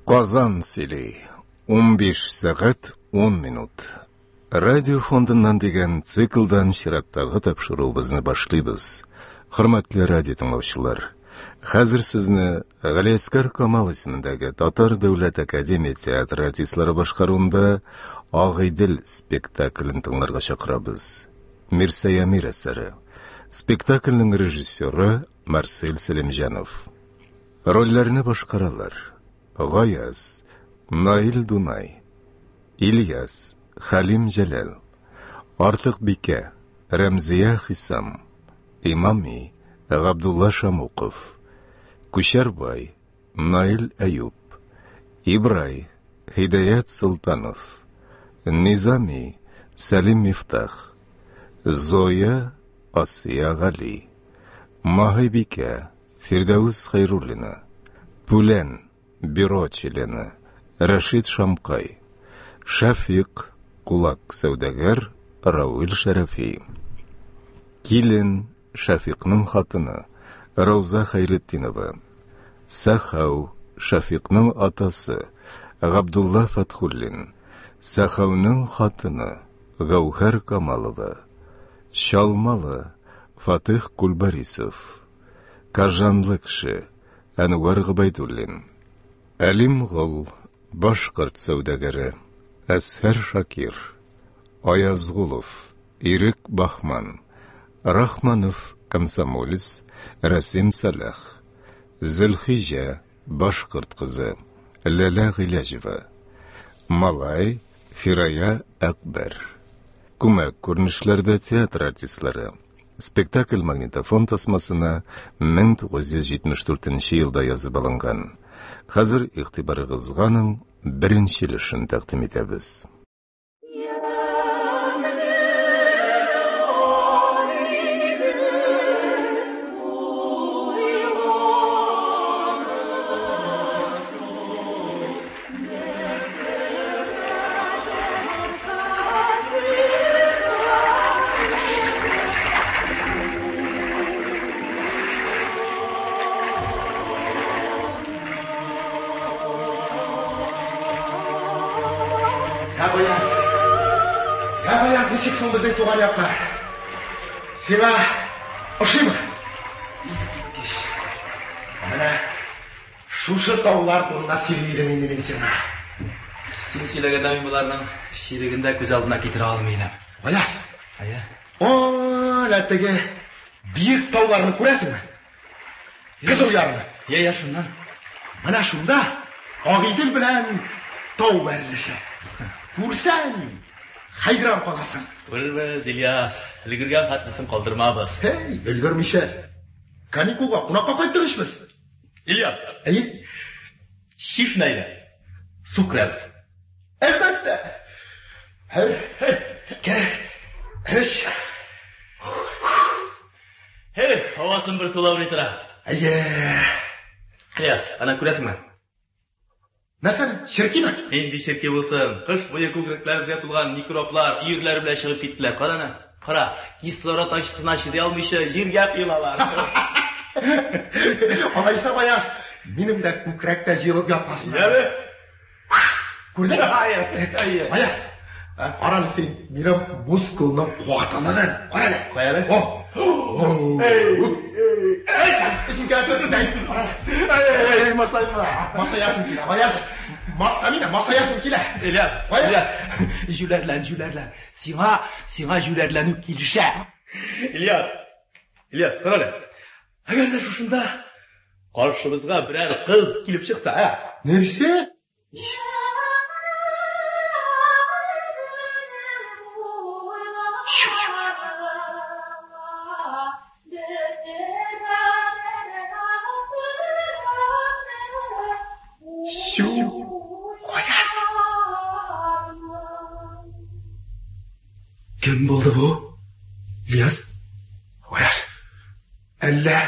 Казан сөйли. 15 сәгать 10 минут. Радио фондыннан дигән циклдан чираттагы тапшыруыбызны башлыйбыз. Хөрмәтле радио тыңлаучылар, хәзер сезне Галиәсгар Камал исемендәге Татар дәүләт академия театры артистлары башкаруында Агыйдел спектаклен тыңларга чакырабыз. Мирсәй Әмир әсәре. Спектакльнең режиссеры Марсель Сәлимҗанов. Рольләрне башкаралар: Гаяз, Наил Дунай, Ильяс, Хәлим Җәләл, Артыкбикә, Рәмзия Хисам, Имами, Габдулла Шамуков, Күчәрбай, Наил Әюп, Ибрай, Һидаят Солтанов, Низами, Сәлим Мифтах, Зоя, Асия Гали, Маһибикә, Фирдәвес Хәйруллина, Пүлән, бюро члены, Рәшит Шамкай, Шәфикъ, кулак сәүдәгәр, Равил Шәрәфи. Килен, Шәфикъның хатыны, Рауза Хәйретдинова. Сәхәү, Шәфикъның атасы, Габдулла Фәтхуллин. Сәхәүнең хатыны, Гәүһәр Камалова. Чалмалы, Фатых Кульбарисов. Кажанлы кеше, Әнвәр Гобәйдуллин. Әлим Гол, башкорт сәүдәгәре, Әзһәр Шакир. Аязгулов, Ирек Баһман. Рахманов, комсомолец, Рәсим Сәлах. Зөлхиҗә, башкорт кызы, Ләлә Гыйләҗева. Малай, Фирая Әкбәр. Күмәк күренешләрдә театр артистлары. Спектакль магнитофон тасмасына 1974 елда язып алынган. Хәзер игътибарыгызга аның беренче өлешен тәкъдим итәбез. Я Гаяз, я Гаяз, ничек соң безнең туган яклар? Сиңа ошыймы? Искиткеч. Менә Шушы таулар турында сөйли идем инде мин сиңа. Син сөйләгәндә мин боларның чиреген дә күз алдына китерә алмый идем. Гаяз! Әйе. Әнә теге биек тауларны күрәсеңме? Кызыл ярны. Я, я, шуннан. Менә шунда Агыйдел белән тау бәрелеше. Күрсәң, хәйран каласың. Күрербез, Ильяс. Өлгергән хәтлесен калдырмабыз. Һей, өлгермичә. Каникулга кунакка кайттык ич без. Ильяс. Әйе. Чишмә әйдә. Су керәбез. Әлбәттә. Бер, ике, өч. Һей, һавасын бер сулап ни тора. Әйе. Ильяс, ана күрәсеңме? Нәрсәне? Черкиме? Нинди черки булсын? Кыш буе күкрәкләребезгә тулган микроблар өерләре белән чыгып киттеләр. Кара аны. Кара, кислород ачысына чыдый алмыйча җиргә коелалар. Алайса, Гаяз, минем дә күкрәктә җыелып ятмасын. Яме? Күрдеңме? Әйе. Гаяз, кара әле син минем мускулның куатлылыгын. Кара әле. Кая әле? О! Эй, масайма. Масаясың килә, Гаяз. Мактамина, масаясың килә. Ильяс, Гаяз. Ильяс, җүләрлән, җүләрлән. Сиңа, сиңа җүләрләнү килешә. Ильяс, Ильяс, кара әле. Әгәр дә шушында каршыбызга берәр кыз килеп чыкса, ә? Нәрсә? Чү. Гаяз. Кем булды бу? Ильяс? Гаяз. Әллә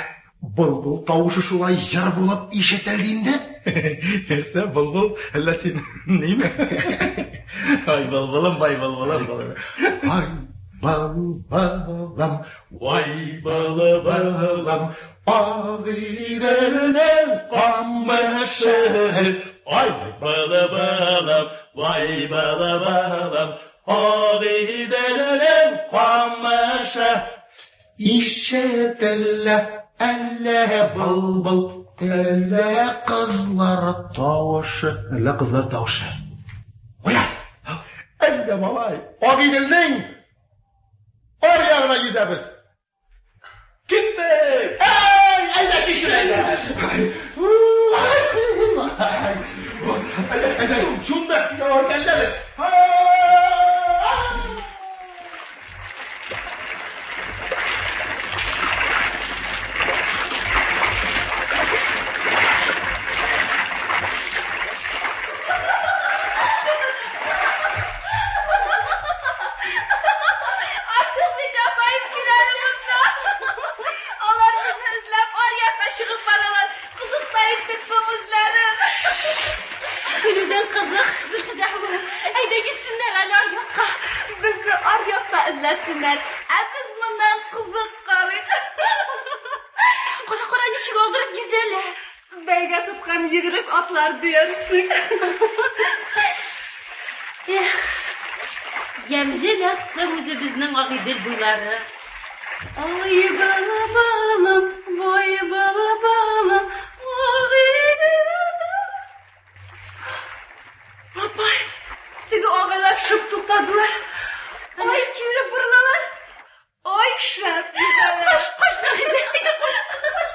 былбыл тавышы шулай җыр булып ишетелде инде? Нәрсә, былбыл? Әллә син ниме? Ай, былбылым, ай, былбылым. Ай, Балам, вай балам, Агыйделнең камышы. Ай балам, вай балам, Агыйделнең камышы. Ишетелә әллә былбыл, әллә кызлар тавышы. Әллә кызлар тавышы. Аяз, әйдә, малай, Агыйделнең аръягына йөзәбез. Киттек! Әй, әйдә чишен, әйдә. Әйдә, шунда тәвәккәлләдек. Артык бит апаем киләле монда. Алар безне эзләп аръякка чыгып баралар. Кызык та иттек соң үзләрен. Көлүдән кызык, Зөлхизә. Әйдә китсеннәр әле аръякка. Безне аръякта эзләсеннәр. Ә без моннан кызык карыйк. Кара, кара, ничек алдырып йөзәләр. Бәйгә тоткан йөгерек атлар диярсең. Эх, ямьле лә соң үзебезнең Агыйдел буйлары. Ай, бала-балам, вай, бала-балам, Агыйдел. Апай, теге агайлар шып туктадылар. Ай, кире борылалар. Ай, шәп йөзәләр. Кош, кош, Агыйдел, әйдә, кош, кош.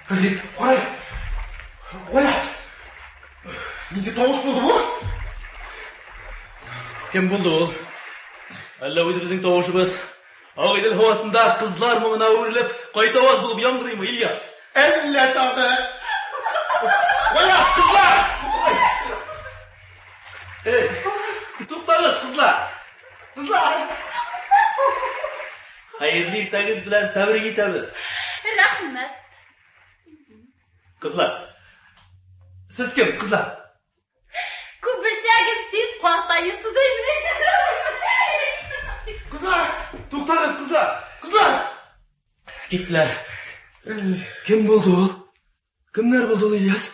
Кара, Аяз, нинди тавыш булды бу? Кем булды ул? Әллә үзебезнең тавышыбыз Агыйдел һавасында кызлар моңына әверелеп, кайтаваз булып яңгырыймы, Ильяс? Әллә тагы. Аяз, кызлар! Эй, туктагыз, кызлар! Кызлар! Хәерле иртәгез белән тәбрик итәбез. Рәхмәт. Кызлар, сез кем, кызлар? Күп белсәгез, тиз картаерсыз әйме? Кызлар! Туктагыз, кызлар! Кызлар! Киттеләр. Кем булды ул? Кемнәр булды ул, Ильяс?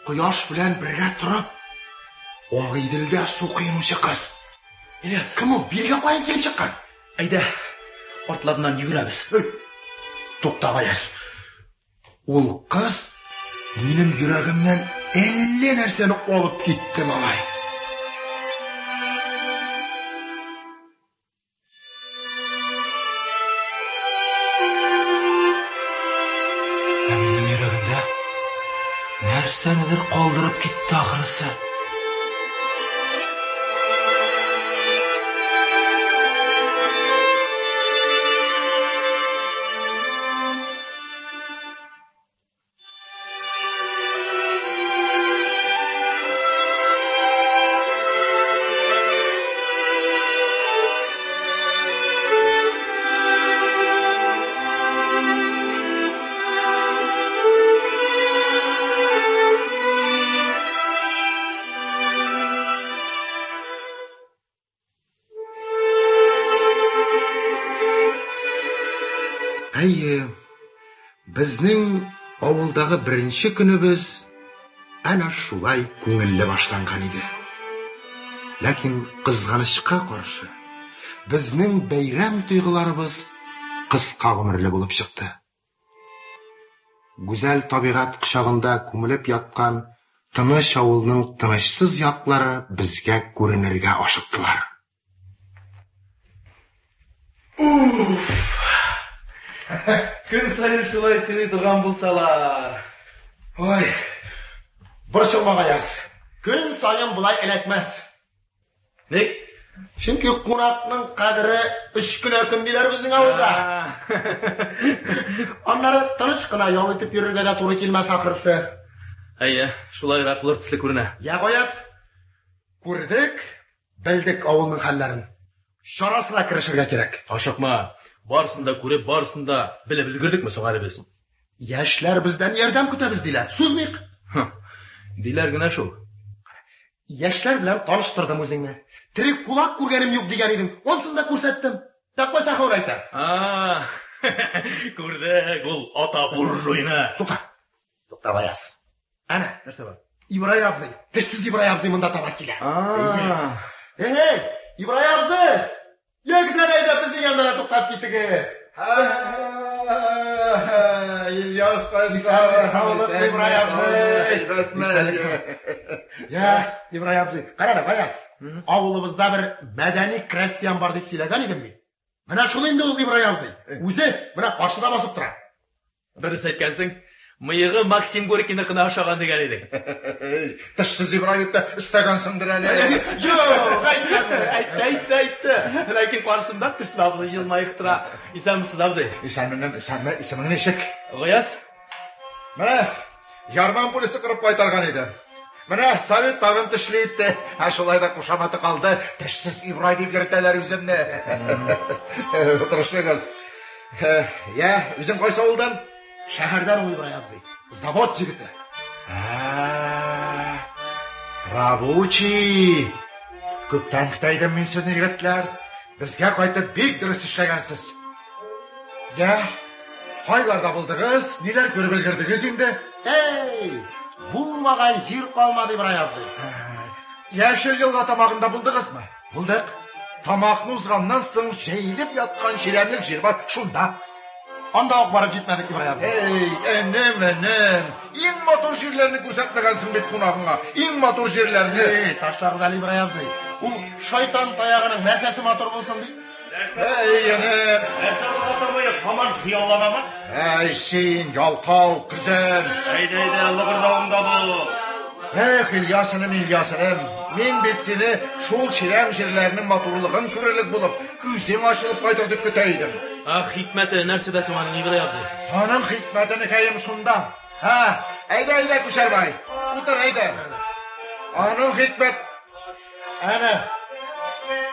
Кояш белән бергә торып, Агыйделдә су коенучы кыз. Ильяс, Кем ул? Бирегә каян килеп чыккан? әйдә, артларыннан йөгерәбез. Эй, тукта, Аяз. Ул кыз минем йөрәгемнән әллә нәрсәне алып китте, малай. Ә минем йөрәгемдә нәрсәнедер калдырып китте ахрысы. Әйе, безнең авылдагы беренче көнебез әнә шулай күңелле башланган иде. Ләкин кызганычка каршы, безнең бәйрәм тойгыларыбыз кыска гомерле булып чыкты. Гүзәл табигать кочагында күмелеп яткан тыныч авылның тынычсыз яклары безгә күренергә ашыктылар. Уф! Көн саен шулай сөйли торган булсалар. Ой, борчылма, Гаяз. Көн саен болай эләкмәс. Ник? Чөнки кунакның кадере өч кенә көн диләр безнең авылда. Аннары тыныч кына ял итеп йөрергә дә туры килмәс ахрысы. Әйе, шулайрак булыр төсле күренә. Я, Гаяз, күрдек, белдек авылның хәлләрен. Чарасына керешергә кирәк. Ашыкма. Барысын да күреп, барысын да белеп өлгердекме соң әле без? Яшьләр бездән ярдәм көтәбез диләр. Сузмыйк. Һы. Диләр генә шул. Яшьләр белән таныштырдым үзеңне. Тере кулак күргәнем юк дигән идең, онсын да күрсәттем. Тәкъва Сәхәү әйтә. А, күрдек ул ата буржуйны. Тукта. Тукта, Гаяз. Әнә, Нәрсә бар? Ибрай абзый, тешсез Ибрай абзый монда таба килә. А, Эй, Ибрай абзый! Ягез әле әйдә безнең янына туктап китегез. Ильяс кайтса, Саулык, Ибрай абзый. Я, Ибрай абзый, кара әле, Гаяз. Авылыбызда бер мәдәни крестьян бар дип сөйләгән идем бит. Менә шул инде ул Ибрай абзый. Үзе менә каршыда басып тора. Дөрес әйткәнсең. Мыегы Максим Горькийныкына охшаган дигән идең. Тешсез Ибрай дип тә өстәгәнсеңдер әле. Юк, әйтмәде. Әйтте, әйтте, әйтте. Ләкин каршында тешле абзый җылмаеп тора. Исәнмесез, абзый. Исәнмени, исәнме, исемең ничек? Гаяз, Менә Ярман пулесе кырып кайтарган иде. Менә совет тагын тешле итте. Ә шулай да кушаматы калды. Тешсез Ибрай дип йөртәләр үземне. Утырышыгыз. Я, үзең кайсы авылдан? Шәһәрдән ул Ибрай абзый. Завод егете. Ә, Рабочий. Күптән көтә идем мин сезне, егетләр. Безгә кайтып бик дөрес эшләгәнсез. Я, кайларда булдыгыз? Ниләр күреп өлгердегез инде? Эй, булмаган җир калмады, Ибрай абзый. Яшел елга тамагында булдыгызмы? Булдык. Тамакны узганнан соң җәелеп яткан чирәмлек җир бар, шунда. Анда ук барып җитмәдек, Ибрай абзый. Эй, энем, энем, иң матур җирләрне күрсәтмәгәнсең бит кунагыңа. Иң матур җирләрне. Эй, ташлагыз әле, Ибрай абзый. Ул шайтан таягының нәрсәсе матур булсын ди. Эй, энем. Нәрсә бу ата мыек, һаман хыялланамы? Әй, син, ялкау, көзән. Әйдә, әйдә, лыгырдавыңда бул. Эх, Ильяс энем, Ильяс энем, мин бит сине шул чирәм җирләрнең матурлыгын күрерлек булып, күзең ачылып кайтыр дип көтә идем. А, хикмәте нәрсәдә соң аның, Ибрай абзый? Аның хикмәте некәем шунда. Һа, әйдә, әйдә, Күчәрбай, утыр, әйдә. Аның хикмәт... Әнә,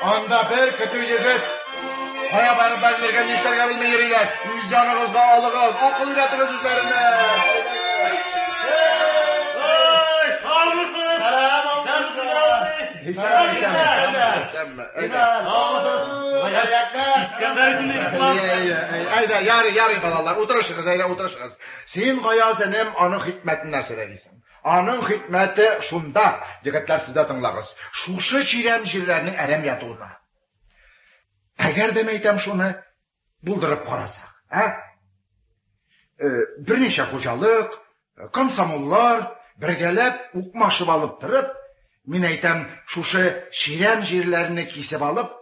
анда бер көтү егет кая барып бәрелергә, нишләргә белми йөриләр. Үз җаныгызга алыгыз, акыл өйрәтегез үзләренә. Ой, саумысыз? Сәлам Исәнмесез, Ибрай абзый? Исәнме, исәнме, исәнме, әйдә. Саумысыз? Искәндәр исемле егет бар. Әйдә, ярый, ярый, балалар, утырышыгыз, әйдә, утырышыгыз. Син, Гаяз энем, аның хикмәтен нәрсәдә дисең? Аның хикмәте шунда, егетләр, сез дә тыңлагыз. Шушы чирәм җирләрнең әрәм ятуында. Әгәр дә әйтәм шуны, булдырып карасак, ә? Берничә хуҗалык, комсомоллар бергәләп укмашып алып торып, мин әйтәм, шушы чирәм җирләрне кисеп алып,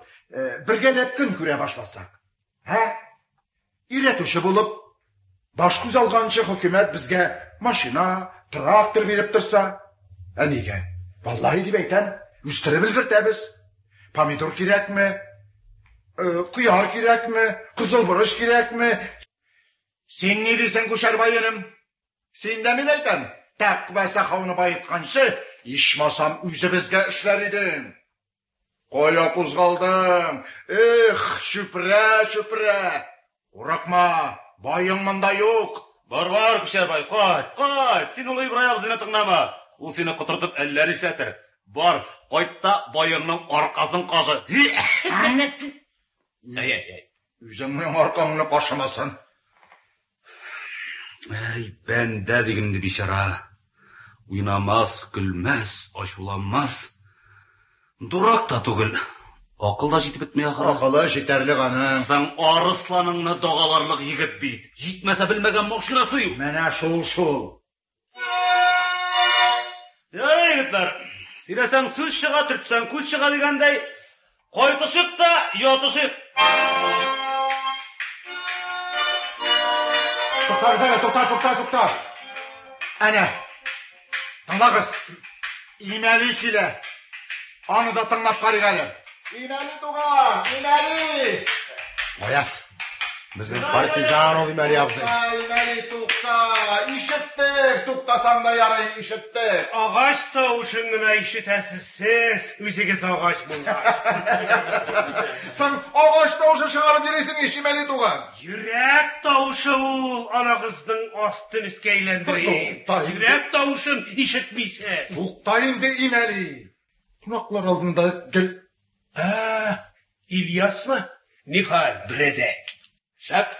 бергәләп көн күрә башласак, ә? Өйрәтүче булып, баш күз алганчы хөкүмәт безгә машина, трактор биреп торса, ә нигә? Валлаһи дип әйтәм, үстереп өлгертәбез. Помидор кирәкме? Кыяр кирәкме? Кызыл борыч кирәкме? Син ни дисең, Күчәрбай энем? Син дә мин әйтәм, тәкъва сахауны баетканчы, ичмасам үзебезгә эшләр идең. Кая кузгалдың? Эх, чүпрә, чүпрә. Курыкма, баең монда юк. Бар, бар, Күчәрбай, кайт, кайт. Син ул Ибрай абзыйны тыңлама. Ул сине котыртып әллә нишләтер. Бар, кайт та баеңның аркасын кашы. Әй, әй, әй. Үзеңнең аркаңны кашымасын. Әй, бәндә диген инде бичара. Уйнамас, көлмәс, ачуланмас. Дурак та түгел. Акыл да җитеп бетми ахыры. Акылы җитәрлек аның. Соң арысланыңны дагаларлык егет бит. Җитмәсә белмәгән машинасы юк. Менә шул шул. Ярый, егетләр. Сөйләсәң сүз чыга, төртсәң күз чыга дигәндәй, кайтышыйк та ятышыйк. Туктагыз әле, тукта, тукта, тукта. Әнә. Тыңлагыз. Имәли килә. Аны да тыңлап карыйк әле. Имәли туган, Имәли! Гаяз. Безнең партизан ул Имәли абзый. Имәли, тукта! Ишеттек, туктасаң да ярый, ишеттек. Агач тавышын гына ишетәсез сез, үзегез агач булгач. Соң агач тавышы чыгарып йөрисең ич, Имәли туган. Йөрәк тавышы ул, анагызның астын өскә әйләндерә. Тукта инде. Йөрәк тавышын ишетмисез. Тукта инде, Имәли. Кунаклар алдында гел Ә, Ильясмы? Нихәл, берәдәк. Шәп.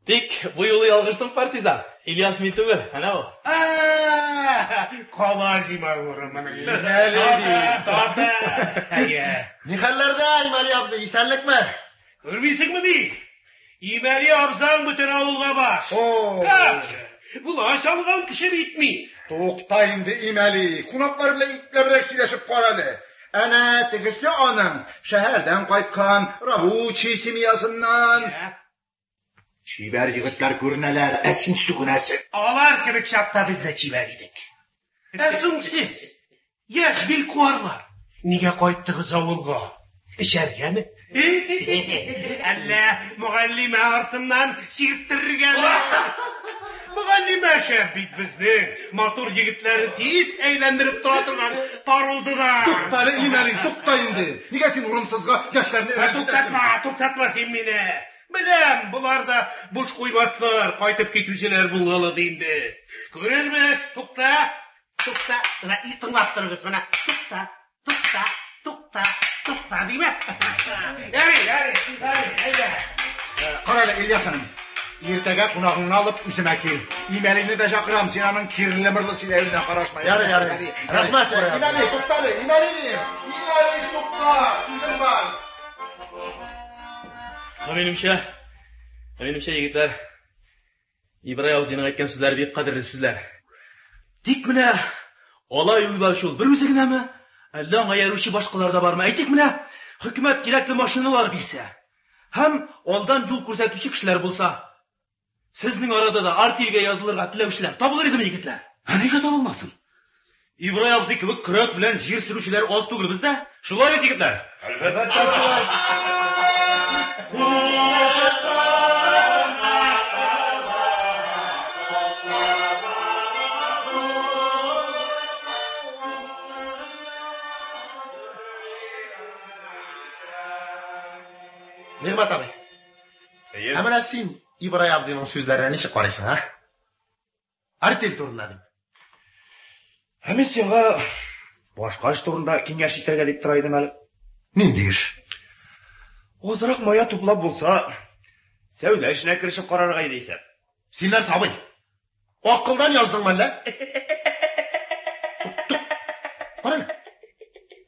Тик бу юлы ялгыштың, партизан. Ильяс мин түгел, әнә ул. Кала зимагуры моны. Имәли ди. Таба. Әйе. Ни хәлләрдә, Имәли абзый, исәнлекме? Күрмисеңме ни? Имәли абзаң бөтен авылга баш. О! Как же? Булач алган кеше бит мин. Тукта инде, Имәли. Кунаклар белән ипләбрәк сөйләшеп кара әле. Әнә тегесе аның шәһәрдән кайткан рабочий семьясыннан. Чибәр егетләр күренәләр, ә син сүгенәсең. Алар кебек чакта без дә чибәр идек. Ә соң сез, яшь билкуарлар, нигә кайттыгыз авылга? Эчәргәме? Әллә мөгаллимә артыннан сирттерергәме? Мөгаллимә шәп бит безнең. Матур егетләрне тиз әйләндереп тора торган пароды да. Тукта әле, Имәли, тукта инде. Нигә син урынсызга яшьләрне рәнҗетәсең? Туктатма, туктатма син мине. Беләм, болар да буш куймаслар, кайтып китүчеләр булгалы инде. Күрербез, тукта, тукта, менә и тыңлап торыгыз, менә тукта, тукта, тукта, тукта димә. Ярый, ярый, ярый, әйдә. Кара әле, Ильяс энем. Иртәгә кунагыңны алып үземә кил. Имәлине дә чакырам, син аның кирле-мырлы сөйләвенә карашма. Ярый, ярый. Рәхмәт, Имәли, тукта әле, Имәли дим. Имәли, тукта, сүзем бар. Ә минемчә, ә минемчә, егетләр, Ибрай абзыйның әйткән сүзләре бик кадерле сүзләр. Тик менә алай уйлаучы ул бер үзе генәме? Әллә аңа иярүче башкалар да бармы? Әйтик менә, хөкүмәт кирәкле машиналар бирсә һәм алдан юл күрсәтүче кешеләр булса, сезнең арада да артельгә язылырга теләүчеләр табылыр идеме, егетләр? Ә нигә табылмасын? Ибрай абзый кебек көрәк белән җир сөрүчеләр аз түгел бездә. Шулай бит, егетләр? Әлбәттә, шулай. Нигъмәт абый. Ә менә син Ибрай абзыйның сүзләренә ничек карыйсың, а? Артель турында дим. Ә мин сиңа башка эш турында киңәш итәргә дип тора идем әле. Нинди эш? Азрак мая туплап булса, сәүдә эшенә керешеп карарга иде исәп. Син нәрсә, абый? Акылдан яздыңмы әллә? Кара әле.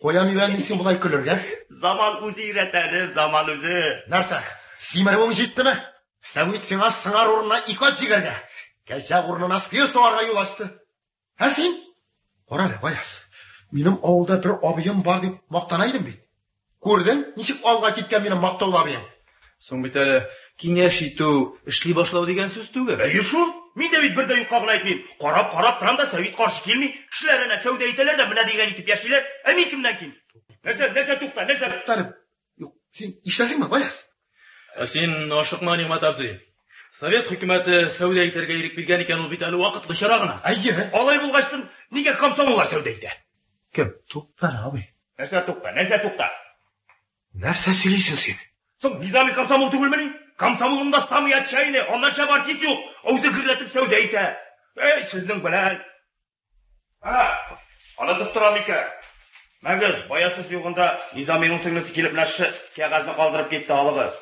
Каян өйрәндең син болай көлергә? Заман үзе өйрәтә әле, заман үзе. Нәрсә, симерүең җиттеме? Сәвит сиңа сыңар урынына ике ат җигәргә, кәҗә урынына сыер саварга юл ачты. Ә син? Кара әле, Гаяз, минем авылда бер абыем бар дип мактана идем бит. Күрдең, ничек алга киткән минем мактаулы абыем? Соң бит әле киңәш итү, эшли башлау дигән сүз түгел. Әйе шул. Мин дә бит бер дә юкка гына әйтмим. Карап-карап торам да Сәвит каршы килми. Кешеләр әнә сәүдә итәләр дә менә дигән итеп яшиләр. Ә мин кемнән ким? Нәрсә, нәрсә тукта, нәрсә? Тукта әле. Юк, син ишетәсеңме, Гаяз? Ә син ашыкма, Нигъмәт абзый. Совет хөкүмәте сәүдә итәргә ирек биргән икән, ул бит әле вакытлычарак кына. Әйе. Алай булгачтын нигә комсомоллар сәүдә итә? Кем? Тукта әле, абый. Нәрсә тукта, нәрсә тукта? Нәрсә сөйлисең син? Соң Низами комсомол түгелмени? Комсомолның да самый отчаянный, аннан шәп артист юк. Ә үзе гөрләтеп сәүдә итә. Эй, сезнең белән. Ә, онытып торам икән. Мәгез, бая сез югында Низаминың сеңлесе килеп менә шушы кәгазьне калдырып китте, алыгыз.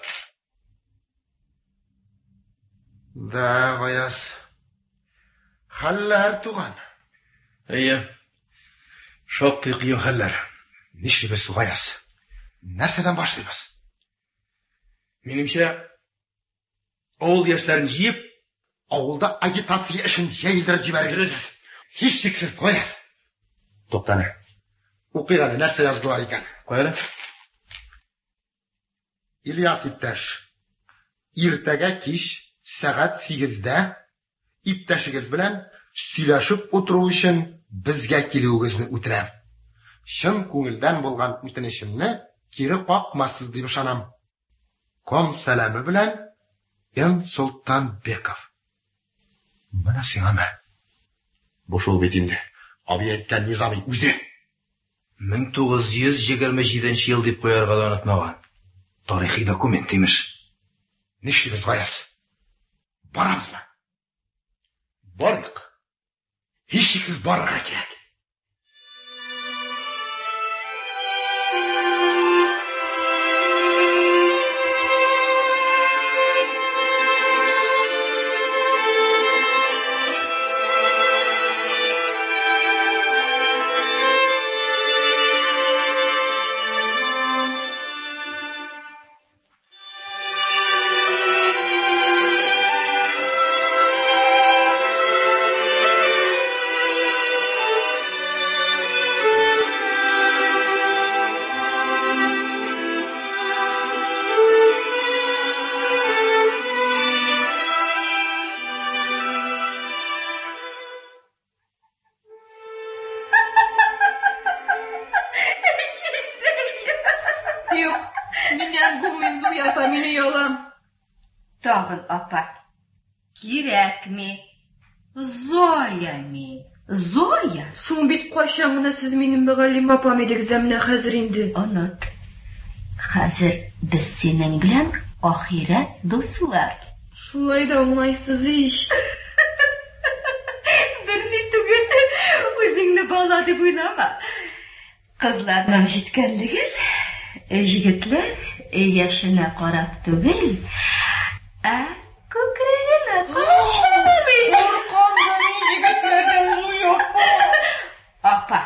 Да, Гаяз. Хәлләр туган. Әйе. Шактый кыен хәлләр. Нишлибез, Гаяз? Нәрсәдән башлыйбыз? Минемчә, авыл яшьләрен җыеп, авылда агитация эшен җәелдереп җибәрергә. Дөрес. Һичшиксез, Гаяз. Тукта әле. Укыйк әле, нәрсә яздылар икән. Кая әле? Ильяс иптәш, иртәгә кич сәгать 8-дә иптәшегез белән сөйләшеп утыру өчен безгә килүегезне үтенәм. Чын күңелдән булган үтенечемне кире какмассыз дип ышанам. Ком сәламе белән Н. Солтанбеков. Менә сиңа мә. Бу шул бит инде. Абый әйткән Низами үзе. 1927 ел дип куярга да онытмаган. Тарихи документ, имеш. Нишлибез, Гаяз? Барабызмы? Барыйк. Һичшиксез барырга кирәк. Юк, миннән булмый, Зуя апа, мин оялам. Тагын апа. Кирәкми. Зоя мин. Зоя. Соң бит кайчан гына сез минем мөгаллим апам идегез, ә менә хәзер инде. Оныт. Хәзер без синең белән ахирәт дуслар. Шулай да уңайсыз ич. Берни түгел, үзеңне бала дип уйлама. Кызларның җиткәнлеген җегетләр яшенә карап түгел, ә күкрәгенә карап чамалый. Куркам да мин егетләрдән, Зуя апа. Апа,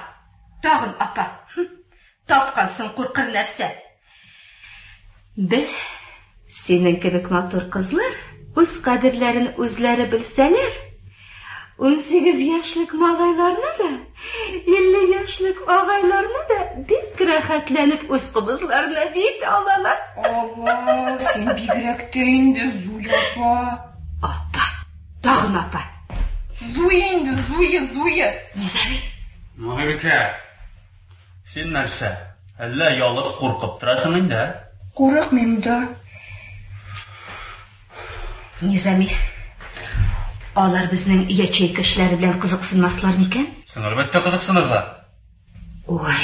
тагын апа. Тапкансың куркыр нәрсә. Бел, синең кебек матур кызлар үз кадерләрен үзләре белсәләр, 18 яшьлек малайларны да, 50 яшьлек агайларны да бик рәхәтләнеп үз кубызларына биетә алалар. Алла, син бигрәк тә инде, Зуя апа. Апа, тагын апа. Зуя инде, Зуя, Зуя. Низами. Маһибикә, син нәрсә, әллә ялып куркып торасың инде, ә? Курыкмыйм да. Низами, алар безнең ячейка эшләре белән кызыксынмаслар микән? Соң, әлбәттә, кызыксынырлар. Ой,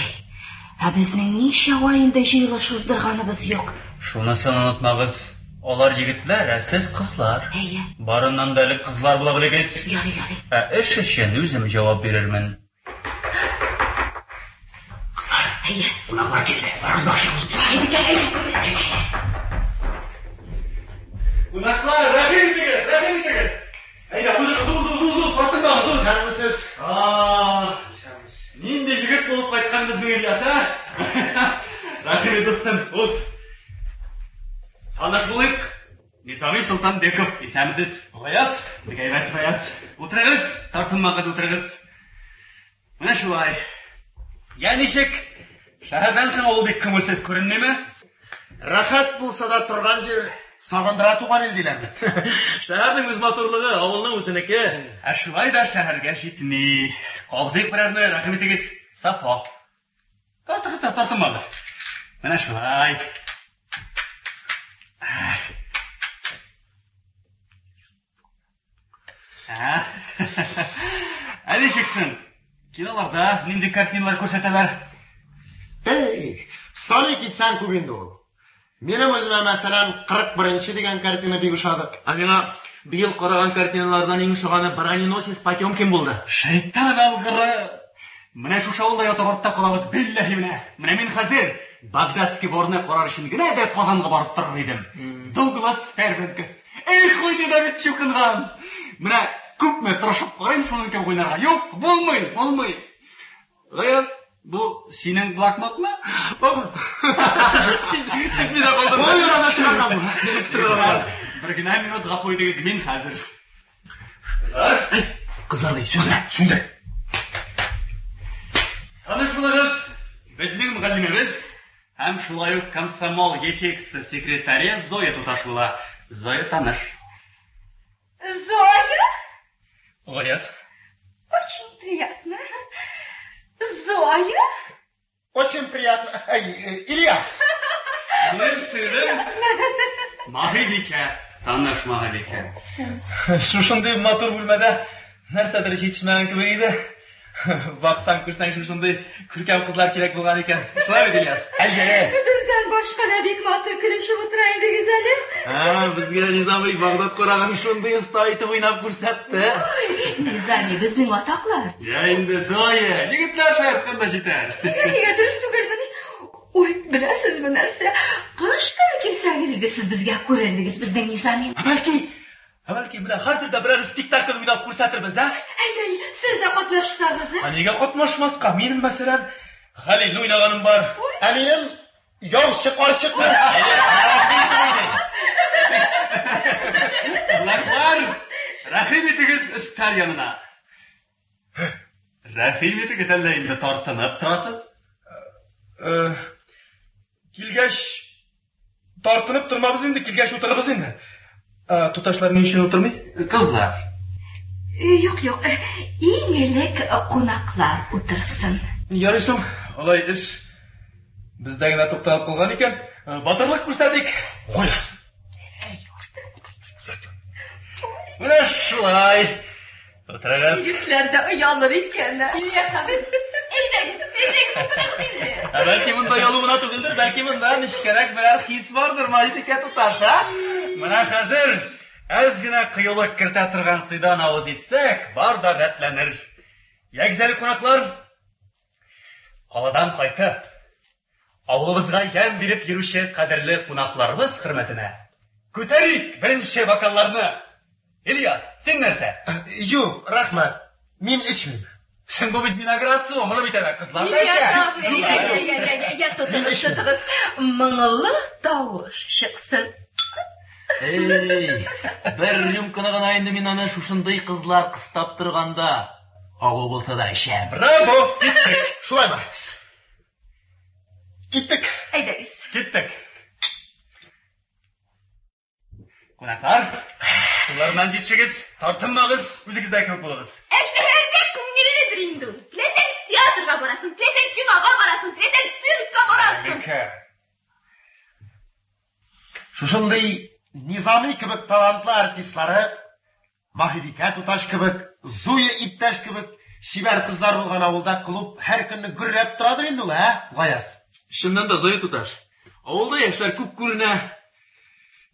ә безнең ничә ай инде җыелыш уздырганыбыз юк. Шунысын онытмагыз, алар егетләр, ә сез кызлар. Әйе. Барыннан да элек кызлар була белегез. Ярый, ярый. Ә эш өчен үзем җавап бирермен. Кызлар, Әйе. кунаклар килде. Барыгыз да ашыгыз. Әйдә, әйдә, әйдә. Кунаклар, рәхим итегез, рәхим итегез. Әйдә, узыгыз, уз, уз, уз, уз, тартынмагыз, уз. Исәнмесез. А, нинди егет булып кайткан безнең Ильяс, а? Рәхим ит, дустым, уз. Таныш булыйк. Низами Солтанбеков, исәнмесез. Гаяз, бик әйбәт, Гаяз. Утырыгыз, тартынмагыз, утырыгыз. Менә шулай. Я ничек? Шәһәрдән соң авыл бик күңелсез күренмиме? Рәхәт булса да торган җир сагындыра туган ил диләр бит. Шәһәрнең үз матурлыгы, авылның үзенеке. Ә шулай да шәһәргә җитми. Кабызыйк берәрне, рәхим итегез. Сафа. Тартыгыз да тартынмагыз. Менә шулай. Ә ничек соң? Киноларда нинди картиналар күрсәтәләр? Эй, саный китсәң күп инде ул. Минем үземә, мәсәлән, 41 дигән картина бик ошады. Ә миңа быел караган картиналардан иң ошаганы Броненосец Потемкин булды. Шайтан алгыры! Менә шушы авылда ятып артта калабыз, билләһи менә. Менә мин хәзер Багдадский ворны карар өчен генә дә Казанга барып торыр идем. Дуглас Фербенкс. Эх, уйный да бит чукынган. Менә күпме тырышып карыйм шуның кебек уйнарга. Юк, булмый, булмый. Гаяз, бу синең блокнотмы? Сез мине калдырдыгыз. Ой, ана чыгарган бу. Бер генә минут гафу итегез, мин хәзер. Кызлар ди, сүндер, сүндер. Таныш булыгыз, безнең мөгаллимебез һәм шулай ук комсомол ячейкасы секретаре Зоя туташ була. Зоя таныш. Зоя? Гаяз. Очень приятно. Зоя? Очень приятно. Эй, Ильяс. Минем сеңлем Маһибикә. Таныш, Маһибикә. Шушындый матур бүлмәдә нәрсәдер җитешмәгән кебек иде. Баксаң, күрсәң, шушындый күркәм кызлар кирәк булган икән. Шулай бит, Ильяс? Әйе. Бездән башка да бик матур көлешеп утыра идегез әле. А, безгә Низамый Багдад карагын шундый оста итеп уйнап күрсәтте. Низами безнең атаклы артист. Я инде, Зоя, егетләр шаярткан да җитәр. Нигә, нигә дөрес түгелмени? Ой, беләсезме нәрсә? Кыш көне килсәгез иде, сез безгә күрердегез безнең Низамины. Ә бәлки, ә бәлки менә хәзер дә берәр спектакль уйнап күрсәтербез, ә? Әйдә, сез дә катнашсагыз, ә? Ә нигә катнашмаска? Минем, мәсәлән, Хәлилне уйнаганым бар. Ә минем яучы карчыкны. Кунаклар, рәхим итегез өстәл янына. Рәхим итегез, әллә инде тартынып торасыз? Килгәч, тартынып тормабыз инде, килгәч утырырбыз инде. Туташлар ни өчен утырмый? Кызлар. Юк, юк, иң элек кунаклар утырсын. Ярый соң, алай эш бездә генә тукталып калган икән. Батырлык күрсәтик. Куй. Менә шулай. Утырыгыз. Егетләр дә оялыр икән. Ильяс абый, әйдәгез, әйдәгез, утырыгыз инде. Ә бәлки монда оялу гына түгелдер, бәлки монда нечкәрәк берәр хис бардыр, Маһибикә туташ, а? Менә хәзер әз генә кыюлык кертә торган сыйдан авыз итсәк, бар да рәтләнер. Ягез әле, кунаклар, каладан кайтып, авылыбызга ямь биреп йөрүче кадерле кунакларыбыз хөрмәтенә күтәрик беренче бокалларны. Ильяс, син нәрсә? Юк, рәхмәт. Мин эчмим. Син бу бит виноград суы, моны бит әнә кызлар да Ильяс эчә. абый, әйдә, әйдә, әйдә, тотыгыз, тотыгыз. Моңлы тавыш чыксын. Эй, бер рюмканы гына инде мин аны шушындый кызлар кыстап торганда, агу булса да эчәм. Браво! Киттек! Шулаймы? Киттек. Әйдәгез. Киттек. Кунаклар, кулларыннан җитешегез, тартынмагыз, үзегездә кебек булыгыз. Ә шәһәрдә күңелледер инде ул. Теләсәң театрга барасың, теләсәң кинога барасың, теләсәң циркка барасың. Бикә. Шушындый Низами кебек талантлы артистлары, Маһибикә туташ кебек, Зуя иптәш кебек чибәр кызлар булган авылда клуб һәр көнне гөрләп торадыр инде ул, ә, Гаяз? Чыннан да, Зоя туташ, авылда яшьләр күп күренә.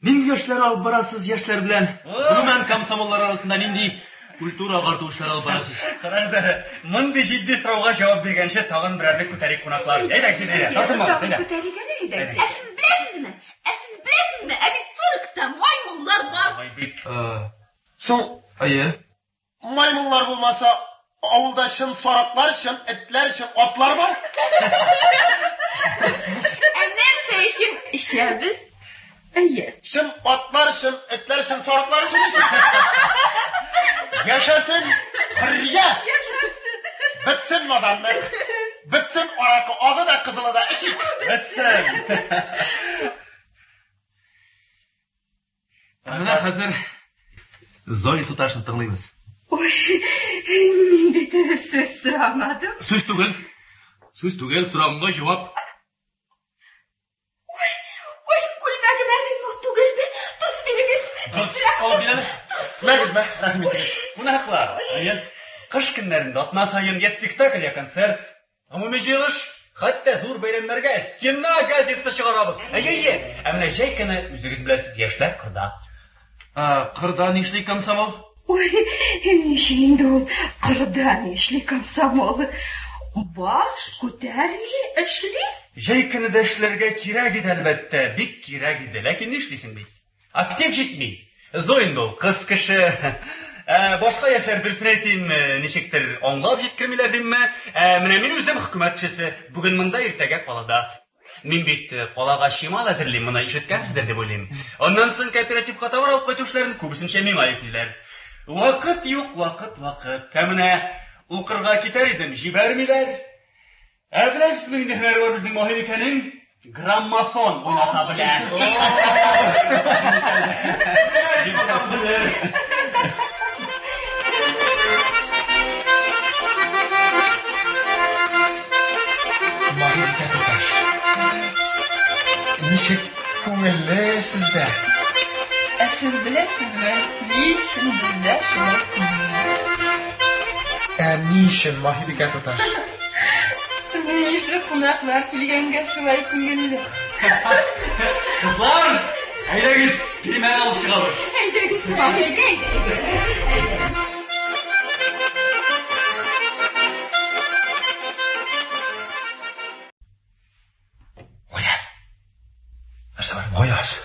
Нинди яшьләр алып барасыз яшьләр белән? Гомумән, комсомоллар арасында нинди культура агарту эшләре алып барасыз? Карагыз әле, мондый җитди сорауга җавап биргәнче тагын берәрне күтәрик кунаклар. Әйдәгез, әйдә, тартынмагыз, Тагын әйдә. күтәрик әле, әйдәгез. Ә сез беләсезме? Ә сез беләсезме? Ә бит циркта маймыллар бар. Ай бит. Соң, Әйе. маймыллар булмаса, авылда чын сарыклар, чын этләр, чын атлар бар. Ә нәрсә өчен эчәбез? Әйе. Чын атлар, чын этләр, чын сарыклар өчен эчә. Яшәсен хөррият! Яшәсен. Бетсен наданлык! Бетсен аракы, агы да кызылы да эчик! Бетсен. Менә хәзер Зоя туташны тыңлыйбыз. Ой, мин бит сүз сорамадым. Сүз түгел. Сүз түгел, сорагыңа җавап. Ой, ой, күлмәгемә вино түгелде. Тоз бирегез. Тоз алып бир әле. Мәгез, мә, рәхим итегез. Кунаклар, әйе. Кыш көннәрендә атна саен я спектакль, я концерт. Гомуми җыелыш, хәтта зур бәйрәмнәргә стена газетасы чыгарабыз. Әйе, әйе. Ә менә җәй көне үзегез беләсез, яшьләр кырда. Кырда нишли комсомол? Ой, ничек инде ул кырда нишли комсомол? Баш күтәрми эшли. Җәй көне дә эшләргә кирәк иде, әлбәттә, бик кирәк иде. Ләкин нишлисең бит? Актив җитми. Зо инде ул, кыз кеше. Ә, башка яшьләр дөресен әйтим, ничектер аңлап җиткермиләр димме? Ә, менә мин үзем хөкүмәт кешесе. Бүген монда, иртәгә калада. Мин бит калага чимал әзерлим, моны ишеткәнсездер дип уйлыйм. Аннан соң кооперативка товар алып кайту эшләрен күбесенчә миңа йөклиләр. Вакыт юк, вакыт, вакыт. Ә менә укырга китәр идем, җибәрмиләр. Ә беләсезме нинди һөнәре бар безнең Маһибикәнең? Граммофон уйната белә. Маһибикә туташ, ничек күңелле сездә. Ә сездә? Беләсезме, ни өчен бездә шулай күңелле? Ә ни өчен, Маһибикә туташ? Сезнең ише кунаклар килгәнгә шулай күңелле. Кызлар, әйдәгез, пилмән алып чыгабыз. Әйдәгез, Маһибикә, әйдә, әйдә. Гаяз. Нәрсә бар? Гаяз.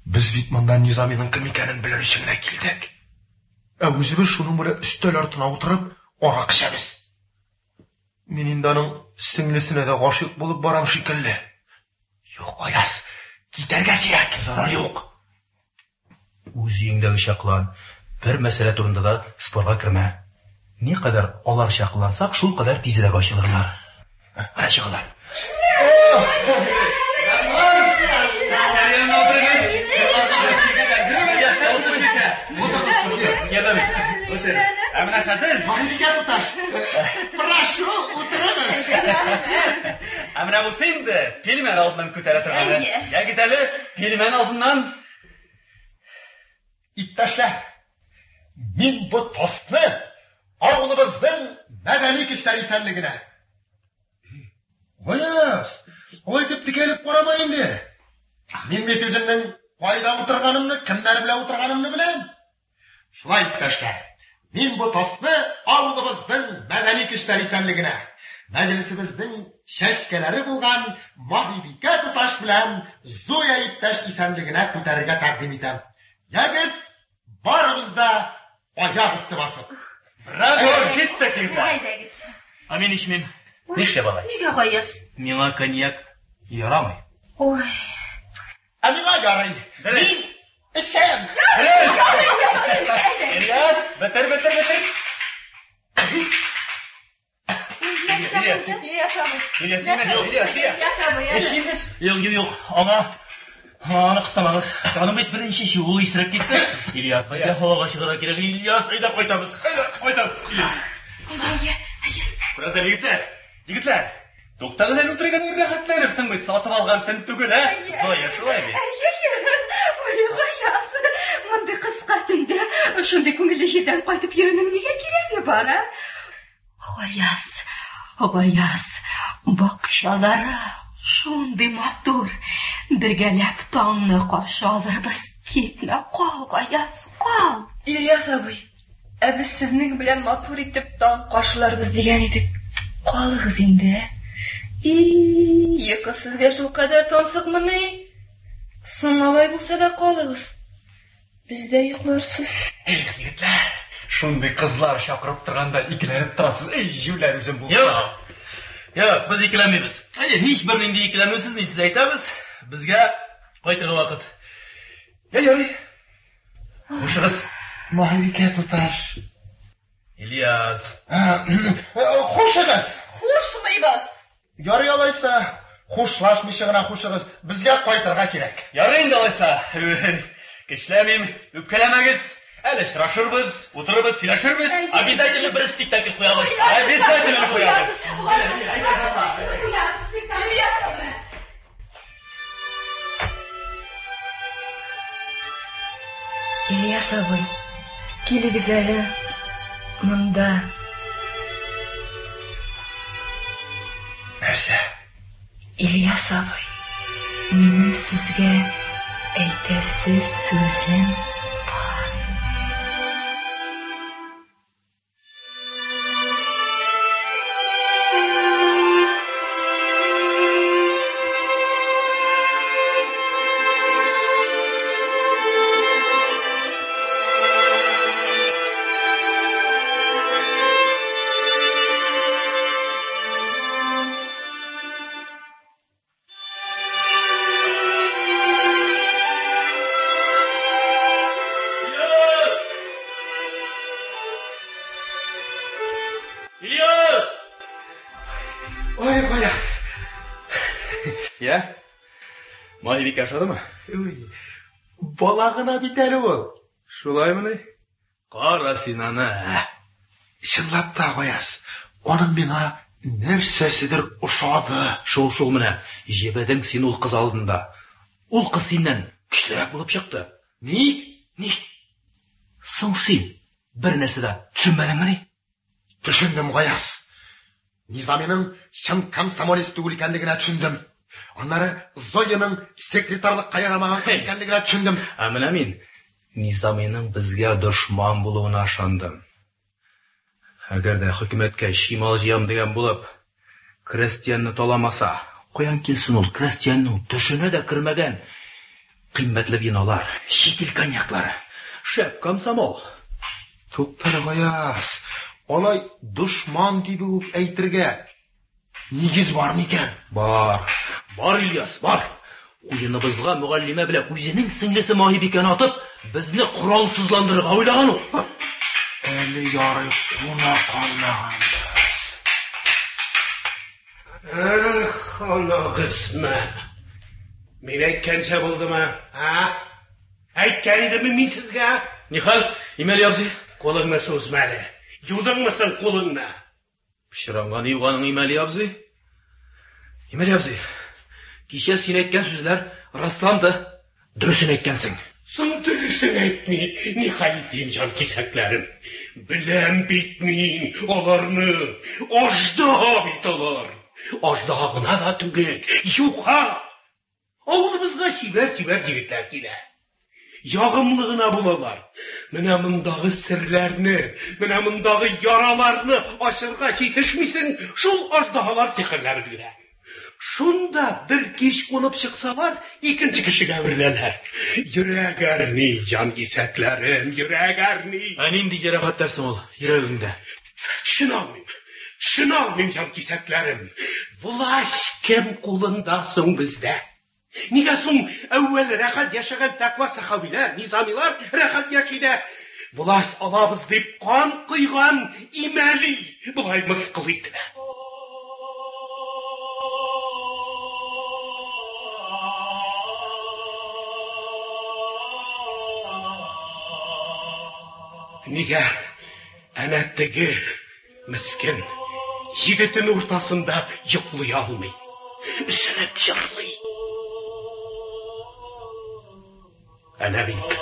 Без бит монда Низаминың кем икәнен белер өчен генә килдек. Ә үзебез шуның белән өстәл артына утырып, арак эчәбез. Мин инде аның сеңлесенә дә гашыйк булып барам шикелле. Юк, Гаяз, китәргә кирәк, зарар юк. Үз өеңдәгечә кылан, бер мәсьәлә турында да спорга кермә. Никадәр аларча кылансак, шулкадәр тизрәк ачылырлар. Менә чыгалар. Ә менә хәзер Маһибикә туташ, прошу, утырыгыз. Ә менә бусы инде пилмән алдыннан күтәрә торганы. Ягез әле, пилмән алдыннан. Иптәшләр, мин бу тостны авылыбызның мәдәни көчләре исәнлегенә. Гаяз, алай дип текәлеп карама инде. Мин бит үземнең кайда утырганымны, кемнәр белән утырганымны беләм. Шулай, иптәшләр, мин бу тостны авылыбызның мәдәни көчләре исәнлегенә, мәҗлесебезнең чәчкәләре булган Маһибикә туташ белән Зоя иптәш исәнлегенә күтәрергә тәкъдим итәм. Ягез, барыбыз да аяк өсте басып. Браво, киттек, егетләр. Әйдәгез. Ә мин эчмим. Нишләп алай? Нигә Гаяз? Миңа коньяк ярамый. Ой. Ә миңа ярый. Дөрес. Мин эчәм. Ильяс, бетер, бетер, бетер. Ильяс, Ильяс абый. Ильяс, Ильяс, Ильяс. Ильяс абый, әле. Эчмибез. Юк, юк, юк, аңа аны кыстамагыз. Аның бит беренче эше, ул исереп китте. Ильяс, безгә һавага чыгарга кирәк. Ильяс, әйдә кайтабыз. Әйдә, кайтабыз. Ильяс. Әйе, әйе. Бераз әле, егетләр. Егетләр. Туктагыз әле, утырыйк әле, рәхәтләнеп, соң бит сатып алган төн түгел, ә? Зоя, шулай бит. Әйе, ой, Гаяз, мондый кыска төндә шундый күңелле җирдән кайтып йөрүнең нигә кирәге бар, ә? Гаяз, Гаяз, бакчалары шундый матур. Бергәләп таңны каршы алырбыз. Китмә, кал, Гаяз, кал. Ильяс абый, ә без сезнең белән матур итеп таң каршыларбыз дигән идек. Калыгыз инде, ә? И, йокы сезгә шулкадәр тансыкмыни? Соң алай булса да калыгыз. Бездә йокларсыз. Эх, егетләр, шундый кызлар чакырып торганда икеләнеп торасыз. Эй, җүләр үзем булсам. Юк. Юк, без икеләнмибез. Әйе, һич бер нинди икеләнүсез нисез әйтәбез. Безгә кайтырга вакыт. Я, ярый. Хушыгыз. Маһибикә туташ. Ильяс. Хушыгыз. Хушмыйбыз. Ярый алайса, хушлашмыйча гына хушыгыз. Безгә кайтырга кирәк. Ярый инде алайса. Көчләмим, үпкәләмәгез. Әле очрашырбыз, утырырбыз, сөйләшербез. Обязательно бер спектакль куябыз. Обязательно куябыз. Ильяс абый, килегез әле монда. Нәрсә? Ильяс абый, минем сезгә әйтәсе сүзем бар. Ильяс! Ой, Гаяз. Я? Маһибикә ошадымы? Ой, бала гына бит әле ул. Шулаймыни? Кара син аны. ә? Чынлап та, Гаяз, аның миңа нәрсәседер ошады. Шул шул менә, җебедең син ул кыз алдында. Ул кыз синнән көчлерәк булып чыкты. Ник? Ник? Соң син бер нәрсә дә төшенмәдеңмени? Төшендем, Гаяз. Низаминың чын комсомолец түгел икәнлегенә төшендем. Аннары Зояның секретарлыкка ярамаган кыз икәнлегенә төшендем. Ә менә мин Низаминың безгә дошман булуына ышандым. Әгәр дә хөкүмәткә чимал җыям дигән булып, крестьянны таламаса, каян килсен ул крестьянның төшенә дә кермәгән кыйммәтле винолар, чит ил коньяклары? Шәп комсомол! Туктале, Гаяз, алай дошман дип үк әйтергә нигез бар микән? Бар, бар, Ильяс, бар. Куеныбызга мөгаллимә белән үзенең сеңлесе Маһибикәне атып, безне коралсызландырырга уйлаган ул. Әле ярый куна калмаганбыз. Эх, анагызны. Мин әйткәнчә булдымы, а? Әйткән идемме мин сезгә? Нихәл, Имәли абзый? Кулыңны сузма әле. Юдыңмы соң кулыңны? Пычранган юганың, Имәли абзый. Имәли абзый, кичә син әйткән сүзләр расланды. Дөресен әйткәнсең. Соң дөресен әйтми, нихәл итим, җан кисәкләрем. Беләм бит мин аларны. Аждаһа бит алар. Аждаһа гына да түгел, юха. Авылыбызга чибәр-чибәр егетләр килә. Ягымлы гына булалар. Менә мондагы серләрне, менә мондагы яраларны ачырга җитешмисең, шул аждаһалар сихерләп өлгерә. Шунда бер кич кунып чыксалар, икенче кешегә әвереләләр. Йөрәк әрни, җан кисәкләрем, йөрәк әрни. Ә нинди җәрәхәтләр соң ул йөрәгеңдә? Төшенә алмыйм. Төшенә алмыйм, җан кисәкләрем. Власть кем кулында соң бездә? Нигә соң әүвәл рәхәт яшәгән тәкъва сәхабиләр, низамилар рәхәт яши дә, власть алабыз дип кан койган Имәли болай мыскыл ителә? Нигә әнә теге мескен егетен уртасында йоклый алмый, өсерәп җырлый? Әнә бит.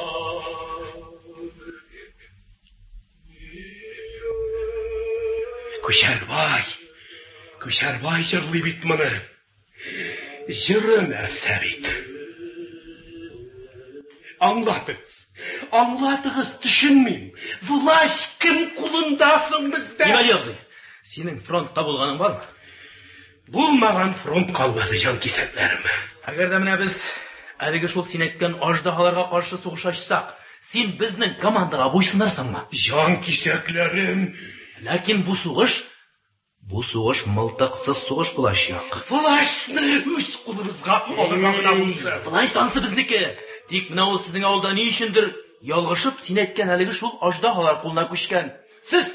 Күчәрбай, Күчәрбай җырлый бит моны. Җыры нәрсә бит. Аңлатыгыз, аңлатыгыз, төшенмим. Власть кем кулында соң бездә? Имәли абзый, синең фронтта булганың бармы? Булмаган фронт калмады, җан кисәкләрем. Әгәр дә менә без әлеге шул син әйткән аждаһаларга каршы сугыш ачсак, син безнең командага буйсынырсыңмы? Җан кисәкләрем. Ләкин бу сугыш, бу сугыш мылтыксыз сугыш булачак. Властьны үз кулыбызга алырга гына булсын. Власть ансы безнеке. Тик менә ул сезнең авылда ни өчендер ялгышып син әйткән әлеге шул аждаһалар кулына күчкән. Сез,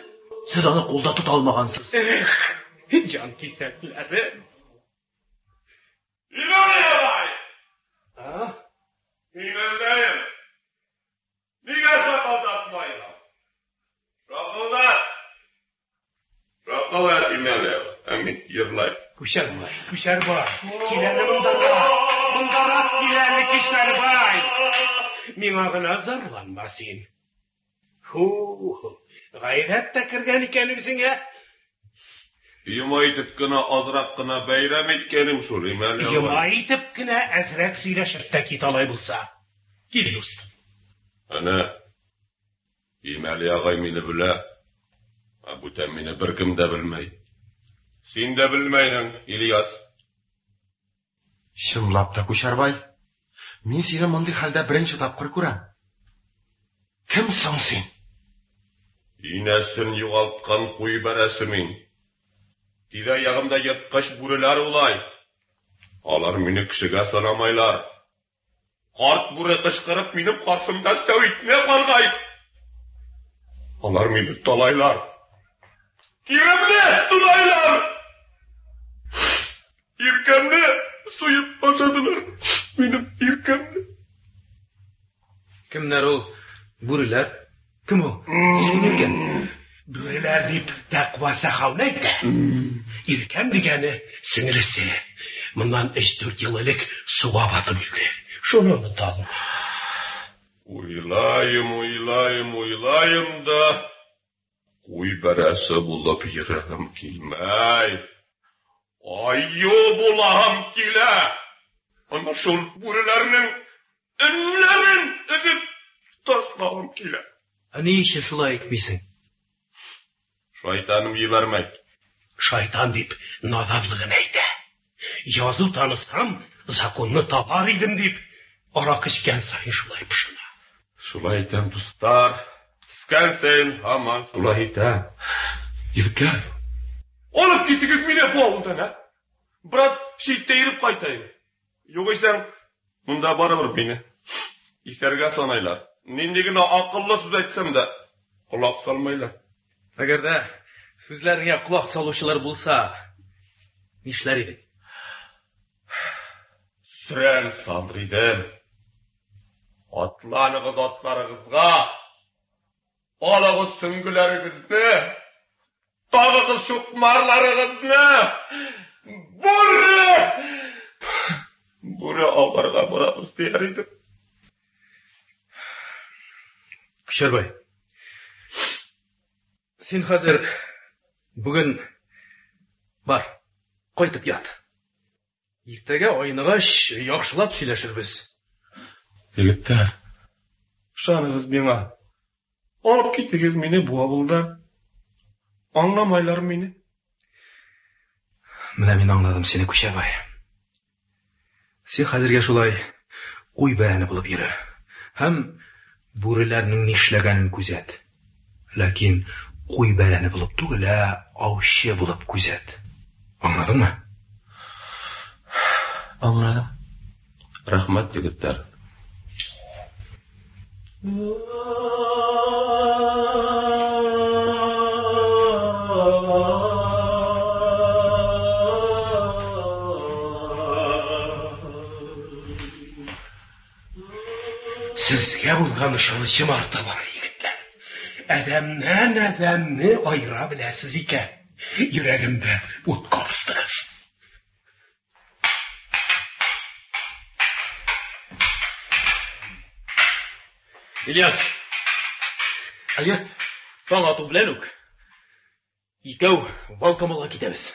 сез аны кулда тота алмагансыз. Эх, җан кисәкләрем. Имәли агай! А? Имәлдәем! Нигә шакылдатмайсың? Шакылдат! Шакылдат, Имәли агай. Ә мин йырлайм. Күчәрбай, Күчәрбай, кил әле мондарак, мондарак кил әле, Күчәрбай. Миңа гына зарланма син. Фу, гайрәт тә кергән икән үзеңә. Йома итеп кенә азрак кына бәйрәм иткәнем шул, Имәли агай. Йома итеп кенә әзрәк сөйләшеп тә кит алай булса. Кил, дустым. Әнә, Имәли агай мине белә, ә бүтән мине беркем дә белмәй. Син дә белмәйһең, Ильяс. Чынлап та, Күчәрбай, мин сине мондый хәлдә беренче тапкыр күрәм. Кем соң син? Инәсен югалткан куй бәрәсе мин. Тирә-ягымда ерткыч бүреләр улай. Алар мине кешегә санамайлар. Карт бүре кычкырып минем каршымда сәвитне каргай. Алар мине талайлар. Тиремне тунайлар. Иркәмне суеп ашадылар. Минем иркәмне. Кемнәр ул бүреләр? Кем ул? Синең иркәң? Бүреләр дип тәкъва сәхауны әйтә. Иркәм дигәне сеңлесе. Моннан 3-4 ел элек суга батып үлде. Шуны оныта алмыйм. Уйлаем, уйлаем, уйлаем да, куй бәрәсе булып йөрәгем килмәй. Аю булам килә. Ана шул бүреләрнең өннәрен өзеп ташлавым килә. Ә ни өчен шулай итмисең? Шайтаным җибәрмәй. Шайтан дип наданлыгын әйтә. Язу танысам, законны табар идем дип, аракы эчкән саен шулай пошына. Шулай итәм, дуслар. Эчкән саен һаман шулай итәм. Егетләр, алып китегез мине бу авылдан, ә? Бераз читтә йөреп кайтайым. Югыйсә, монда барыбер мине исәргә санайлар. Нинди генә акыллы сүз әйтсәм дә, колак салмайлар. Әгәр дә сүзләреңә колак салучылар булса, нишләр идең? Сөрән салыр идем. Атланыгыз атларыгызга, алыгыз сөңгеләрегезне, тагыгыз чукмарларыгызны. Бүре! Бүре ауларга барабыз дияр идем. Күчәрбай, син хәзер бүген бар, кайтып ят. Иртәгә айныгач, яхшылап сөйләшербез. Егетләр, ышаныгыз миңа. Алып китегез мине бу авылдан. Аңламайлар мине. Менә мин аңладым сине, Күчәрбай. Син хәзергә шулай куй бәрәне булып йөре. Һәм бүреләрнең нишләгәнен күзәт. Ләкин куй бәрәне булып түгел, ә аучы булып күзәт. Аңладыңмы? Аңладым. Рәхмәт, егетләр. Сезгә булган ышанычым арта бара, егетләр. Адәмнән адәмне аера беләсез икән. Йөрәгемдә ут кабыздыгыз. Ильяс. Әйе, таң ату белән үк икәү Волкомолга китәбез.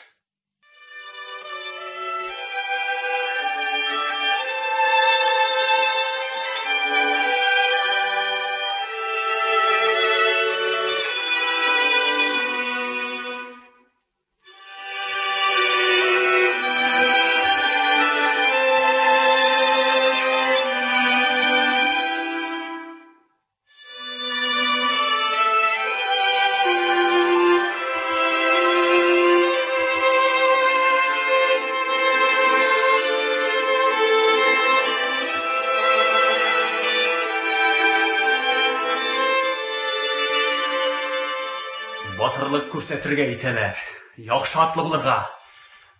Батырлык күрсәтергә итәләр. Яхшы атлы булырга.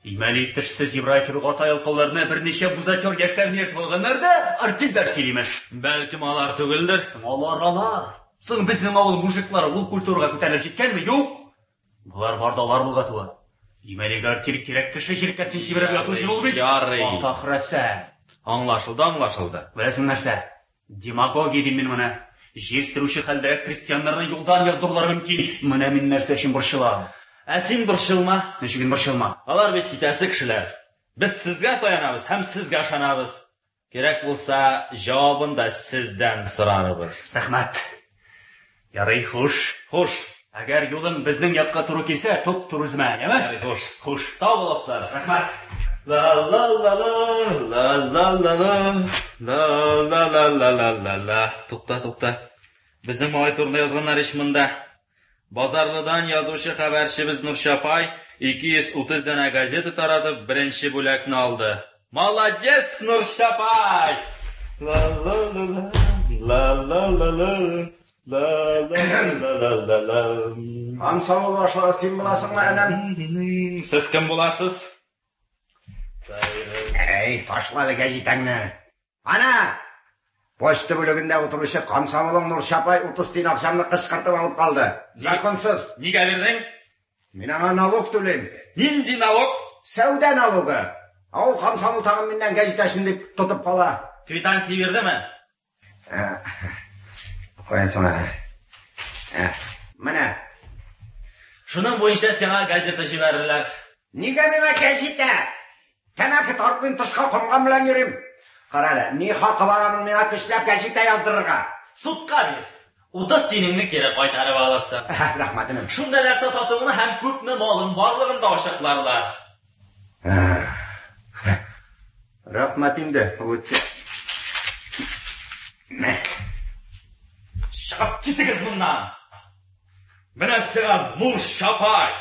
Имәли тешсез Ибрай кебек ата ялкауларны берничә бузатер яшьләрне ияртеп алганнар да, артельдә артель имеш. Бәлкем алар түгелдер. Соң алар алар. Соң безнең авыл мужиклары ул культурага күтәрелеп җиткәнме? Юк. Болар бар да алар болгатуы. Имәлигә артель кирәк кеше җилкәсен кибереп яту өчен ул бит. Ярый. Ата хөрәсә. Аңлашылды, аңлашылды. Беләсең нәрсә? Демагогия дим мин моны. Җир сөрүче хәлдерәк крестьяннарны юлдан яздырулары мөмкин. Менә мин нәрсә өчен борчылам. Ә син борчылма. Ничек инде борчылма? Алар бит китәсе кешеләр. Без сезгә таянабыз һәм сезгә ышанабыз. Кирәк булса, җавабын да сездән сорарбыз. Рәхмәт. Ярый, хуш. Хуш. Әгәр юлың безнең якка туры килсә, туп-туры үземә, яме? Ярый, хуш. Хуш. Сау бул, атлар. Рәхмәт. Ла ла ла ла ла ла ла ла ла ла ла ла ла ла. Тукта, тукта. Безнең малай турында язганнар ич монда. Базарлыдан язучы хәбәрчебез Нуршапай 230 данә газета таратып беренче бүләкне алды. Молодец, Нуршапай! Ла ла ла ла ла ла ла ла ла ла ла ла ла. Комсомол башлыгы син буласыңмы, энем? Сез кем буласыз? Әй, ташла әле гәзитәңне. Ана! Почта бүлегендә утыручы комсомолың Нуршапай 30 тиен акчамны кычкыртып алып калды. Законсыз. Нигә бирдең? Мин аңа налог түлим. Нинди налог? Сәүдә налогы. Ә ул комсомол тагын миннән гәзитәчен дип тотып кала. Квитанция бирдеме? Каян соң әле? Ә, менә. Шуның буенча сиңа газета җибәрерләр. Нигә миңа гәзитә? Тәмәке тартмыйм, тышка комган белән йөрим. Кара әле, ни хакы бар аның миңа көчләп гәзитә яздырырга? Судка бир. 30 тиенеңне кире кайтарып алырсың. Рәхмәт, энем. Шунда нәрсә сатуыңны һәм күпме малың барлыгын да ачыкларлар. Рәхмәт инде, лучше. Чыгып китегез моннан. Менә сиңа Нур Чапай.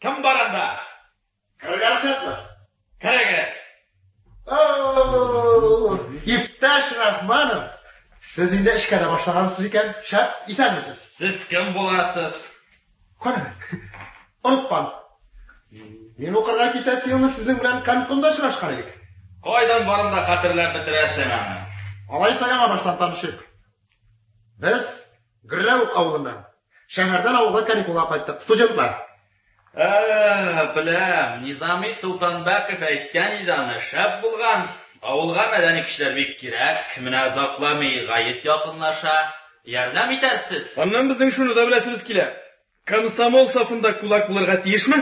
Кем бар анда? Керергә рөхсәтме? Керегез. Иптәш Рахманов, сез инде эшкә дә башлагансыз икән. Шәп, исәнмесез. Сез кем буласыз? Кара, оныткан. Мин укырга китәсе елны сезнең белән каникулда очрашкан идек. Кайдан барын да хәтерләп бетерәсең аны. Алайса яңа баштан танышыйк. Без Гөрләвек авылыннан. Шәһәрдән авылга каникулга кайттык. Студентлар. Ә, беләм, Низами Солтанбәков әйткән иде аны, шәп булган. Авылга мәдәни кешеләр бик кирәк. Менә озакламый гает якынлаша. Ярдәм итәрсез. Аннан безнең шуны да беләсебез килә. Комсомол сафында кулак булырга тиешме?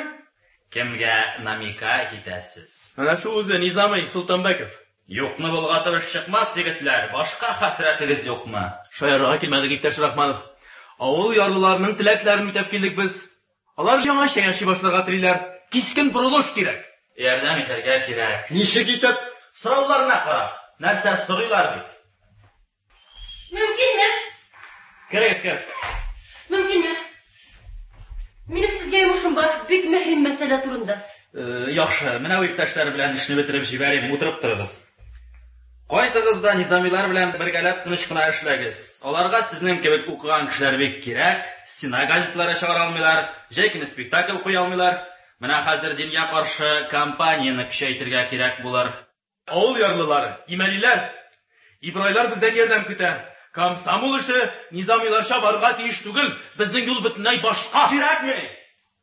Кемгә намекать итәсез? Әнә шул үзе, Низамый Солтанбәков. Юкны болгатып эш чыкмас, егетләр. Башка хәсрәтегез юкмы? Шаярырга килмәдек, иптәш Рахманов. Авыл ярлыларының теләкләрен үтәп килдек без. Алар яңача яши башларга телиләр. Кискен борылыш кирәк. Ярдәм итәргә кирәк. Ничек итеп? Сорауларына карап, нәрсә сорыйлар бит. Мөмкинме? Керегез, кер. Мөмкинме? Минем сезгә йомышым бар, бик мөһим мәсьәлә турында. Э, яхшы, менә бу иптәшләр белән эшне бетереп җибәрим, утырып торыгыз. Кайтыгыз да Низамилар белән бергәләп тыныч кына эшләгез. Аларга сезнең кебек укыган кешеләр бик кирәк. Стена газетлары чыгара алмыйлар, җәй көне спектакль куя алмыйлар. Менә хәзер дингә каршы кампанияне көчәйтергә кирәк булыр. Авыл ярлылары, имәниләр, ибрайлар бездән ярдәм көтә. Комсомол эше Низамиларча барырга тиеш түгел. Безнең юл бөтенләй башка. Кирәкми!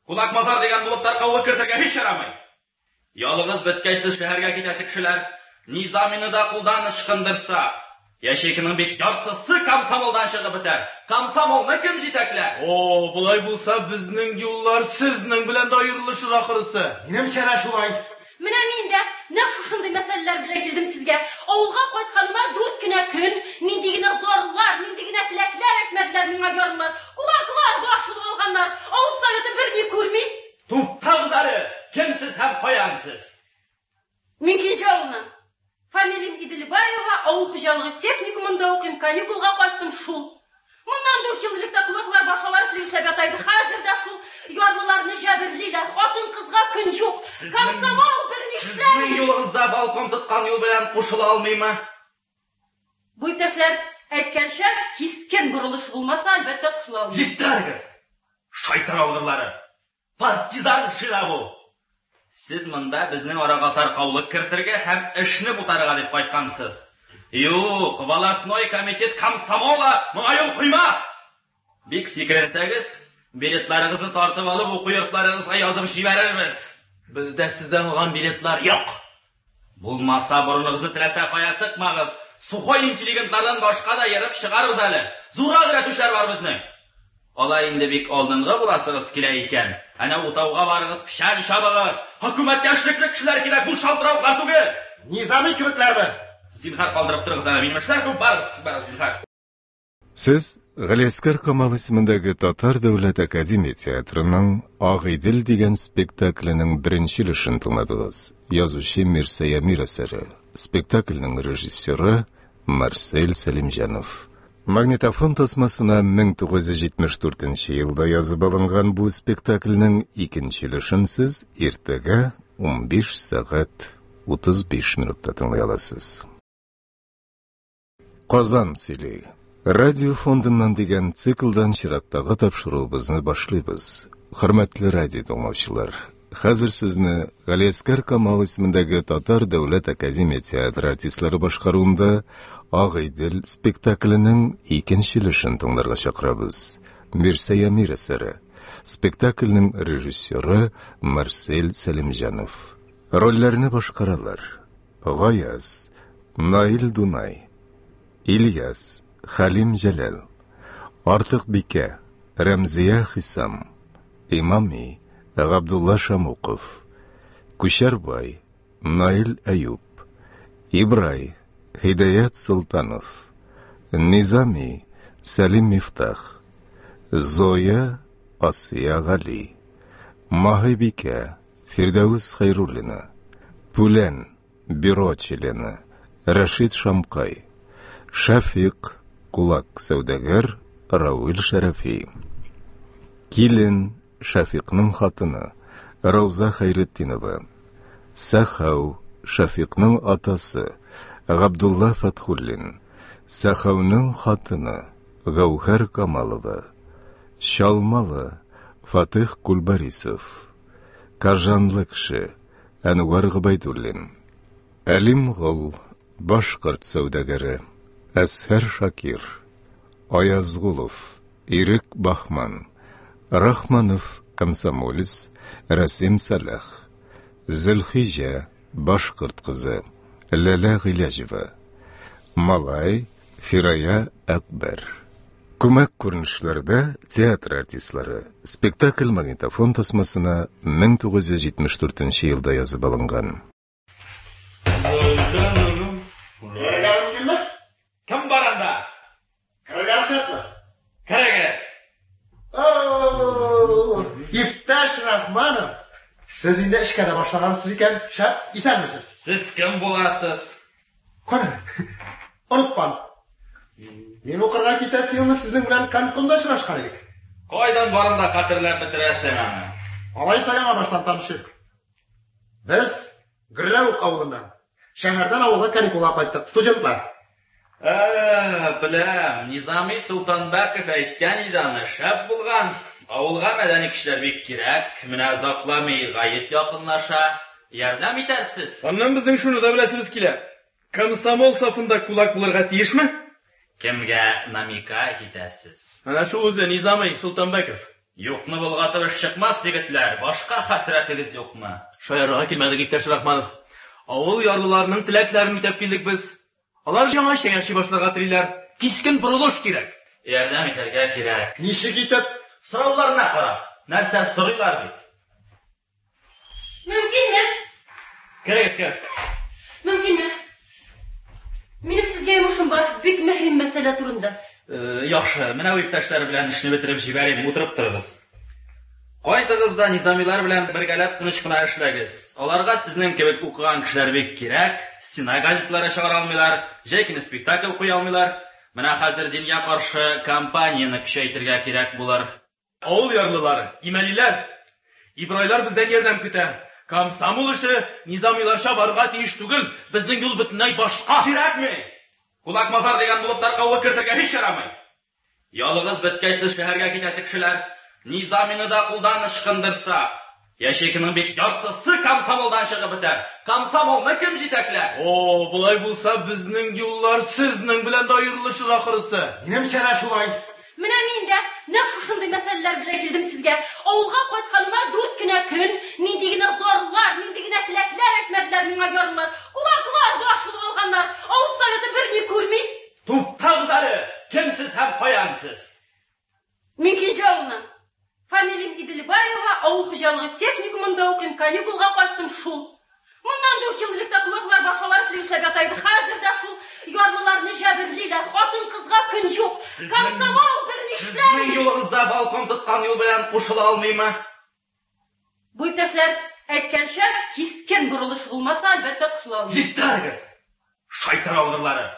Кулак мазар дигән булып таркаулык кертергә һич ярамый. Ялыгыз беткәч сез шәһәргә китәсе кешеләр. Низамины да кулдан ычкындырсак, ячейканың бит яртысы комсомолдан чыгып бетәр. Комсомолны кем җитәкләр? О, болай булса безнең юллар сезнең белән дә аерылышыр ахрысы. Минемчә дә шулай. Менә мин дә нәкъ шушындый мәсьәләләр белән килдем сезгә. Авылга кайтканыма дүрт кенә көн, нинди генә зарлар, нинди генә теләкләр әйтмәделәр миңа ярлылар. Кулаклар баш булып алганнар. Авыл советы берни күрми. Туктагыз әле! Кем сез һәм каян сез? Мин Кенҗә авылыннан. Фамилиям Иделбаева, авыл хуҗалыгы техникумында укыйм, каникулга кайттым шул. Моннан дүрт ел элек тә кулаклар башалар килеп эшләп ята иде. Хәзер дә шул ярлыларны җәберлиләр. Хатын-кызга көн юк. Комсомол берни Сезнең эшләми. юлыгызда балкон тоткан юл белән кушыла алмыймы? Бу иптәшләр әйткәнчә, кискен борылыш булмаса, әлбәттә кушыла алмыйм. Җитәргез! Шайтан алгырлары! Партизан шина бу! Сез монда безнең арага таркаулык кертергә һәм эшне бутарга дип кайткансыз. Юк, волостной комитет комсомола моңа юл куймас! Бик сикеренсәгез, билетларыгызны тартып алып уку йортларыгызга язып җибәрербез. Бездә сездән алган билетлар юк. Булмаса, борыныгызны теләсә кая тыкмагыз. Сухой интеллигентлардан башка да ерып чыгарбыз әле. Зуррак өйрәтүчеләр бар безнең. Алай инде бик алдынгы буласыгыз килә икән. Әнә утауга барыгыз, печән чабыгыз. Хөкүмәткә эшлекле кешеләр кирәк, бу шалтыравыклар түгел. Низами кебекләрме? Зинһар калдырып торыгыз әнә, минем эшләр күп, барыгыз, барыгыз, зинһар. Сез Галиәсгар Камал исемендәге Татар дәүләт академия театрының Агыйдел дигән спектакленең беренче өлешен тыңладыгыз. Язучы Мирсәй Әмир әсәре. Спектакльнең режиссеры Марсель Сәлимҗанов. Магнитофон тасмасына 1974 елда язып алынган бу спектакльнең икенче өлешен сез иртәгә 15 сәгать 35 минутта тыңлый аласыз. Казан сөйли. Радио фондыннан дигән циклдан чираттагы тапшыруыбызны башлыйбыз. Хөрмәтле радио тыңлаучылар, хәзер сезне Галиәсгар Камал исемендәге Татар дәүләт академия театры артистлары башкаруында Агыйдел спектакленең икенче өлешен тыңларга чакырабыз. Мирсәй Әмир әсәре. Спектакльнең режиссеры Марсель Сәлимҗанов. Рольләрне башкаралар: Гаяз, Наил Дунай, Ильяс, Хәлим Җәләл, Артыкбикә, Рәмзия Хисам, Имами, Габдулла Шамуков, Күчәрбай, Наил Әюп, Ибрай, Һидаят Солтанов, Низами, Сәлим Мифтах, Зоя, Асия Гали, Маһибикә, Фирдәвес Хәйруллина, Пүлән, бюро члены, Рәшит Шамкай, Шәфикъ, кулак сәүдәгәр, Равил Шәрәфи. Килен, Шәфикъның хатыны, Рауза Хәйретдинова. Сәхәү, Шәфикъның атасы, Габдулла Фәтхуллин. Сәхәүнең хатыны, Гәүһәр Камалова. Чалмалы, Фатых Кульбарисов. Кажанлы кеше, Әнвәр Гобәйдуллин. Әлимгол, башкорт сәүдәгәре, Әзһәр Шакир. Аязгулов, Ирек Баһман. Рахманов, комсомолец, Рәсим Сәлах. Зөлхиҗә, башкорт кызы, Ләлә Гыйләҗева. Малай, Фирая Әкбәр. Күмәк күренешләрдә театр артистлары. Спектакль магнитофон тасмасына 1974 елда язып алынган. Кем бар анда? Керергә рөхсәтме? Керегез! Иптәш Рахманов, сез инде эшкә дә башлагансыз икән. Шәп, исәнмесез. Сез кем буласыз? Кара, оныткан. Мин укырга китәсе елны сезнең белән канкунда очрашкан идек. Кайдан барын да хәтерләп бетерәсең аны. Алайса яңа баштан танышыйк. Без Гөрләвек авылыннан. Шәһәрдән авылга каникулга кайттык, студентлар. Ә, беләм, Низами Солтанбәков әйткән иде аны, шәп булган. Авылга мәдәни кешеләр бик кирәк. Менә озакламый гает якынлаша. Ярдәм итәрсез. Аннан безнең шуны да беләсебез килә. Комсомол сафында кулак булырга тиешме? Кемгә намекать итәсез? Әнә шул үзе, Низамый Солтанбәков. Юкны болгатып эш чыкмас, егетләр, башка хәсрәтегез юкмы? Шаярырга килмәдек, иптәш Рахманов. Авыл ярлыларының теләкләрен үтәп килдек без. Алар яңача яши башларга телиләр. Кискен борылыш кирәк. Ярдәм итәргә кирәк. Ничек итеп? Сорауларына карап. Нәрсә сорыйлар бит. Мөмкинме? Керегез, кер. Мөмкинме? Минем сезгә йомышым бар, бик мөһим мәсьәлә турында. Э, яхшы, менә бу иптәшләр белән эшне бетереп җибәрим, утырып торыгыз. Кайтыгыз да низамилар белән бергәләп тыныч кына эшләгез. Аларга сезнең кебек укыган кешеләр бик кирәк. Стена газетлары чыгара алмыйлар, җәй көне спектакль куя алмыйлар. Менә хәзер дингә каршы кампанияне көчәйтергә кирәк булыр. Авыл ярлылары, имәниләр, ибрайлар бездән ярдәм көтә. Комсомол эше низамиларча барырга тиеш түгел, безнең юл бөтенләй башка. Кирәкми! Кулак-мазар дигән булып таркаулык кертергә һич ярамый. Ялыгыз беткәч сез шәһәргә китәсе кешеләр, Низамины да кулдан ычкындырсак, ячейканың бит яртысы комсомолдан чыгып бетәр. Комсомолны кем җитәкләр? О, болай булса, безнең юллар сезнең белән дә аерылышыр ахрысы. Минемчә дә шулай. Менә мин дә нәкъ шушындый мәсьәләләр белән килдем сезгә. Авылга кайтканыма дүрт кенә көн, нинди генә зарлар, нинди генә теләкләр әйтмәделәр миңа ярлылар. Кулаклар баш булып алганнар. Авыл советы берни күрми. Туктагыз әле! Кем сез һәм каян сез? Мин Кенҗә авылыннан. Фамилиям Иделбаева, авыл хуҗалыгы техникумында укыйм, каникулга кайттым шул. Моннан дүрт ел элек тә кулаклар баш алар килеп эшләп ята иде. Хәзер дә шул ярлыларны җәберлиләр. Хатын-кызга көн юк. Комсомол берни Сезнең эшләми. юлыгызда балкон тоткан юл белән кушыла алмыймы? Бу иптәшләр әйткәнчә, кискен борылыш булмаса, әлбәттә, кушыла алмыйм. Җиткәрегез! Шайтан алгырлары!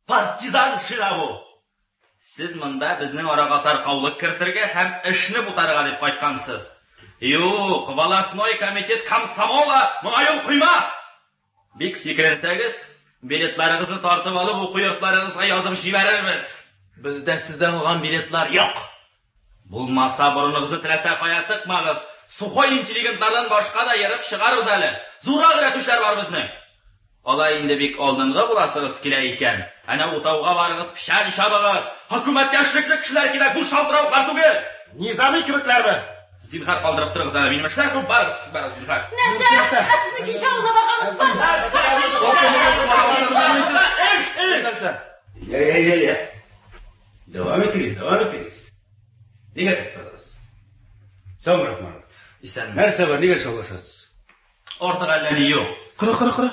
Партизан шина бу! Сез монда безнең арага таркаулык кертергә һәм эшне бутарга дип кайткансыз. Юк, волостной комитет комсомола моңа юл куймас! Бик сикеренсәгез, билетларыгызны тартып алып уку йортларыгызга язып җибәрербез. Бездә сездән алган билетлар юк. Булмаса, борыныгызны теләсә кая тыкмагыз. Сухой интеллигентлардан башка да ерып чыгарбыз әле. Зуррак өйрәтүчеләр бар безнең. Алай инде бик алдынгы буласыгыз килә икән, әнә утауга барыгыз, печән чабыгыз. Хөкүмәткә эшлекле кешеләр кирәк, буш шалтыравыклар түгел. Низами кебекләрме? Зинһар калдырып торыгыз әле, минем эшләр күп, барыгыз, барыгыз, зинһар. Нәрсә? Ә сезнең кичә авылга барганыгыз бармы? Нәрсә? Я, я, я, я. Дәвам итегез, дәвам итегез. Нигә туктадыгыз? Саумы, Рахманов. Исәнме. Нәрсә бар, нигә шаулашасыз? Артык әллә ни юк. Кара, кара, кара.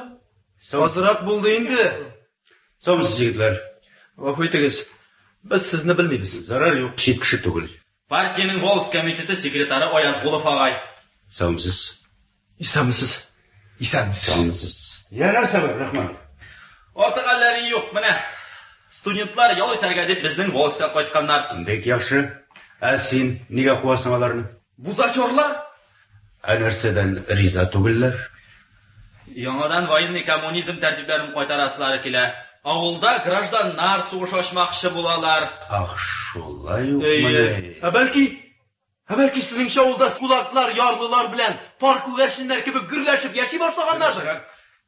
Азрак булды инде. Саумысыз, егетләр. Гафу итегез. Без сезне белмибез. Зарар юк, чит кеше түгел. Партиянең волость комитеты секретаре Аязгулов агай. Саумысыз. Исәнмесез. Исәнмесез. Саумысыз. Я, нәрсә бар, Рахманов? Артык әллә ни юк, менә. Студентлар ял итәргә дип безнең волостька кайтканнар. Бик яхшы. Ә син нигә куасың аларны? Бузачорлар. Ә нәрсәдән риза түгелләр? Яңадан военный коммунизм тәртипләрен кайтарасылары килә. Авылда гражданнар сугыш ачмакчы булалар. Ах, шулай укмыни? Ә бәлки, ә бәлки сезнеңчә авылда кулаклар, ярлылар белән пар күгәрченнәр кебек гөрләшеп яши башлаганнардыр?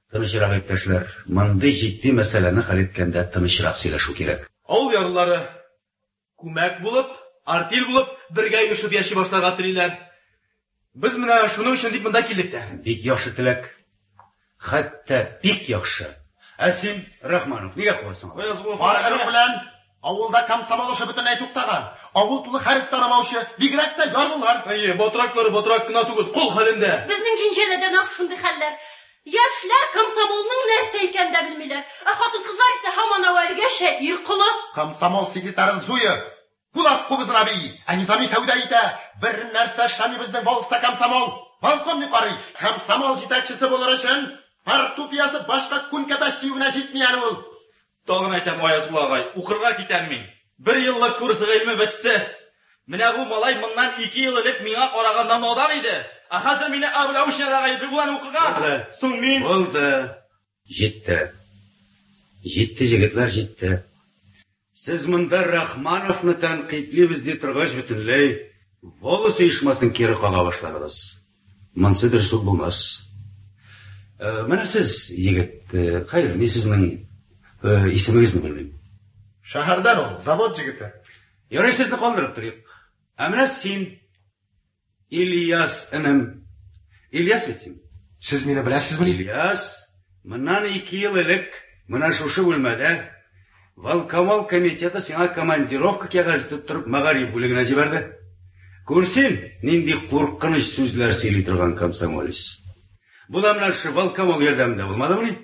Тынычрак, иптәшләр. Мондый җитди мәсьәләне хәл иткәндә тынычрак сөйләшү кирәк. Авыл ярлылары күмәк булып, артель булып, бергә оешып яши башларга телиләр. Без менә шуның өчен дип монда килдек тә. Бик яхшы теләк. Хәтта бик яхшы. Ә син, Рахманов, нигә куасың? Бар ыруг белән авылда комсомол эше бөтенләй туктаган. Авыл тулы хәреф танымаучы, бигрәк тә ярлылар. Әйе, батраклары батрак кына түгел, кол хәлендә. Безнең Кинҗәдә дә нәкъ шундый хәлләр. Яшьләр комсомолның нәрсә икәнен дә белмиләр. Ә хатын-кызлар исә һаман әүвәлгечә ир колы. Комсомол секретаре Зуя кулак кубызына бии, ә Низами сәүдә итә. Бер нәрсә эшләми безнең волостьта комсомол. Полковник карый. Комсомол җитәкчесе булыр өчен портупиясы башка күн кәпәч тию генә җитми әле ул. Тагын әйтәм, Аязгул агай, укырга китәм мин. Бер еллык курс гыйльме бетте. Менә бу малай моннан 2 ел элек миңа караганда надан иде. Ә хәзер мине әүләүчеләр гаепле булган укыган. Булды. Соң мин Булды. Җитте. Җитте, егетләр, җитте. Сез монда Рахмановны тәнкыйтьлибез ди торгач бөтенләй волость оешмасын кире кага башладыгыз. Монсы дөрес үк булмас. Менә сез, егет, хәер, мин сезнең исемегезне белмим. Шәһәрдән ул, завод егете. Ярый, сезне калдырып торыйк. Ә менә син, Ильяс энем. Ильяс бит син? Сез мине беләсезмени? Ильяс, моннан 2 ел элек менә шушы бүлмәдә Волкомол комитеты сиңа командировка кәгазе тоттырып мәгариф бүлегенә җибәрде. Күр син, нинди куркыныч сүзләр сөйли торган комсомолец. Бу да менә шушы волкомол ярдәмендә булмадымыни?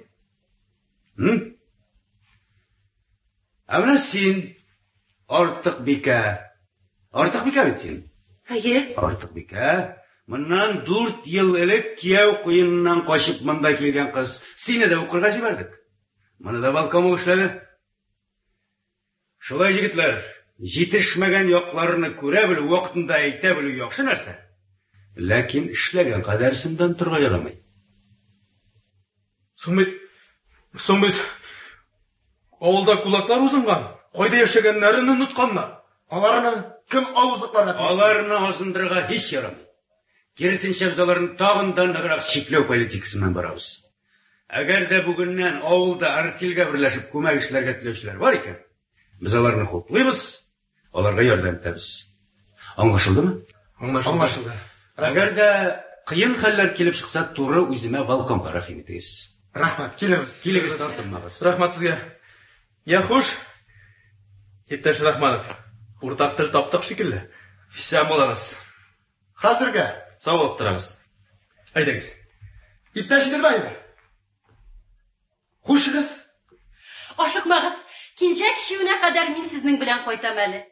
Ә менә син, Артык бикә. Артык бикә бит син? Әйе. Артык бикә. Моннан 4 ел элек кияү куеныннан качып монда килгән кыз. Сине дә укырга җибәрдек. Моны да волкомол эшләде. Шулай, егетләр, җитешмәгән якларны күрә белү, вакытында әйтә белү яхшы нәрсә. Ләкин эшләгән кадәрсеннән торырга ярамый. Соң бит авылда кулаклар узынган, кайда яшәгәннәрен онытканнар. Аларны кем авызлыкларга тиеш? Аларны азындырырга һич ярамый. Киресенчә, без аларны тагын да ныграк чикләү политикасыннан барабыз. Әгәр дә бүгеннән авылда артельгә берләшеп күмәк эшләргә теләүчеләр бар икән, без аларны хуплыйбыз, аларга ярдәм итәбез. Аңлашылдымы? Аңлашылды. Әгәр дә кыен хәлләр килеп чыкса, туры үземә волкомга рәхим итегез. Рәхмәт, килербез. Килегез, тартынмагыз. Рәхмәт сезгә. Я, хуш. Иптәш Рахманов, уртак тел таптык шикелле. Исән булыгыз. Хәзергә. Сау булып торыгыз. Әйдәгез. Иптәш Иделбаева. Хушыгыз. Ашыкмагыз. Кинҗә кичүенә кадәр мин сезнең белән кайтам әле.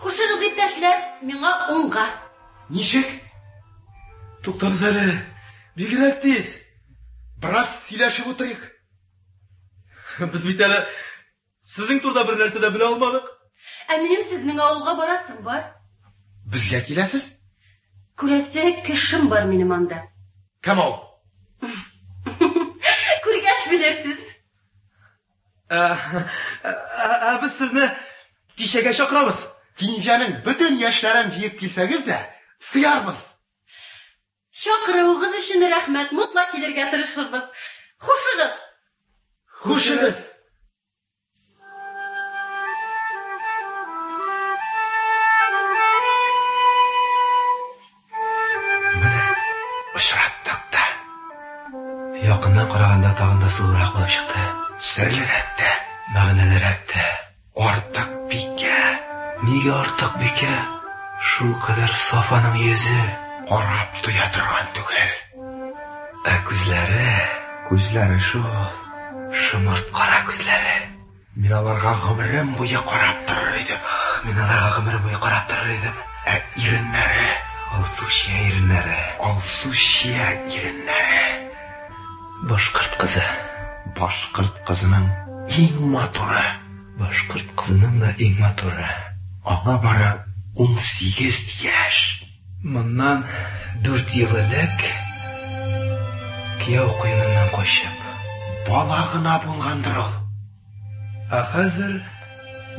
Хушыгыз, иптәшләр, миңа уңга. Ничек? Туктагыз әле. Бигрәк тиз. Бераз сөйләшеп утырыйк. Без бит әле сезнең турыда бер нәрсә дә белә алмадык. Ә минем сезнең авылга барасым бар. Безгә киләсез? Күрәсе кешем бар минем анда. Кем ул? Күргәч белерсез. Ә без сезне кичәгә чакырабыз. Кинҗәнең бөтен яшьләрен җыеп килсәгез дә, сыярбыз. Чакыруыгыз өчен рәхмәт, мотлак килергә тырышырбыз. Хушыгыз. Хушыгыз. Менә очраттык та. Якыннан караганда тагын да сылурак булып чыкты. Серлерәк тә, мәгънәлерәк тә. Артык бикә. Нигә артык бикә? Шул кадәр саф аның йөзе. Карап туя торган түгел. Ә күзләре, күзләре шул. Шомырт кара күзләре. Мин аларга гомерем буе карап торыр идем. Мин аларга гомерем буе карап торыр идем. Ә иреннәре, алсу чия иреннәре. Алсу чия иреннәре. Башкорт кызы. Башкорт кызының иң матуры. Башкорт кызының да иң матуры. Аңа бары 18 яшь. Моннан 4 ел элек кияү куеныннан качып, бала гына булгандыр ул. Ә хәзер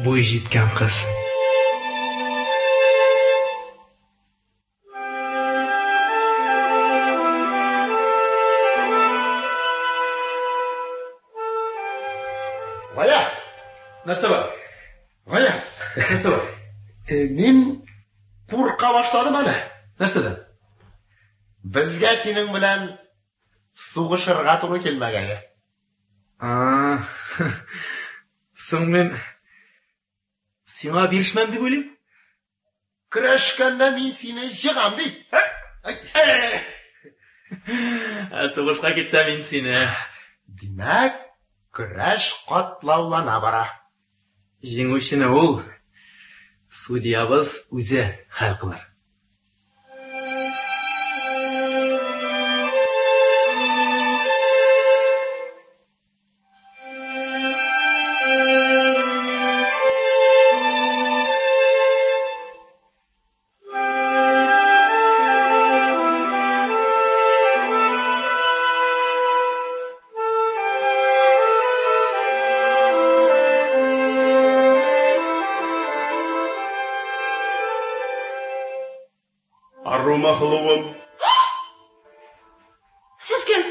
буй җиткән кыз. Гаяз! Нәрсә бар? Гаяз! Нәрсә бар? Мин курка башладым әле. Нәрсәдән? Безгә синең белән сугышырга туры килмәгәе. Соң мин сиңа бирешмәм дип уйлыйм. Көрәшкәндә мин сине җыгам бит. Ә сугышка китсә мин сине. Димәк, көрәш катлаулана бара. Җиңүчене ул судьябыз үзе хәл кылыр. Арума һылуым. Сез кем?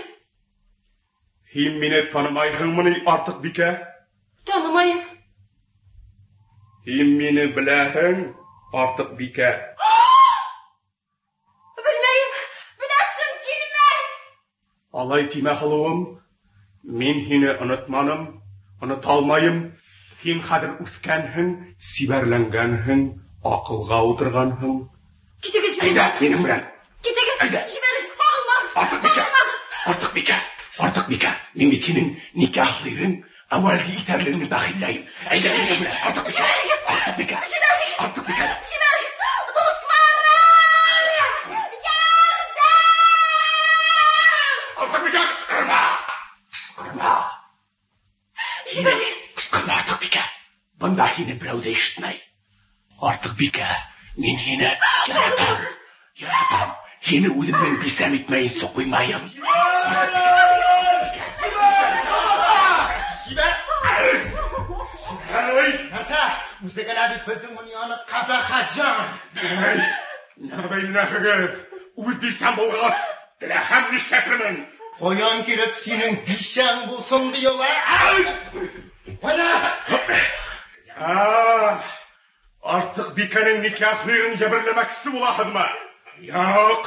Һин мине танымайһыңмыни, артык бикә? Танымайым. Һин мине беләһең, артык бикә. Белмәем, беләсем килмәй. Алай тимә, һылуым. Мин һине онытманым, оныта алмайым. Һин хәзер үскәнһең, сибәрләнгәнһең, акылга утырганһың. Китегез. Әйдә, минем белән. Китегез. Әйдә. Җибәрегез, кагылмагыз. Артык бикә. Артык бикә. Артык бикә. Мин бит синең никахлы ирең, әүвәлге итәрлегеңне бәхилләйм. Әйдә, минем белән. Артык бикә. Артык бикә. Җибәрегез. Артык бикә. Җибәрегез. Дусларым! Ярдәм! Артык бикә, кычкырма. Кычкырма. Җибәрегез. Кычкырма, артык бикә. Бында һине берәү дә ишетмәй. Артык бикә, мин һине яратам. Яратам. Һине үземнең бисәм итмәенчә куймаем. Җибәр! Әй! Нәрсә? Үзе генә бит безнең дөньяны кабахәт җан. Әй! Нәмә бәйләнәһегез? Үз бисәм булгас, теләһәм нишләтермен? Каян килеп синең бисәң булсын ди ул, ә? Гаяз! Артык бикәнең никахлы ирен җәберләмәкче булаһызмы? Юк!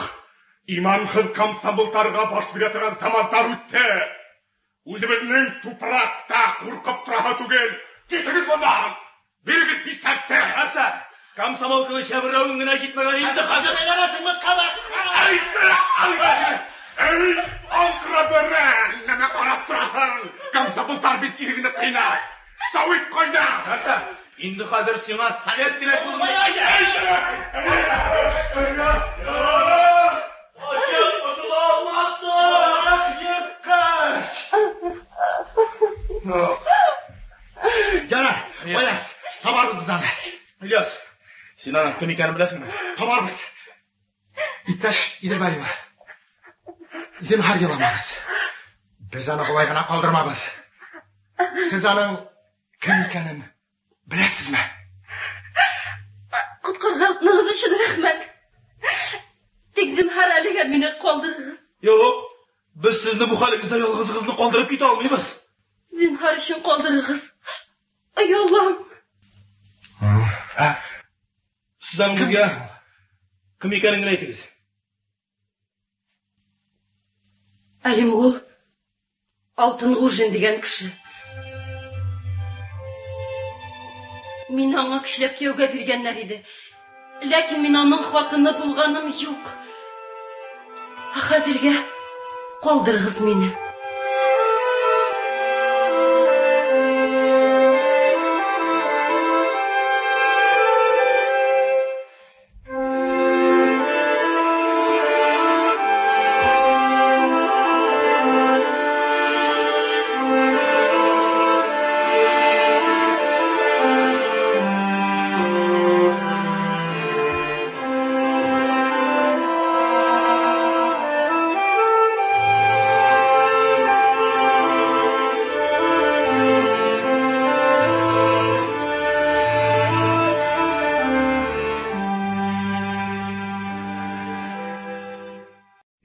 Иманһыз комсомолларга баш бирә торган заманнар үтте. Үзебезнең тупракта куркып тораһы түгел. Китегез моннан! Бирегез бисәкте! Нәрсә? Комсомолканы җәберләвең генә җитмәгән инде хәзер. Әйләнәсеңме, кабахәт? Әй, әй, аңкыра бәрә! Нәмә карап тораһың? Комсомоллар бит иреңне кыйнар. Савит кайда? Нәрсә? Инде хәзер сиңа совет кирәк булдымы? Качып котыла алмассың! Ерткыч! Ярар, Аяз, табарбыз без аны. Ильяс, син аның кем икәнен беләсеңме? Табарбыз. Иптәш Иделбаева, зинһар еламагыз. Без аны болай гына калдырмабыз. Сез аның кем икәнен беләсезме? Коткарганыгыз өчен рәхмәт. Тик зинһар әлегә мине калдырыгыз. Юк, без сезне бу хәлегездә ялгызыгызны калдырып китә алмыйбыз. Зинһар өчен калдырыгыз. Оялам. Сез аның безгә кем икәнен генә әйтегез. Әлимгул Алтынгужин дигән кеше. Мине аңа көчләп кияүгә биргәннәр иде. Ләкин мин аның хатыны булганым юк. Ә хәзергә калдырыгыз мине.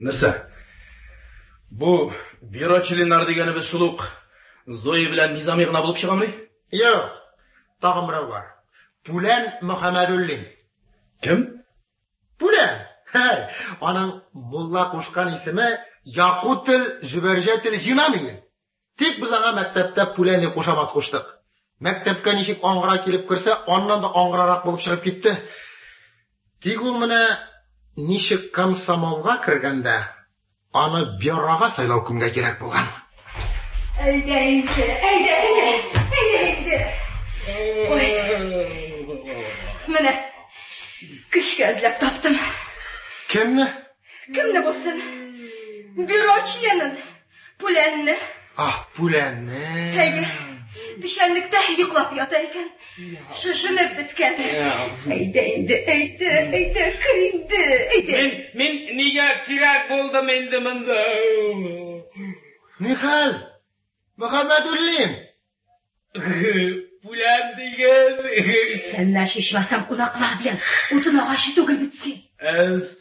Нәрсә? Бу бюро членнары дигәнебез шул ук Зоя белән Низами гына булып чыгамыни? Юк, тагын берәү бар. Пүлән Мөхәммәдуллин. Кем? Пүлән. Хәй, аның мулла кушкан исеме Якутел Зөбәрҗәтел Җинан иде. Тик без аңа мәктәптә Пүлән дип кушамат куштык. Мәктәпкә ничек аңгыра килеп керсә, аннан да аңгырарак булып чыгып китте. Тик ул менә ничек комсомолга кергәндә, аны бюрога сайлау кемгә кирәк булган? Әйдә инде, әйдә, әйдә, әйдә инде. Ой. Менә көчкә эзләп таптым. Кемне? Кемне булсын? Бюро членын. Пүләнне. Ах, Пүләнне. Әйе. Печәнлектә йоклап ята икән. Шешенеп беткән. Әйдә инде, әйдә, әйдә, кер инде, әйдә. Мин, мин нигә кирәк булдым инде монда? Нихәл? Мөхәммәдуллин. Пүлән диген. Исәнләш, ичмасам, кунаклар белән. Утын агачы түгел бит син.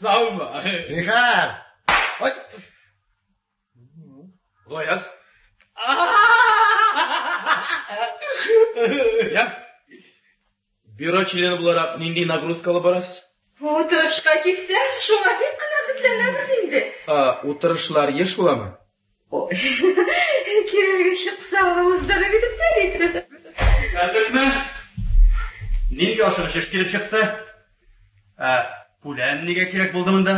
Саумы? Нихәл? Ой, Гаяз. Я. Бюро члены буларак нинди нагрузка алып барасыз? Утырышка килсә, шуңа бик канәгатьләнәбез инде. А, утырышлар еш буламы? Ой, кирәге чыкса, уздырыр идек тә бит. Хәзерме? Нинди ашыгыч эш килеп чыкты? Ә, Пүлән нигә кирәк булды монда?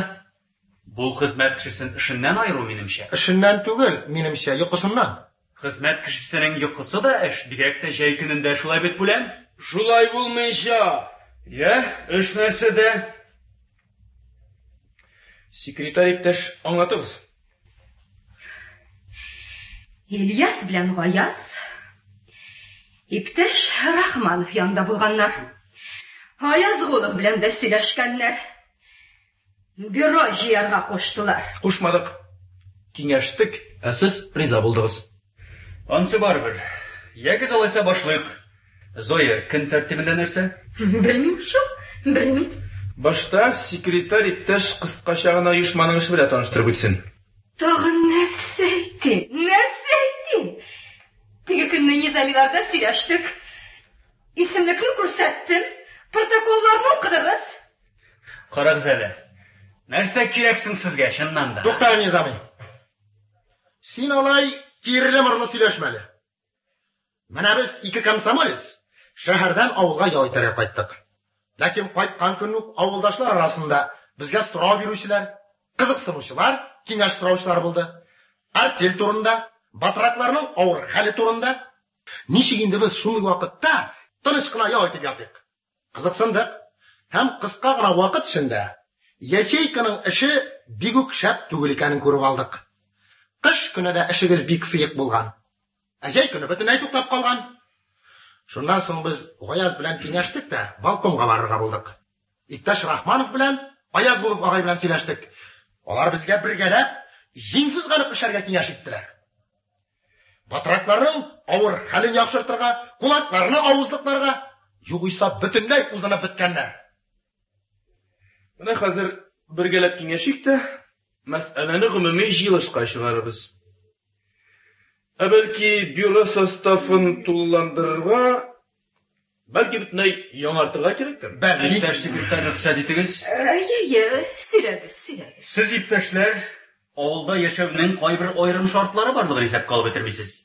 Бу хезмәт кешесен эшеннән аеру, минемчә. Эшеннән түгел, минемчә, йокысыннан. Хезмәт кешесенең йокысы да эш, бигрәк тә җәй көнендә шулай бит, Пүлән? Шулай булмыйча. Я, эш нәрсәдә? Секретарь иптәш, аңлатыгыз. Ильяс белән Гаяз иптәш Рахманов янында булганнар. Аяз Гулов белән дә сөйләшкәннәр. Бюро җыярга куштылар. Кушмадык. Киңәштек, ә сез риза булдыгыз. Ансы барыбер. Ягез алайса башлыйк. Зоя, көн тәртибендә нәрсә? Белмим шул, белмим. Башта секретарь иптәш кыскача гына оешманың эше белән таныштырып үтсен. Тагын нәрсә әйтим, нәрсә әйтим? Теге көнне Низамиларда сөйләштек. Исемлекне күрсәттем, протоколларны укыдыгыз. Карагыз әле. Нәрсә кирәк соң сезгә, чыннан да? Тукта, Низами. Син алай кирле-мырлы сөйләшмә әле. Менә без ике комсомолец шәһәрдән авылга ял итәргә кайттык. Ләкин кайткан көн үк авылдашлар арасында безгә сорау бирүчеләр, кызыксынучылар, киңәш сораучылар булды. Артель турында, батракларның авыр хәле турында. Ничек инде без шундый вакытта тыныч кына ял итеп ятыйк? Кызыксындык. Һәм кыска гына вакыт эчендә ячейканың эше бик үк шәп түгел икәнен күреп алдык. Кыш көне дә эшегез бик сыек булган. Ә җәй көне бөтенләй туктап калган. Шуннан соң без Гаяз белән киңәштек тә волкомга барырга булдык. Иптәш Рахманов белән Аязгулов агай белән сөйләштек. Алар безгә бергәләп җиң сызганып эшләргә киңәш иттеләр. Батракларның авыр хәлен яхшыртырга, кулакларны авызлыкларга, югыйсә бөтенләй узынып беткәннәр. Менә хәзер бергәләп киңәшик тә, мәсьәләне гомуми җыелышка чыгарырбыз. Ә бәлки бюро составын тулыландырырга, бәлки бөтенләй яңартырга кирәктер? Бәлки. Иптәш секретарь, рөхсәт итегез. Әйе, әйе, сөйләгез, сөйләгез. Сез, иптәшләр, авылда яшәүнең кайбер аерым шартлары барлыгын исәпкә алып бетермисез.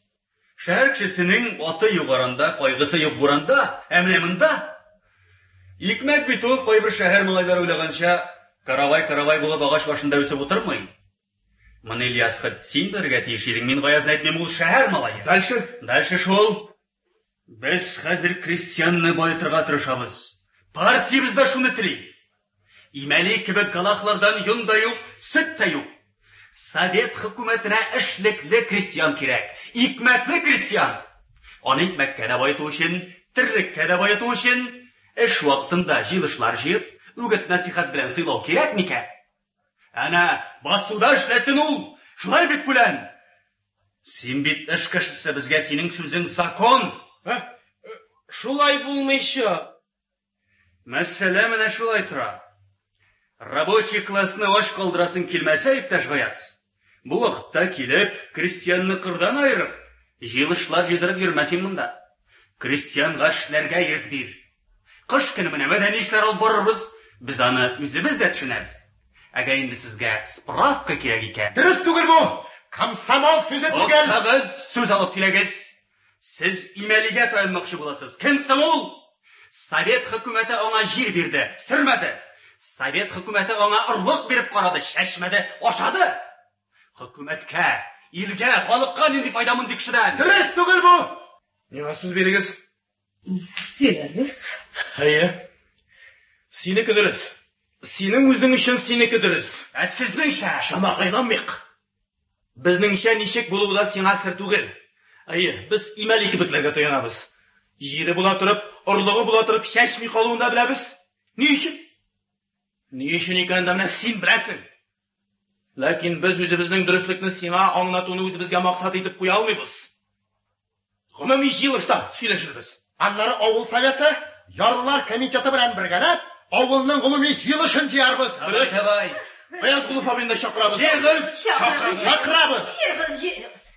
Шәһәр кешесенең аты юк аранда, кайгысы юк буранда, ә менә монда икмәк бит ул кайбер шәһәр малайлары уйлаганча каравай-каравай булып агач башында үсеп утырмый. Моны, Ильяс, хет син белергә тиеш идең, мин Гаязны әйтмим, ул шәһәр малае. Дальше? Дальше шул. Без хәзер крестьянны баетырга тырышабыз. Партиябез дә шуны тели. Имәли кебек галахлардан йон да юк, сөт тә юк. Совет хөкүмәтенә эшлекле крестьян кирәк, икмәкле крестьян. Аны икмәккә дә баету өчен, терлеккә дә баету өчен, эш вакытында җыелышлар җыеп, үгет-нәсихәт белән сыйлау кирәк микән? Әнә, басуда эшләсен ул, шулай бит, Күлән? Син бит эш кешесе, безгә синең сүзең закон. Ә? Шулай булмыйча. Мәсьәлә менә шулай тора. Рабочий классны ач калдырасың килмәсә, иптәш Гаяз, бу вакытта килеп, крестьянны кырдан аерып, җыелышлар җыйдырып йөрмә син монда. Крестьянга эшләргә ирек бир. Кыш көне менә мәдәни эшләр алып барырбыз, без аны үзебез дә төшенәбез. Әгәр инде сезгә справка кирәк икән. Дөрес түгел бу! Комсомол сүзе түгел! Туктагыз, сүз алып сөйләгез. Сез Имәлигә таянмакчы буласыз. Кем соң ул? Совет хөкүмәте аңа җир бирде, сөрмәде. Совет хөкүмәте аңа орлык биреп карады, чәчмәде, ашады. Хөкүмәткә, илгә, халыкка нинди файда мондый кешедән? Дөрес түгел бу! Миңа сүз бирегез. Сөйләгез. Әйе. Синеке дөрес. Синең үзең өчен синеке дөрес. Ә сезнеңчә? Шамакайланмыйк. Безнеңчә ничек булуы да сиңа сер түгел. Әйе, без Имәли кебекләргә таянабыз. Җире була торып, орлыгы була торып чәчми калуын да беләбез. Ни өчен? Ни өчен икәнен дә менә син беләсең. Ләкин без үзебезнең дөреслекне сиңа аңлатуны үзебезгә максат итеп куя алмыйбыз. Гомуми җыелышта сөйләшербез. Аннары авыл советы, ярлылар комитеты белән бергәләп, авылның гомуми җыелышын җыярбыз. Давай, давай. Аязгулов абыйны да чакырабыз. Җыегыз! Чакырабыз. Чакырабыз. Җыегыз, җыегыз.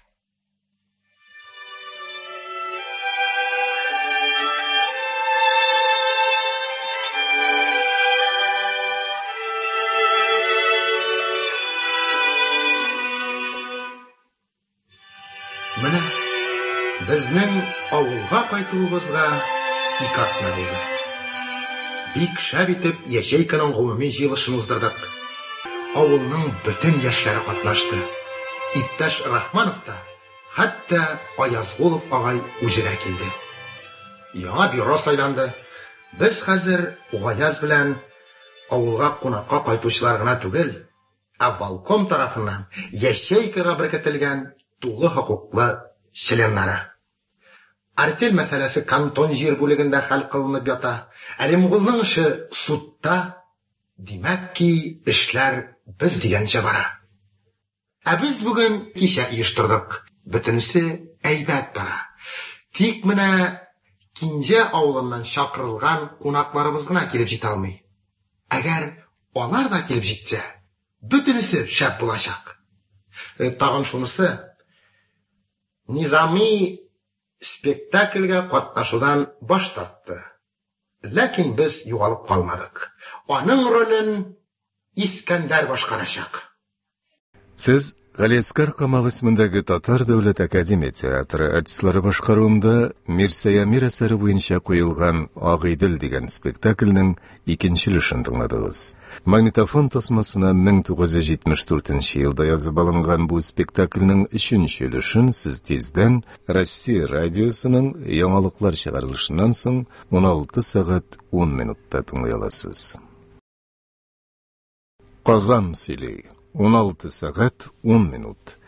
Менә безнең авылга кайтуыбызга ике атна булды. Бик шәп итеп ячейканың гомуми җыелышын уздырдык. Авылның бөтен яшьләре катнашты. Иптәш Рахманов та, хәтта Аязгулов агай үзе дә килде. Яңа бюро сайланды. Без хәзер Гаяз белән авылга кунакка кайтучылар гына түгел, ә волком тарафыннан ячейкага беркетелгән тулы хокуклы членнары. Артель мәсьәләсе кантон җир бүлегендә хәл кылынып ята. Әлимгулның эше судта. Димәк ки, эшләр без дигәнчә бара. Ә без бүген кичә оештырдык. Бөтенесе әйбәт бара. Тик менә Кинҗә авылыннан чакырылган кунакларыбыз гына килеп җитә алмый. Әгәр алар да килеп җитсә, бөтенесе шәп булачак. Тагын шунысы, Низами спектакльгә катнашудан баш тартты. Ләкин без югалып калмадык. Аның ролен Искәндәр башкарачак. Сез Галиәсгар Камал исемендәге Татар дәүләт академия театры артистлары башкаруында Мирсәй Әмир әсәре буенча куелган Агыйдел дигән спектакльнең икенче өлешен тыңладыгыз. Магнитофон тасмасына 1974 елда язып алынган бу спектакльнең өченче өлешен сез тиздән Россия радиосының яңалыклар чыгарылышыннан соң 16 сәгать 10 минутта тыңлый аласыз. Казан сөйли. 16 сәгать 10 минут.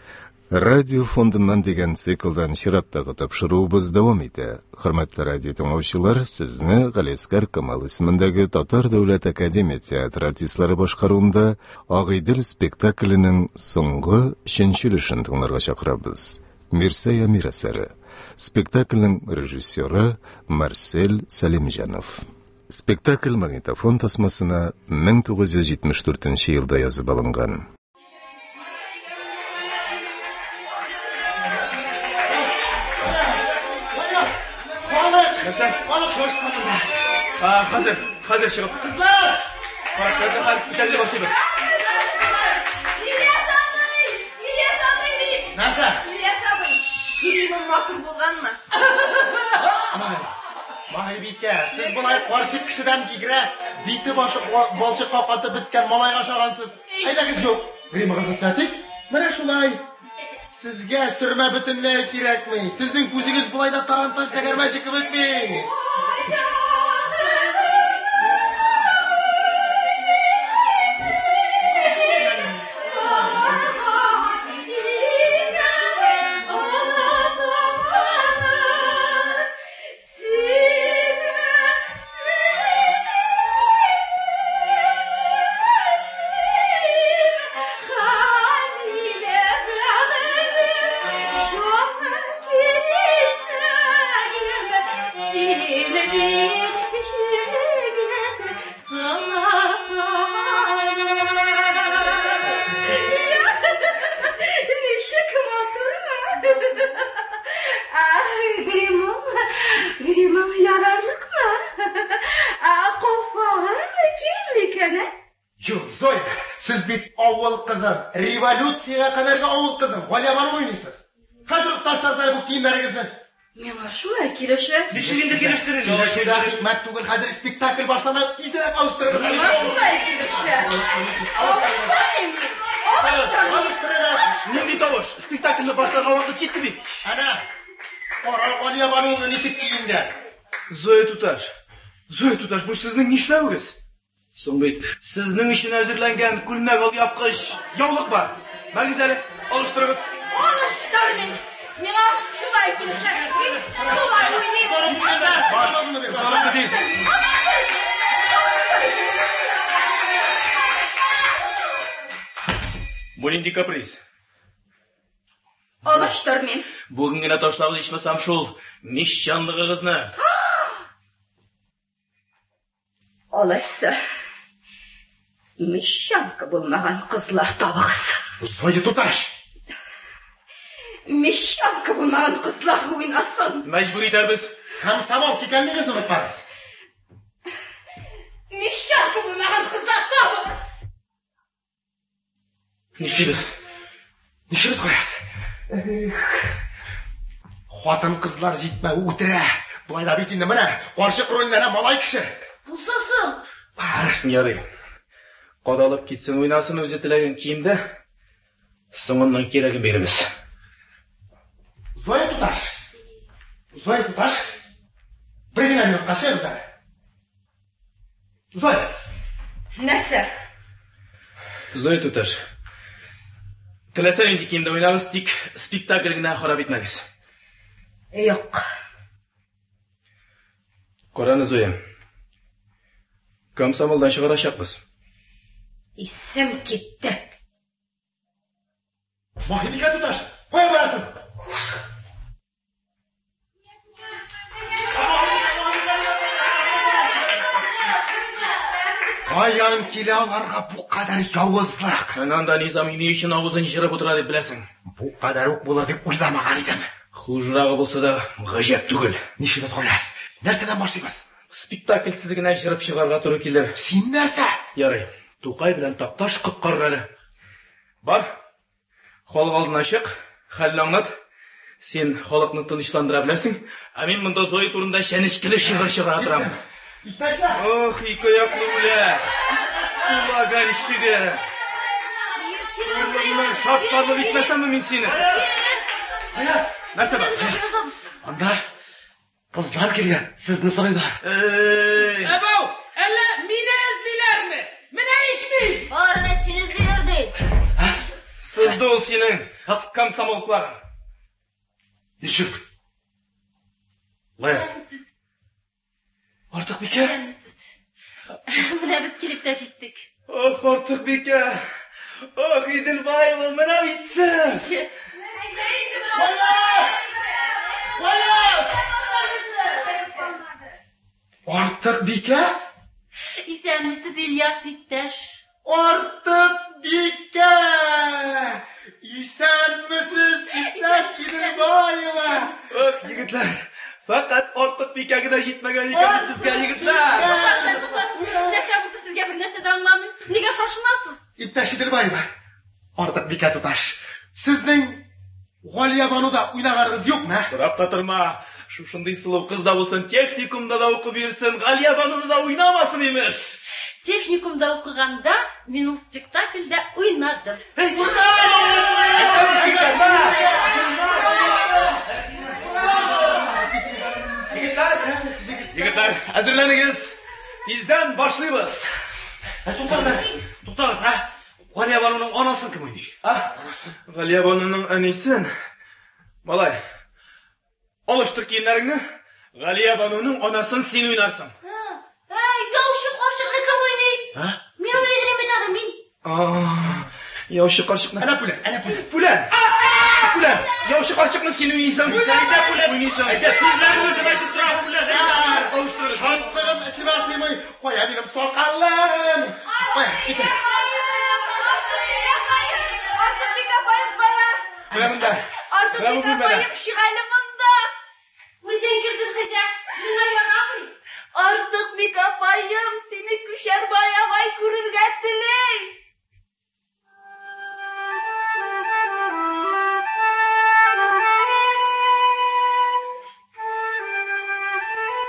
Радио фондыннан дигән циклдан чираттагы тапшыруыбыз дәвам итә. Хөрмәтле радио тыңлаучылар, сезне Галиәсгар Камал исемендәге Татар дәүләт академия театры артистлары башкаруында Агыйдел спектакленең соңгы өченче өлешен тыңларга чакырабыз. Мирсәй Әмир әсәре. Спектакльнең режиссеры Марсель Сәлимҗанов. Спектакль магнитофон тасмасына 1974 елда язып алынган. Халык! Халык шашкан монда. Хәзер, хәзер чыгып. Кызлар! Хәзер, хәзер спектакль башлыйбыз. Ильяс абый! Ильяс абый дим! Нәрсә? Ильяс абый, гримым матур булганмы? Маһибикә, сез болай карчык кешедән бигрәк бите башы балчыкка катып беткән малайга ошагансыз. Әйдәгез юк, гримыгызны төзәтик. Менә шулай. Сезгә сөрмә бөтенләй кирәкми. Сезнең күзегез болай да тарантас тәгәрмәче кебек бит. Ничек матурмы? Гримым, гримым ярарлыкмы? Калфагым киң микән, ә? Юк, Зоя, сез бит авыл кызын, революциягә кадәрге авыл кызын, Галиябану уйныйсыз. Хәзер үк ташларсыз әле бу киемнәрегезне. Миңа шулай килешә. Ничек инде килештерер? Килешүдә хикмәт түгел, хәзер спектакль башлана, тизрәк алыштырыгыз. Миңа шулай килешә. Алыштырмыйм мин. Алыштырмыйм. Алыштырыгыз. Нинди тавыш? Спектакльне башларга вакыт җитте бит. Әнә, кара Галиябануны ничек киенгән. Зоя туташ, Зоя туташ, бу сезнең нишләвегез? Соң бит сезнең өчен әзерләнгән күлмәк алъяпкыч, яулык бар. Бәргез әле, алыштырыгыз. Алыштырмыйм. Миңа шулай килешә. Мин шулай уйныйм. Бу нинди каприз? Алыштырмыйм. Бүген генә ташлагыз ичмасам шул мещанлыгыгызны. Алайса, мещанка булмаган кызлар табыгыз. Зоя туташ! Мещанка булмаган кызлар уйнасын. Мәҗбүр итәрбез. Комсомол икәнлегегезне онытмагыз. Мещанка булмаган кызлар табыгыз. Нишлибез? Нишлибез, Гаяз? Хатын кызлар җитмәве үтерә. Болай да бит инде менә карчык ролендә әнә малай кеше. Булса соң. Бар. Ярый. Кадалып китсен, уйнасын үзе теләгән киемдә. Соңыннан кирәген бирербез. Зоя туташ. Зоя туташ. Бер генә минутка чыгыгыз әле. Зоя. Нәрсә? Зоя туташ. Теләсә нинди киемдә уйнагыз, тик спектакль генә харап итмәгез. Юк. Караны, Зоя. Комсомолдан чыгарачакбыз. Исем китте. Маһибикә туташ, кая барасың? Каян килә аларга бу кадәр явызлык? Әнә анда Низами ни өчен авызын җырып утыра дип беләсең? Бу кадәр үк булыр дип уйламаган идем. Хужрагы булса да, гаҗәп түгел. Нишлибез, Гаяз? Нәрсәдән башлыйбыз? Спектакльсез генә җырып чыгарга туры килер. Син нәрсә? Ярый, Тукай белән Такташ коткарыр әле. Бар. Халык алдына чык, хәлне аңлат. Син халыкны тынычландыра беләсең, ә мин монда Зоя турында чәнечкеле шигырь чыгара торам. Ох, ике аяклы үлә. Тулаган ишеге. Урыннан шартларлык итмәсәмме мин сине? Аяз, Нәрсә бар? Анда кызлар килгән, сезне сорыйлар. Эй! Әбәү, әллә мине эзлиләрме? Менә ич мин! Бар, менә сине эзлиләр ди. Сызды ул синең комсомолкларың. Ничек? Лая. Артык бикә. Менә без килеп тә җиттек. Ох, Артык бикә. Ох, Иделбаева, менә бит сез. Артык бикә? Исәнмесез, Ильяс иптәш. Артык бикә! Исәнмесез, иптәш Иделбаева! Ох, егетләр, фәкать Артык бикә генә җитмәгән икән бит безгә, егетләр. Нәрсә булды сезгә, бер нәрсә дә аңламыйм. Нигә шашынасыз? Иптәш Иделбаева, Артык бикә туташ, сезнең Галиябануда уйнаганыгыз юкмы? ә? Сорап та торма. Шушындый сылу кыз да булсын, техникумда да укып йөрсен, Галиябануны да уйнамасын имеш. Техникумда укыганда мин ул спектакльдә уйнадым. Егетләр, егетләр, әзерләнегез. Тиздән башлыйбыз. Туктагыз, ә? Туктагыз, ә? Галиябануның анасын кем уйный? А? Галиябануның әнисен. Малай, алыштыр киемнәреңне. Галиябануның анасын син уйнарсың. Әй, яучы карчыкны кем уйный? Мин уйныйм бит аны, мин. А, яучы карчыкны. Әнә пүлән, әнә пүлән. Пүлән! Пүлән! Яучы карчыкны син уйныйсың. Әйдә, пүлән уйныйсың. Әйдә, сүзләрен үзем әйтеп торам, пүлән. Әйдә, алыштырыгыз. Шатлыгым эчемә сыймый. Кая минем сакалым? Кая, китер. Артык бик апаем кая? Менә монда. Артык Менә бу бик бүлмәдә. апаем Шигали монда. Үзең кердең, Хәзә. Миңа ярамый. Артык бик апаем, сине Күчәрбай агай күрергә тели.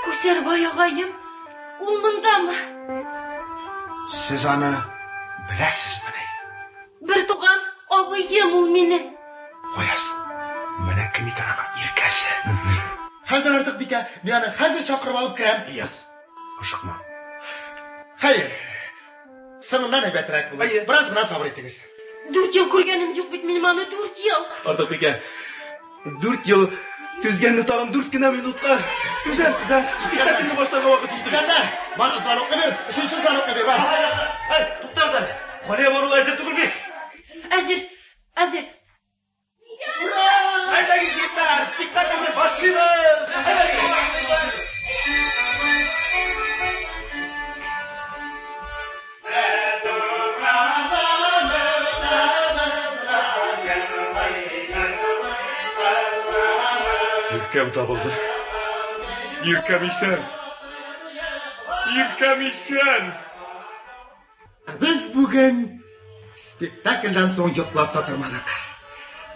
Күчәрбай агаем, ул мондамы? Сез аны беләсезмени? Бер туган абыем ул минем. Гаяз, менә кем икән аның иркәсе. Хәзер Артык бикә, мин аны хәзер чакырып алып керәм. Ильяс, ашыкма. Хәер, соңыннан әйбәтрәк булыр. Әйе. Бераз гына сабыр итегез. 4 ел күргәнем юк бит минем аны, 4 ел. Артык бикә, 4 ел түзгәнне тагын 4 кенә минутка түзәрсез, ә? Спектакльне башларга вакыт җитте. Искәндәр, бар звонокны бир, өченче звонокны бир, бар. Әй, туктагыз әле. Галиябану әзер түгел бит. Әзер, әзер. Әйдәгез, егетләр, спектакльне башлыйбыз. Әйдәгез. Иркәм табылды. Иркәм исән. Иркәм исән. Без бүген спектакльдән соң йоклап та тормадык.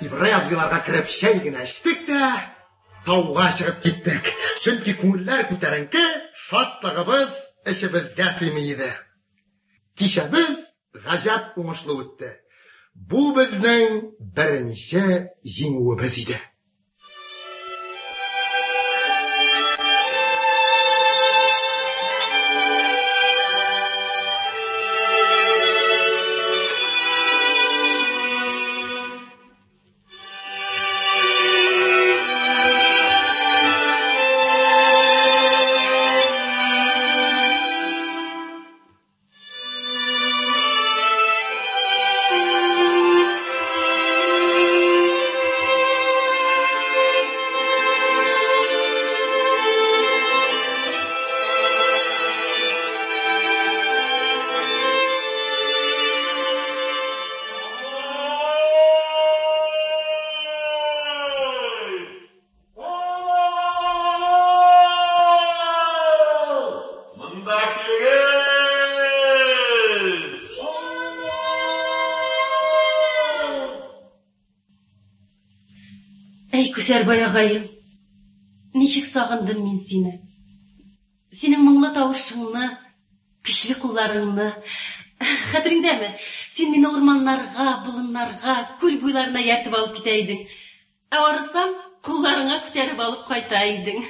Ибрай абзыйларга кереп чәй генә эчтек тә, тауга чыгып киттек. Чөнки күңелләр күтәренке, шатлыгыбыз эчебезгә сыймый иде. Кичәбез гаҗәп уңышлы үтте. Бу безнең беренче җиңүебез иде. Күсәрбай агаем, ничек сагындым мин сине. Синең моңлы тавышыңны, көчле кулларыңны. Хәтереңдәме, син мине урманнарга, болыннарга, күл буйларына ияртеп алып китә идең. Ә арысам, кулларыңа күтәреп алып кайта идең.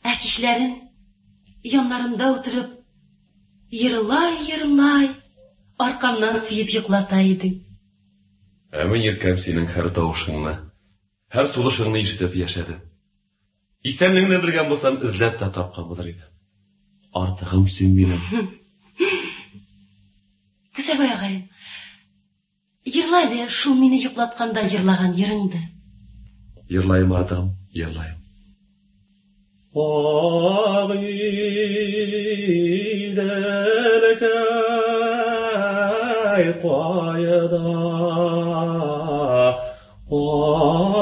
Ә кичләрен яннарымда утырып, ерлай-ерлай, аркамнан сөеп йоклата идең. Ә мин, иркәм, синең һәр тавышыңны, һәр сулышыңны ишетеп яшәдем. Исәнлегеңне белгән булсам, эзләп тә тапкан булыр идем. Артыгым син минем. Күсәрбай агаем, ерла әле шул мине йоклатканда ерлаган ерыңды. Ерлайым, артыгым, ерлайым. Агыйделкәй кайда,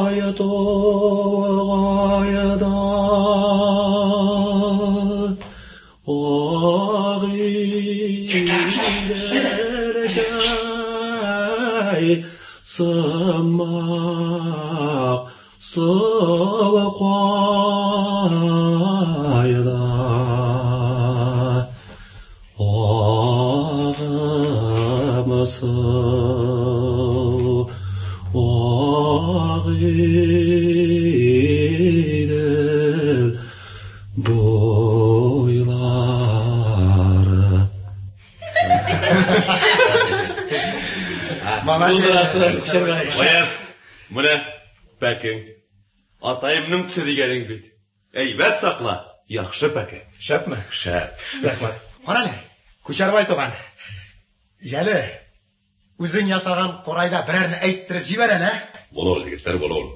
кайту кайда? Агыйделкәй сымак суы кайда? Агымы су, Агыйдел буйлары. Булдырасың, Күчәрбай. Гаяз, менә пәкең. Атаемның төсе дигәнең бит. Әйбәт сакла, яхшы пәке. Шәпме? Шәп. Рәхмәт. Кара әле, Күчәрбай туган. Яле, үзең ясаган курайда берәрне әйттереп җибәр әле, ә? Була ул, егетләр, була ул.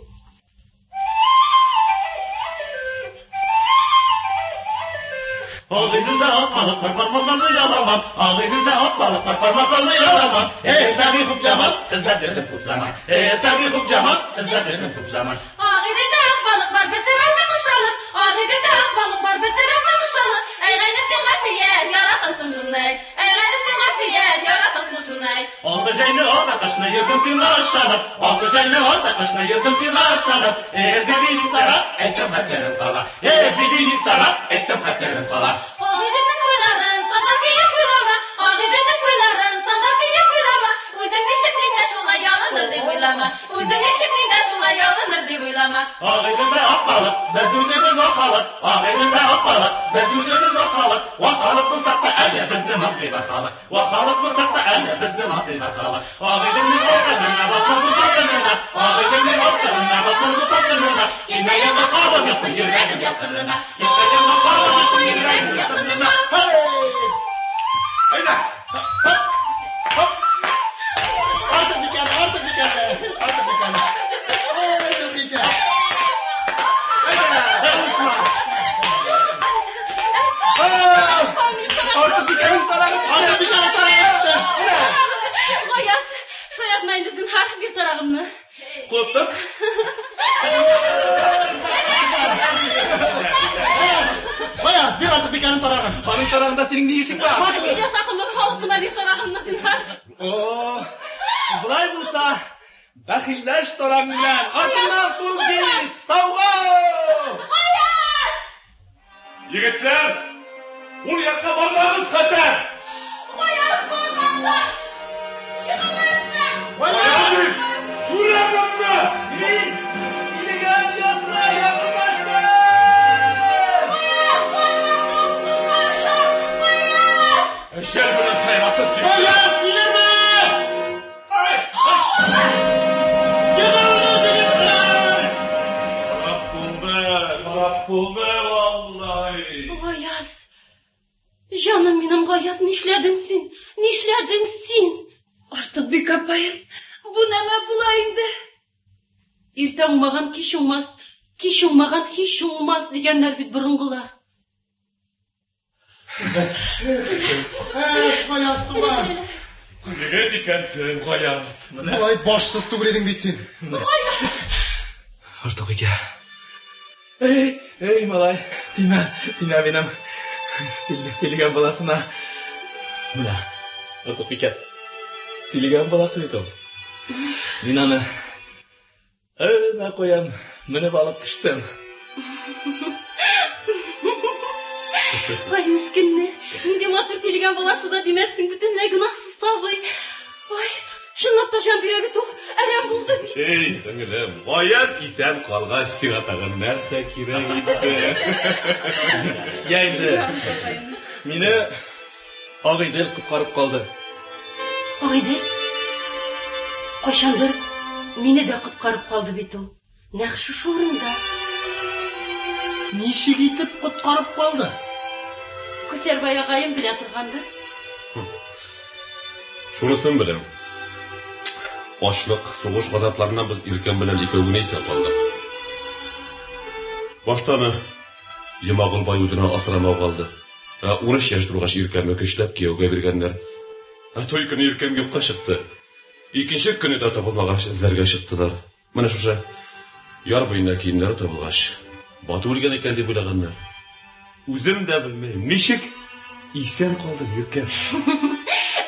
Агыйделдә ак балык бар, бармасам ояламам. Агыйделдә ак балык бар, бармасам ояламам. Эй, сәби хуп җамал, эзләп йөрдем күп заман. Эй, сәби хуп җамал, эзләп йөрдем күп заман. Агыйделдә ак балык бар, бетер алмамыш алып. Агыйделдә ак балык бар, бетер алмамыш алып. Әй, гайнетең гафият, яратамсың шуны әйт. Әй, гайнетең гафият, яратамсың шуны әйт. Алты җәйне, алты кышны йөрдем сиңа ышанып. Алты җәйне, алты кышны йөрдем сиңа ышанып. Эй, Зәбини Сара, әйтсәм хәтерем кала. Эй, Бибини Сара, әйтсәм хәтерем кала. Агыйделнең буйларын сандал киеп уйлама. Агыйделнең буйларын сандал киеп уйлама. Үзең ничек мин дә шулай ялыныр дип уйлама. Үзең ничек мин дә шулай ялыныр дип уйлама. Агыйделдә ак балык, без үзебез вак халык. Агыйделдә ак балык, без үзебез вак халык. Вак халык булсак та әле безне мактыйлар халык. Вак халык булсак та әле безне мактыйлар халык. Агыйделнең алтынына басмасын сатынына. Агыйделнең алтынына басмасын сатынына. Килмә яңа кабынысын йөрәгем ялкынына. Килмә яңа кабынысын йөрәгем ялкынына. Әйдә! Хоп! Хоп! Артык бикәне, артык бикәне, артык бикәне. Ой, Зөлхиҗә. Әйдә, тавышма. Артык бикәнең тарагы төште. Артык бикәнең тарагы төште. Тарагы төште, Гаяз. Шаяртма инде, зинһар, бир тарагымны. Куып тот. Гаяз, бир артык бикәнең тарагын. Аның тарагында синең ни эшең бар? Ильяс акыллым, алып кына бир тарагымны, зинһар. О, болай булса, бәхилләш тарагың белән. Артыңнан куып җит, тауга! Егетләр, ул якка бармагыз хәтәр! Гаяз, барма анда! Чыгыңнар эзләп! Гаяз! Шүрәләнмә! Мин Илегән язына якынлаштым! Гаяз, барма, дулкынга ошап! Гаяз! Әшәр белән сайраты син. Гаяз, килерме? Егылды, егетләр! Харап булды, харап булды, валлаһи. Гаяз! Җаным минем, Гаяз, нишләдең син? Нишләдең син? Артык бик апаем, бу нәмә була инде. Иртә уңмаган кич уңмас, кич уңмаган һич уңмас дигәннәр бит борынгылар. Эх, Гаяз туган. Егет икәнсең, Гаяз. Болай башсыз түгел идең бит син. Артык бикә. Эй, эй, малай, тимә, тимә минем. Тилгән баласына. Менә, Артык бикә. Тилгән баласы бит ул. Мин аны Әнә куям, менеп алып төштем. Ой, мескенне, нинди матур тилегән баласы да димәссең, бөтенләй гөнаһсыз сабый. Ой, чынлап та җан бирә бит ул, әрәм булды бит. Эй, сеңелем, Гаяз исән калгач, сиңа тагын нәрсә кирәк инде? Я инде, мине Агыйдел коткарып калды. Агыйдел? Кайчандыр мине дә коткарып калды бит ул. Нәкъ шушы урында. Ничек итеп коткарып калды? Күсәрбай агаем белә торгандыр. Шунысын беләм. Ачлык, сугыш газапларыннан без Иркәм белән икәү генә исән калдык. Башта аны Йомагыл бай үзенә асрамауга алды. Ә 13 яшь тулгач Иркәмне көчләп кияүгә биргәннәр. Ә туй көне Иркәм юкка чыкты. Икенче көне дә табылмагач, эзләргә чыктылар. Менә шушы яр буенда киемнәре табылгач, батып үлгән икән дип уйлаганнар. Үзем дә белмим, ничек исән калдым, Иркәм.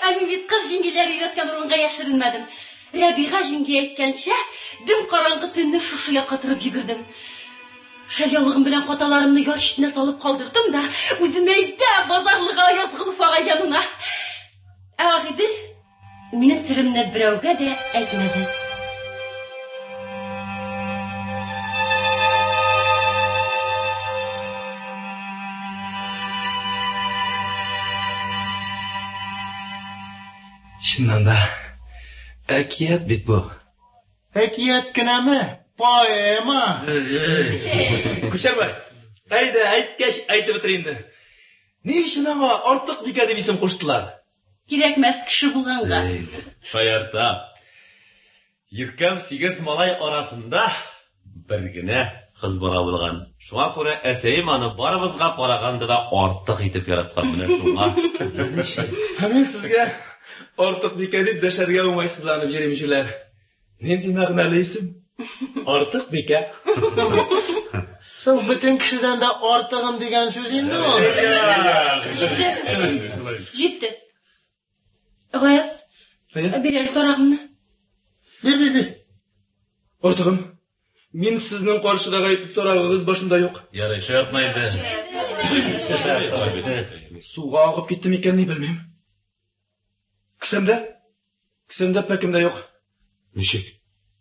Ә мин бит кыз җиңгиләр өйрәткән урынга яшеренмәдем. Рәбига җиңги әйткәнчә, дөм караңгы төнне шушы якка торып йөгердем. Шәльяулыгым белән каталарымны яр читенә салып калдырдым да, үзем әйдә базарлыга Аязгулов агай янына. Ә Агыйдел минем серемне берәүгә дә әйтмәде. Чыннан да, әкият бит бу. Әкият кенәме? Поэма! Күчәрбай, әйдә, әйткәч, әйтеп бетер инде. Ни өчен аңа Артык бикә дип исем куштылар? Кирәкмәс кеше булганга. Шаярта. Иркәм сигез малай арасында бер генә кыз бала булган. Шуңа күрә әсәем аны барыбызга караганда да артык итеп яраткан. Менә шуңа. Ә мин сезгә Артык бикә дип дәшәргә уңайсызланып йөрим, җүләр. Нинди мәгънәле исем? Артык бикә. Соң бөтен кешедән дә артыгым дигән сүз инде ул. Җитте. Җитте. Гаяз, бир әле тарагымны. Бир, бир, бир. Артыгым. Мин сезнең каршыда гаепле тарагыгыз башында юк. Ярый, шаяртма инде. Суга агып китте микән, ни белмим. Кесәмдә? Кесәмдә пәкем дә юк. Ничек?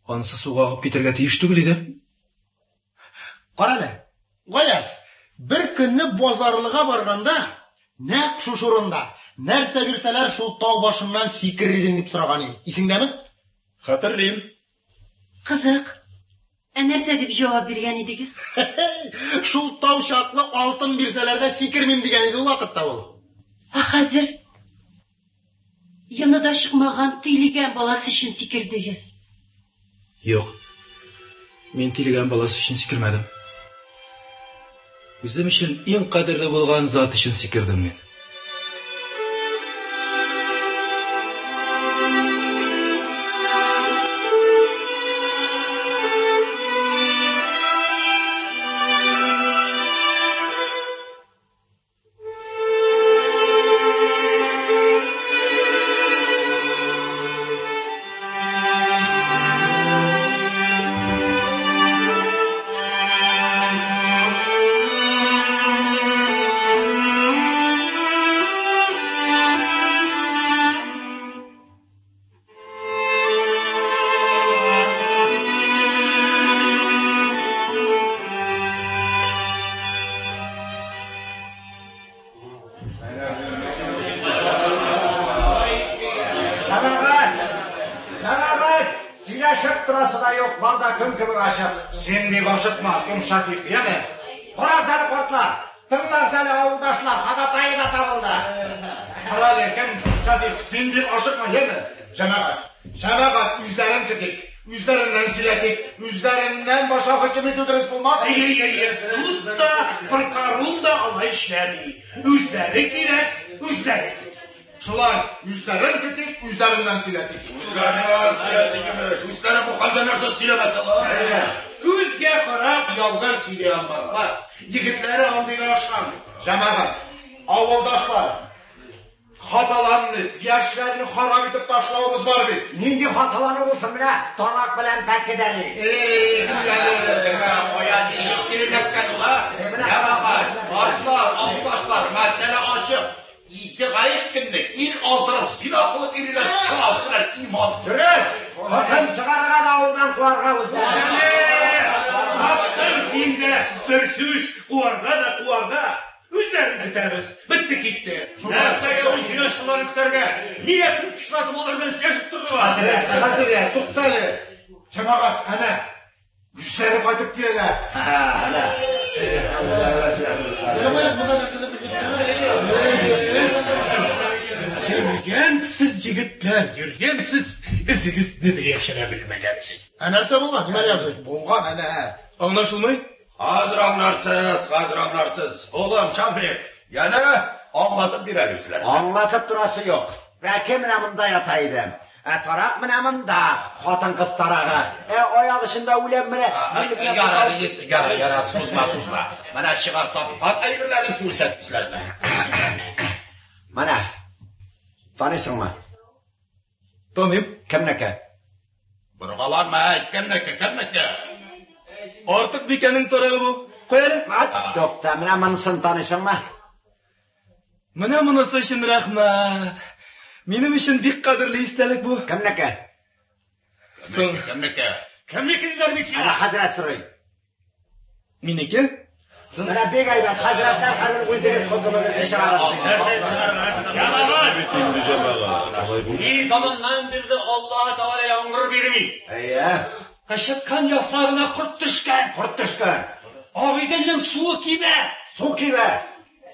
Анысы суга агып китәргә тиеш түгел иде. Кара әле, Гаяз, бер көнне базарлыга барганда, нәкъ шушы урында, нәрсә бирсәләр, шул тау башыннан сикерер идең дип сораган идем. Исеңдәме? Хәтерлим. Кызык. Ә нәрсә дип җавап биргән идегез? Шул тау чаклы алтын бирсәләр дә сикермим дигән иде ул вакытта ул. Ә хәзер йоны да чыкмаган тилегән баласы өчен сикердегез. Юк. Мин тилегән баласы өчен сикермәдем. Үзем өчен иң кадерле булган зат өчен сикердем мин. Җәмәгать! Җәмәгать! Сөйләшеп торасы да юк, бар да көн кебек ачык. Син бик ашыкма, кем Шафик, яме? Карагыз әле, картлар! Тыңлагыз әле, авылдашлар, ходатае да табылды. Кара әле, кем Шафик, син бик ашыкма, яме? Җәмәгать, җәмәгать, үзләрен көтик, үзләреннән сөйләтик, үзләреннән башка хөкем итү дөрес булмас. Әйе, әйе, суд та, прокурор да алай эшләми. Үзләре кирәк, үзләре. Шулай, үзләрен көтик, үзләреннән сөйләтик. Үзләреннән сөйләтик, имеш. Үзләре бу хәлдә нәрсә сөйләмәсәләр. Күзгә карап ялган сөйли алмаслар. Егетләре андыйга ышанмый. Җәмәгать, авылдашлар. Хаталанды, яшьләрне харам итеп ташлавыбыз бар бит. Нинди хаталану булсын менә тарак белән пәкедәни. Эй, кая ничек килеп эләккән ул, а? Җәмәгать, картлар, авылдашлар, мәсьәлә ачык. Изге гает көнне ил аздырып, зина кылып йөриләр, кафирләр, имансыз. Дөрес! Хөкем чыгарырга да авылдан куарга үзләре. Таптың син дә бер сүз, куарга да куарга. Үзләрен көтәбез. Бетте китте. Нәрсәгә ул зиначыларны көтәргә? Нигә күп пычратып алар белән сөйләшеп торырга? Хәзрәт, хәзрәт, тукта әле. Җәмәгать, әнә үзләре кайтып киләләр. Әнә. Йөргәнсез, егетләр, йөргәнсез, үзегезне дә яшерә белмәгәнсез. Ә нәрсә булган, Имәли абзый? Булган, әнә. Аңлашылмый? Хәзер аңларсыз, хәзер аңларсыз. Улым, Шафик, янә аңлатып бир әле үзләренә. Аңлатып торасы юк. Пәке менә монда ята иде. Ә тарак менә монда, хатын-кыз тарагы. Ә аяк эчендә үләм менә. Ярар, егет, ярар, ярар, сузма, сузма. Менә чыгар тапкан әйберләрен күрсәт үзләренә. Менә. Таныйсыңмы? Таныйм. Кемнеке? Боргаланма, әйт, кемнеке, кемнеке? Артык бикәнең тарагы бу. Кой әле. Тукта, менә монысын таныйсыңмы? Менә монысы өчен рәхмәт. Минем өчен бик кадерле истәлек бу. Кемнеке? Соң. Кемнеке? Кемнеке диләр бит сиңа? Әнә хәзрәт сорый. Минеке? Менә бик әйбәт, хәзрәтләр хәзер үзегез хөкемегезне чыгарырсыз. Җәмәгать! Инде җәмәгать, алай булмый. Ни заманнан бирле Аллаһ Тәгалә яңгыр бирми. Әйе. Кычыткан яфрагына корт төшкән. Корт төшкән. Агыйделнең суы кибә. Су кибә.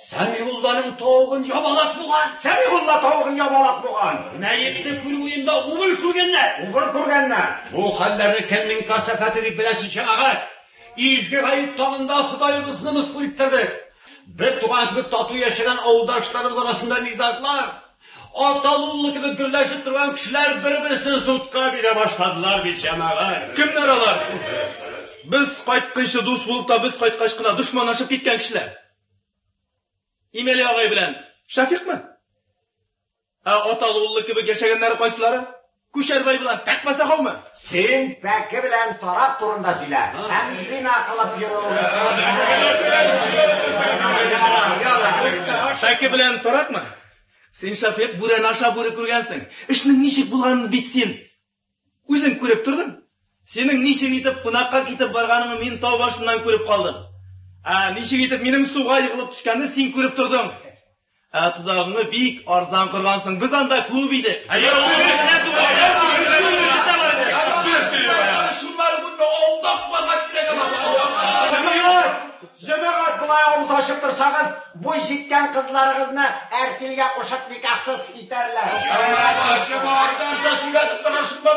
Сәмигулланың тавыгын ябалак буган. Сәмигулла тавыгын ябалак буган. Мәетне күл буенда убыр күргәннәр. Убыр күргәннәр. Бу хәлләрне кемнең касәфәте дип беләсез, җәмәгать? Изге гает таңында Ходаебызны мыскыл иттердек. Бер туган кебек тату яшәгән авылдашларыбыз арасында низаглар, аталы-уллы кебек гөрләшеп торган кешеләр бер-берсен судка бирә башладылар бит, җәмәгать. Кемнәр алар? Без кайтканчы дус булып та, без кайткач кына дошманлашып киткән кешеләр. Имәли агай белән Шәфикъмы? Ә аталы-уллы кебек яшәгәннәре кайсылары? Күчәрбай белән Тәкъва Сәхаумы? Син пәке белән тарак турында сөйлә. Һәм зина кылып йөрүегез. Пәке белән таракмы? Син, Шәфикъ, бүрәнә аша бүре күргәнсең. Эшнең ничек булганын бит син үзең күреп тордың. Синең ничек итеп кунакка китеп барганыңны мин тау башыннан күреп калдым. Ә ничек итеп минем суга егылып төшкәнне син күреп тордың. Ә тозагыңны бик арзан коргансың. Без анда күп идек. Җәмәгать! Җәмәгать, болай авыз ачып торсагыз, буй җиткән кызларыгызны әртилгә кушып никахсыз итәрләр. Җәмәгать, җәмәгать, нәрсә сөйләтеп торасың бу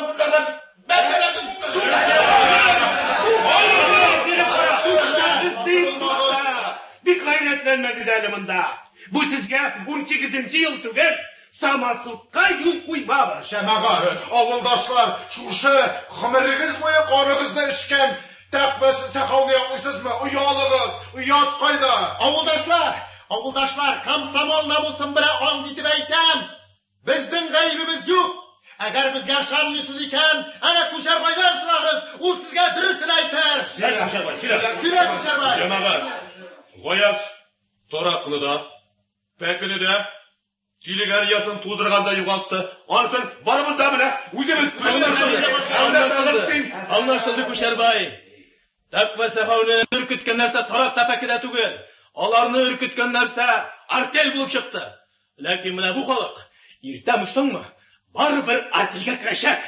Бик гайрәтләнмәгез әле монда. Бу сезгә 18 ел түгел, самосудка юл куймабыз. Җәмәгать, авылдашлар, шушы гомерегез буе каныгызны эчкән Тәкъва Сәхауны яклыйсызмы? Оялыгыз, оят кайда? Авылдашлар, авылдашлар, комсомол намусын белән ант итеп әйтәм, безнең гаебебез юк. Әгәр безгә ышанмыйсыз икән, әнә Күчәрбайдан сорагыз, ул сезгә дөресен әйтер. Сөйлә, Күчәрбай, сөйлә. Сөйлә, Күчәрбай. Җәмәгать, Гаяз таракны да, пәкене дә, тилегән оясын туздырганда югалтты. Анысын барыбыз да менә үзебез Аңлашылды, аңлашылды, аңлашылды, Күчәрбай. Тәкъва Сәхауны өркеткән нәрсә тарак та пәке дә түгел. Аларны өркеткән нәрсә артель булып чыкты. Ләкин менә бу халык иртәме соңмы барыбер артельгә керәчәк.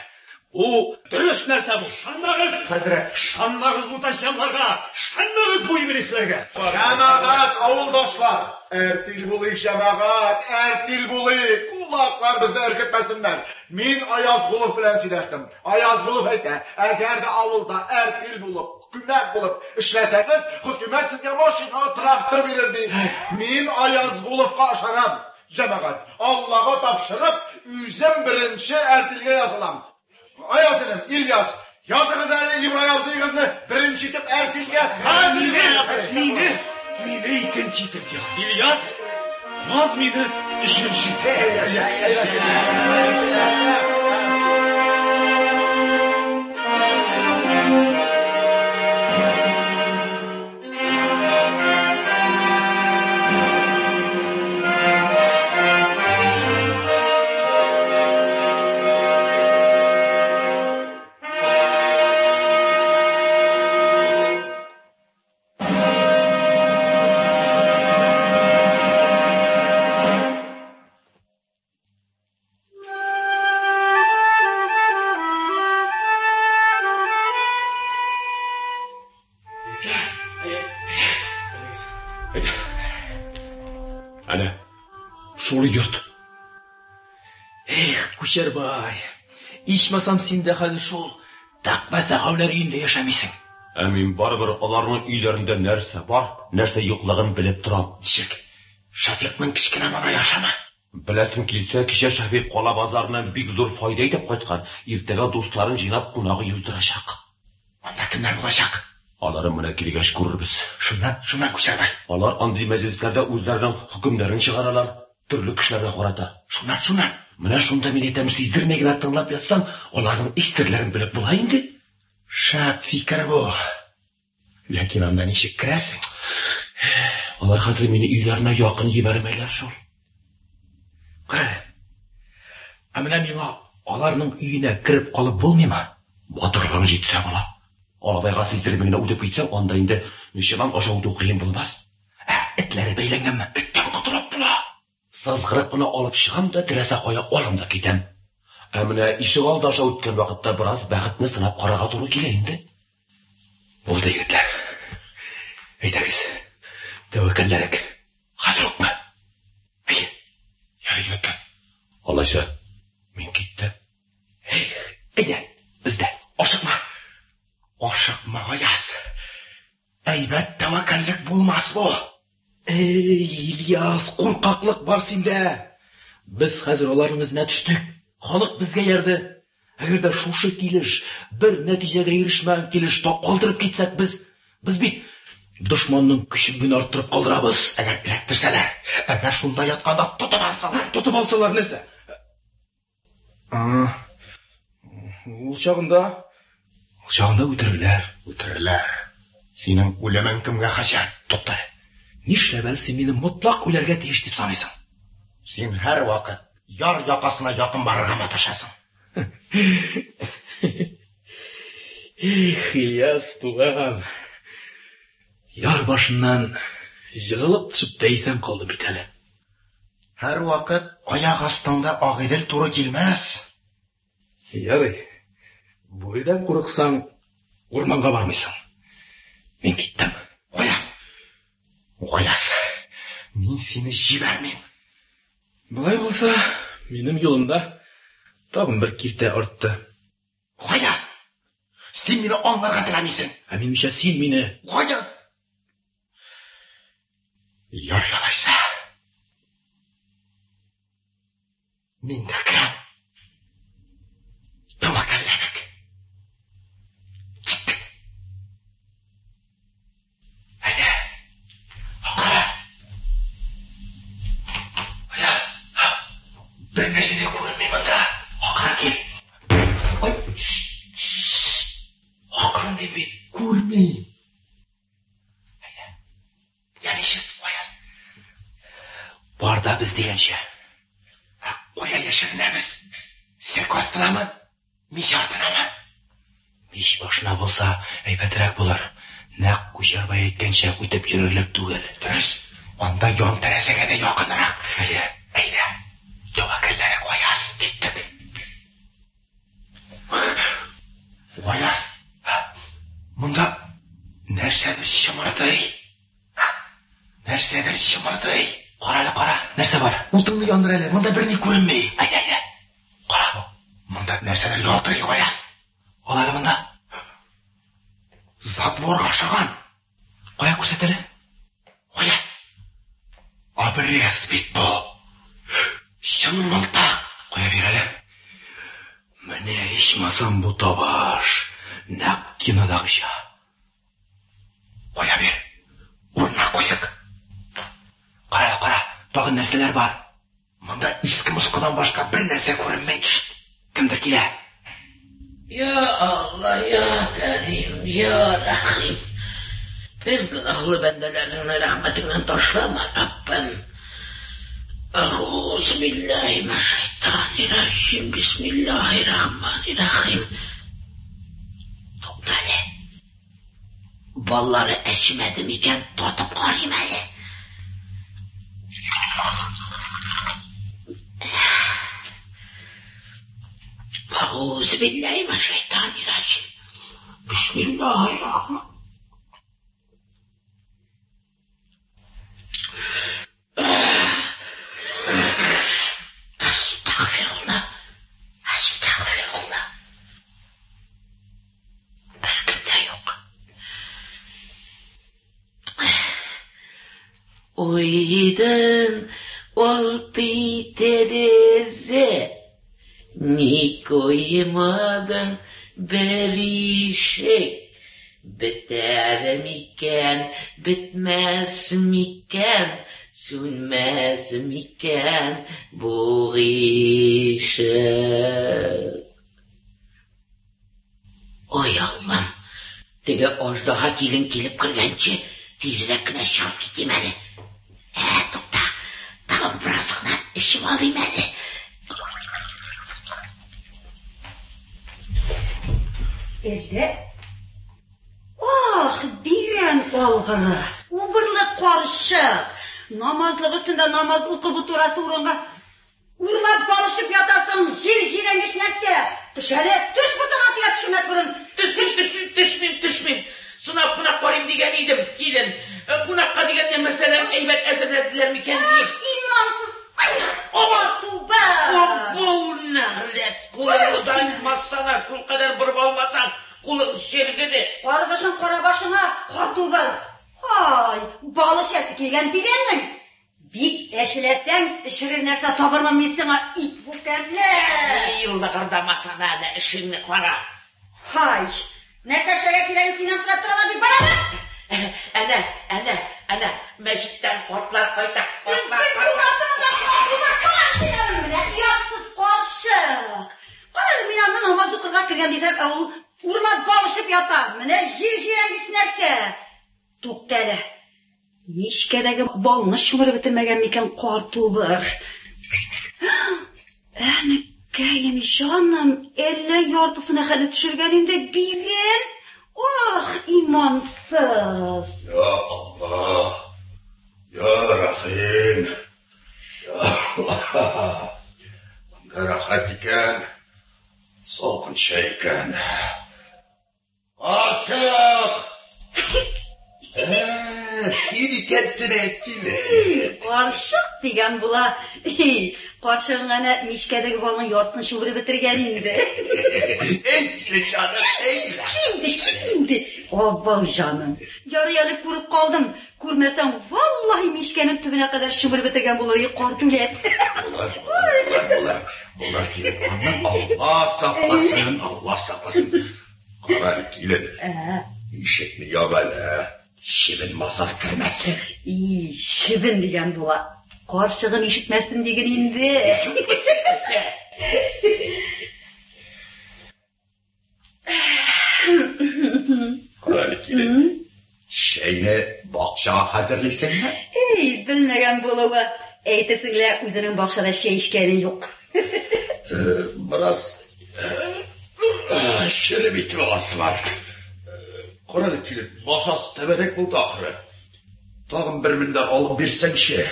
Бу дөрес нәрсә бу. Ышанмагыз! Хәзрәт. Ышанмагыз бу таҗҗалларга! Ышанмагыз бу иблисләргә! Җәмәгать, авылдашлар, әртил булыйк, җәмәгать, әртил булыйк. Кулаклар безне өркетмәсеннәр. Мин Аязгулов белән сөйләштем. Аязгулов әйтә, әгәр дә авылда әртил булып, күмәк булып эшләсәгез, хөкүмәт сезгә машина, трактор бирер ди. Мин Аязгуловка ышанам. Җәмәгать, Аллага тапшырып, үзем беренче әртилгә язылам. Аяз энем, Ильяс, языгыз әле Ибрай абзыегызны беренче итеп әртилгә. Мине, мине икенче итеп яз. Ильяс, Яз мине өченче. Әнә, шул йорт. Эх, Күчәрбай, ичмасам син дә хәзер шул Тәкъвә сәхәүләр өендә яшәмисең. Ә мин барыбер аларның өйләрендә нәрсә бар, нәрсә юклыгын белеп торам. Ничек? Шәфикъның кечкенә малае ашамы? Беләсең килсә, кичә Шәфикъ кала базарыннан бик зур файда итеп кайткан. Иртәгә дусларын җыйнап кунак өй уздырачак. Анда кемнәр булачак? Аларын менә килгәч күрербез. Шуннан, шуннан Күчәрбай. Алар андый мәҗлесләрдә үзләренең хөкемнәрен чыгаралар, төрле кешеләргә карата. Шуннан, шуннан. Менә шунда мин әйтәм, сиздермәй генә тыңлап ятсаң, аларның эч серләрен белеп була инде. Шәп фикер бу. Ләкин анда ничек керәсең? Алар хәзер мине өйләренә якын җибәрмәйләр шул. Кара әле. Ә менә миңа аларның өенә кереп калып булмыймы? Батырлыгың җитсә була. Алабайга сиздерми генә үтеп китсәң, анда инде чолан аша үтү кыен булмас. Ә этләре бәйләнгәнме? Эттән котылып була. Сызгырып кына алып чыгам да теләсә кая алам да китәм. Ә менә ишегалды аша үткән вакытта бераз бәхетне сынап карарга туры килә инде. Булды, егетләр. Әйдәгез, тәвәккәлләрек. Хәзер үкме? Әйе. Ярый, егетләр. Алайса, мин киттем. Әйдә, без дә. Ашыкма. Ашыкма, Гаяз. Әйбәт тәвәккәллек булмас бу. Эй, Ильяс, куркаклык бар синдә. Без хәзер аларның эзенә төштек. Халык безгә иярде. Әгәр дә шушы килеш, бер нәтиҗәгә ирешмәгән килеш та калдырып китсәк, без без бит дошманның көчен генә арттырып калдырабыз. Әгәр эләктерсәләр, әгәр шунда ятканда тотып алсалар. Тотып алсалар нәрсә? Ул чагында, ул чагында үтерерләр. Үтерерләр. Синең үлемең кемгә хаҗәт? Тукта әле. Нишләп әле син мине мотлак үләргә тиеш дип саныйсың? Син һәрвакыт яр якасына якын барырга маташасың. Эх, Ильяс туган. Яр башыннан җыгылып төшеп тә исән калды бит әле. Һәрвакыт аяк астыңда Агыйдел туры килмәс. Ярый. Бүредән курыксаң, урманга бармыйсың. Мин киттем. Гаяз! Гаяз! Мин сине җибәрмим. Болай булса, минем юлымда тагын бер киртә артты. Гаяз! Син мине аңларга теләмисең. Ә минемчә, син мине... Гаяз! Ярый алайса. Мин дә керәм. Тәвәккәлләдек. Киттек. Әйдә. Акрын. Аяз. Бер нәрсә дә күренми монда. Акрын кил. Ай, Акрын дим бит. Күрмим. Әйдә. Я ничек, Аяз? Бар да без дигәнчә. Ә кая яшеренәбез? Сәке астынамы? Мич артынамы? Мич башына булса, әйбәтрәк булыр. Нәкъ Күчәрбай әйткәнчә, үтеп йөрерлек түгел. Дөрес. Анда ян тәрәзәгә дә якынрак. Әйдә. Әйдә. Тәвәккәлләрек, Аяз. Киттек. Аяз. Монда нәрсәдер чымырдый. Нәрсәдер чымырдый. Кара әле, кара, нәрсә бар? Утыңны яндыр әле, монда берни күренми. Әйдә, әйдә. Кара. Монда нәрсәдер ялтырый, Гаяз. Ал әле монда. Затворга ошаган. Кая күрсәт әле? Гаяз. Обрез бит бу. Чын мылтык. Кая бир әле? Менә ичмасам бу табыш. Нәкъ кинодагыча. Кая бир? Урынына куйык. Кара, кара. Тагын нәрсәләр бар? Монда иске москыдан башка бер нәрсә күренми. Шт! Кемдер килә. Я Алла, я Кәрим, я Рәхим. Без гөнаһлы бәндәләреңне рәхмәтеңнән ташлама, Раббым. Әгуз биллаһи минәш-шайтанир раҗим. Бисмиллаһир рахманир рахим. Тукта әле. Баллары әчемәде микән, татып карыйм әле. Әгуз биллаһи минәш-шайтанир раҗим. Бисмиллаһир рахман. Әстәгъфирулла. Әстәгъфирулла. Беркем дә юк. Уйдың алты тәрәзә, Ни куймадың бер ишек. Бетәр микән, бетмәс микән, Сүнмәс микән бу гыйшык? Ой, Аллам, теге аждаһа килен килеп кергәнче, тизрәк кенә чыгып китим әле. Ә, тукта, тагын бераз гына эчеп алыйм әле. Әллә? Ах, бирән алгыры, убырлы карчык! Намазлык өстендә намаз укып утырасы урынга урлап барышып ятасың, җир җирәнгеч нәрсә! Төш әле, төш ботыңа сөяк төшермәс борын! Төш, төш, төшмим, төшмим, төшмим. Сынап кына карыйм дигән идем, килен. Кунакка дигәндә, мәсәлән, әйбәт әзерләделәр микән дип. Ах, имансыз! Ай, туба! Абау, нәгъләт! Кулыңны озайтмасана, шулкадәр борып алмасаң, кулың чергеде. Каргышың кара башыңа, картубыр! Һай, бал эчәсе килгән дигәнмен! Бик әчеләсәң, эчерер нәрсә табырмын мин сиңа, ит бүкәнле! И, лыгырдамасана әле, эшеңне кара. Һай, нәрсә эшләргә кирәген синнән сорап торалар бит, бар әле! Әнә, әнә, әнә, мәчеттән картлар кайта, картлар, Изге картлар. булмасын монда, картубыр, кара син аны, менә оятсыз карчык! Кара әле, мин анда намаз укырга кергән дисәм, ә ул урлап бал эчеп ята. Менә җир җирәнгеч нәрсә! Тукта әле. Мичкәдәге балны чумырып бетермәгән микән картубыр? Әнекәем, җаным, әллә яртысына хәле төшергән инде бирен? Ах, имансыз! Я Алла, я Рәхим, я Алла. Монда рәхәт икән, салкынча икән. Карчык! Ә, син икәнсең, килен. Карчык дигән була. Карчыгың әнә мичкәдәге балның яртысын чүгереп бетергән инде. Әй, килен җаным, әй. Инде, кит инде. Абау җаным. Ярый әле күреп калдым. Күрмәсәң, валлаһи мичкәнең төбенә кадәр чүмереп бетергән булыр иде карт үләт. Булыр, булыр, булыр, булыр. Булыр, килен. Аннан Алла сакласын, Алла сакласын. Кара әле, килен. Ә, Ишекне яп әле. Чебен мазар кермәсен. и, чебен дигән була. Карчыгым ишетмәсен диген инде. Кара әле, килен. Чәйне бакчага хәзерлисеңме? Эй, белмәгән булуы. Әйтерсең лә үзенең бакчада чәй эчкәне юк. Бераз череп итеп аласы бар. Кара әле, килен, масасы тәбәнәк булды ахры. Тагын бер мендәр алып бирсәңче.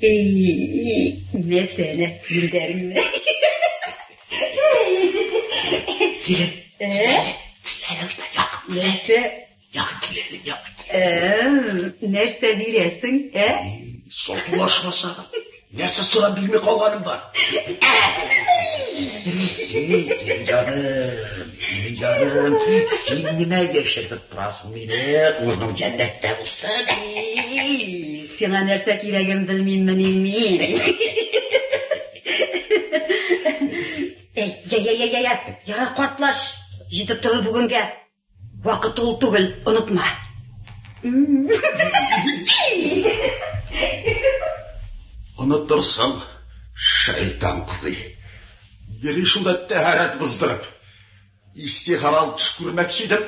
Эй, мәсәлә, мендәреңне. Килен, Ә? Нәрсә? якын кил әле, якын кил. Ә, нәрсә бирәсең, ә? Сатулашмаса, нәрсә сорап белми калганым бар. Эй, килен җаным, килен җаным, син генә яшертеп торасың мине, урының җәннәттә булсын. Эй, сиңа нәрсә кирәген белмиммени мин. Эй, я, я, я, я, я, ярар, картлаш, җитеп торыр бүгенгә. Вакыт ул түгел, онытма. Онытырсың, шайтан кызы. Йөри шунда тәһарәт боздырып. Истихарал төш күрмәкче идем.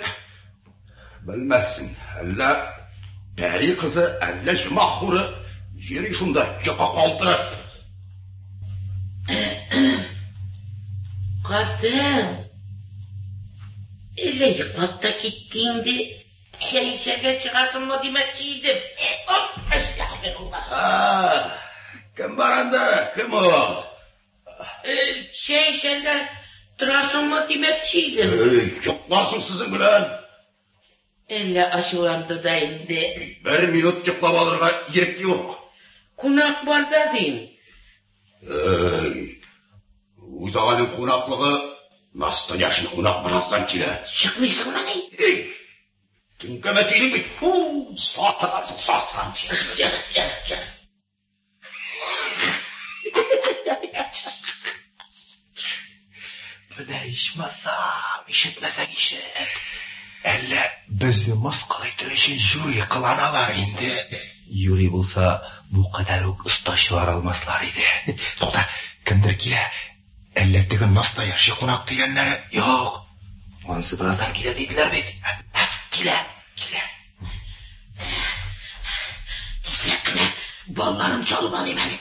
Белмәссең, әллә пәри кызы, әллә җомах хуры йөри шунда йокы калдырып. Картым, әллә йоклап та китте инде. Чәй эчәргә чыгасыңмы димәкче идем. Оп, әстәгъфирулла. Кем бар анда? Кем ул? Чәй эчәргә торасыңмы димәкче идем. Йокларсың сезнең белән. Әллә ачуланды да инде. Бер минут йоклап алырга ирек юк. Кунак бар да дим. Эй, үз аганың кунаклыгы настоящий кунак бераздан килә. Чыкмыйсыңмыни? Эй, теңкәмә тидең бит. Фу, сасыгансың, сасыган. Менә ичмасам, ишетмәсәң ишет. Әллә безне мыскыл итү өчен жюри кыланалар инде. Юри булса, бу кадәр үк оста чыгара алмаслар иде. Тукта, кемдер килә. Әллә теге настоящий кунак дигәннәре? Юк. Анысы бераздан килә диделәр бит. Килә, килә. Тизрәк кенә балларын салып алыйм әле.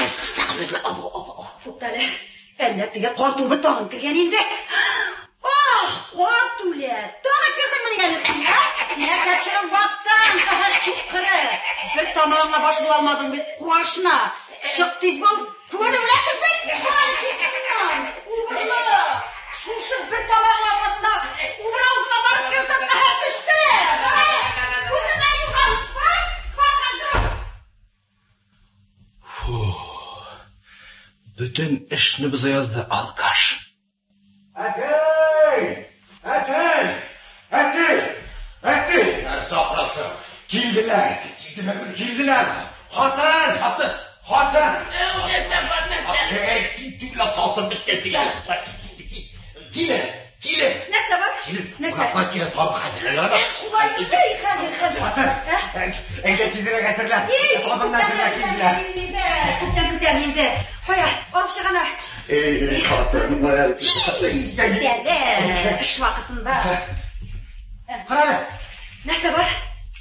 Әстәгъфирулла. Абу, абу, Туктале, әллә теге карт убы тагын кергән инде. Ах, карт үлә. Тагын кердеңмени әле син, ә? Нәрсә төшереп ваттың, каһәр суккыры. Бер тамагыңа баш була алмадың бит, куашна. Чык тиз бул, күреп үләсең бит. Кай китсен, убырлы. Шушы бер тамагың аркасында убыр авызына барып керсәм, каһәр төште. Үзеңә югал, бар, бар хәзер. Фу. Бөтен эшне боза язды алкаш. Әти! Әти! Әти! Әти! Нәрсә акырасың? Килделәр! Килделәр! Килделәр! Хатын! Хатын! Хатын! Нәрсә бар, нәрсә? Эй, син түгел сасып беткәнсең. Киле, киле. Нәрсә бар? Нәрсә? Кунаклар килә, табак әзерләгән. Шулай эй, хәзер, хәзер. Хатын! Әйдә тизрәк әзерлә. Табынны әзерлә, килделәр. Күптән көтәм инде. Кая, алып чык аны. Эй, хатын! Әле, эш вакытында. Кара әле. Нәрсә бар?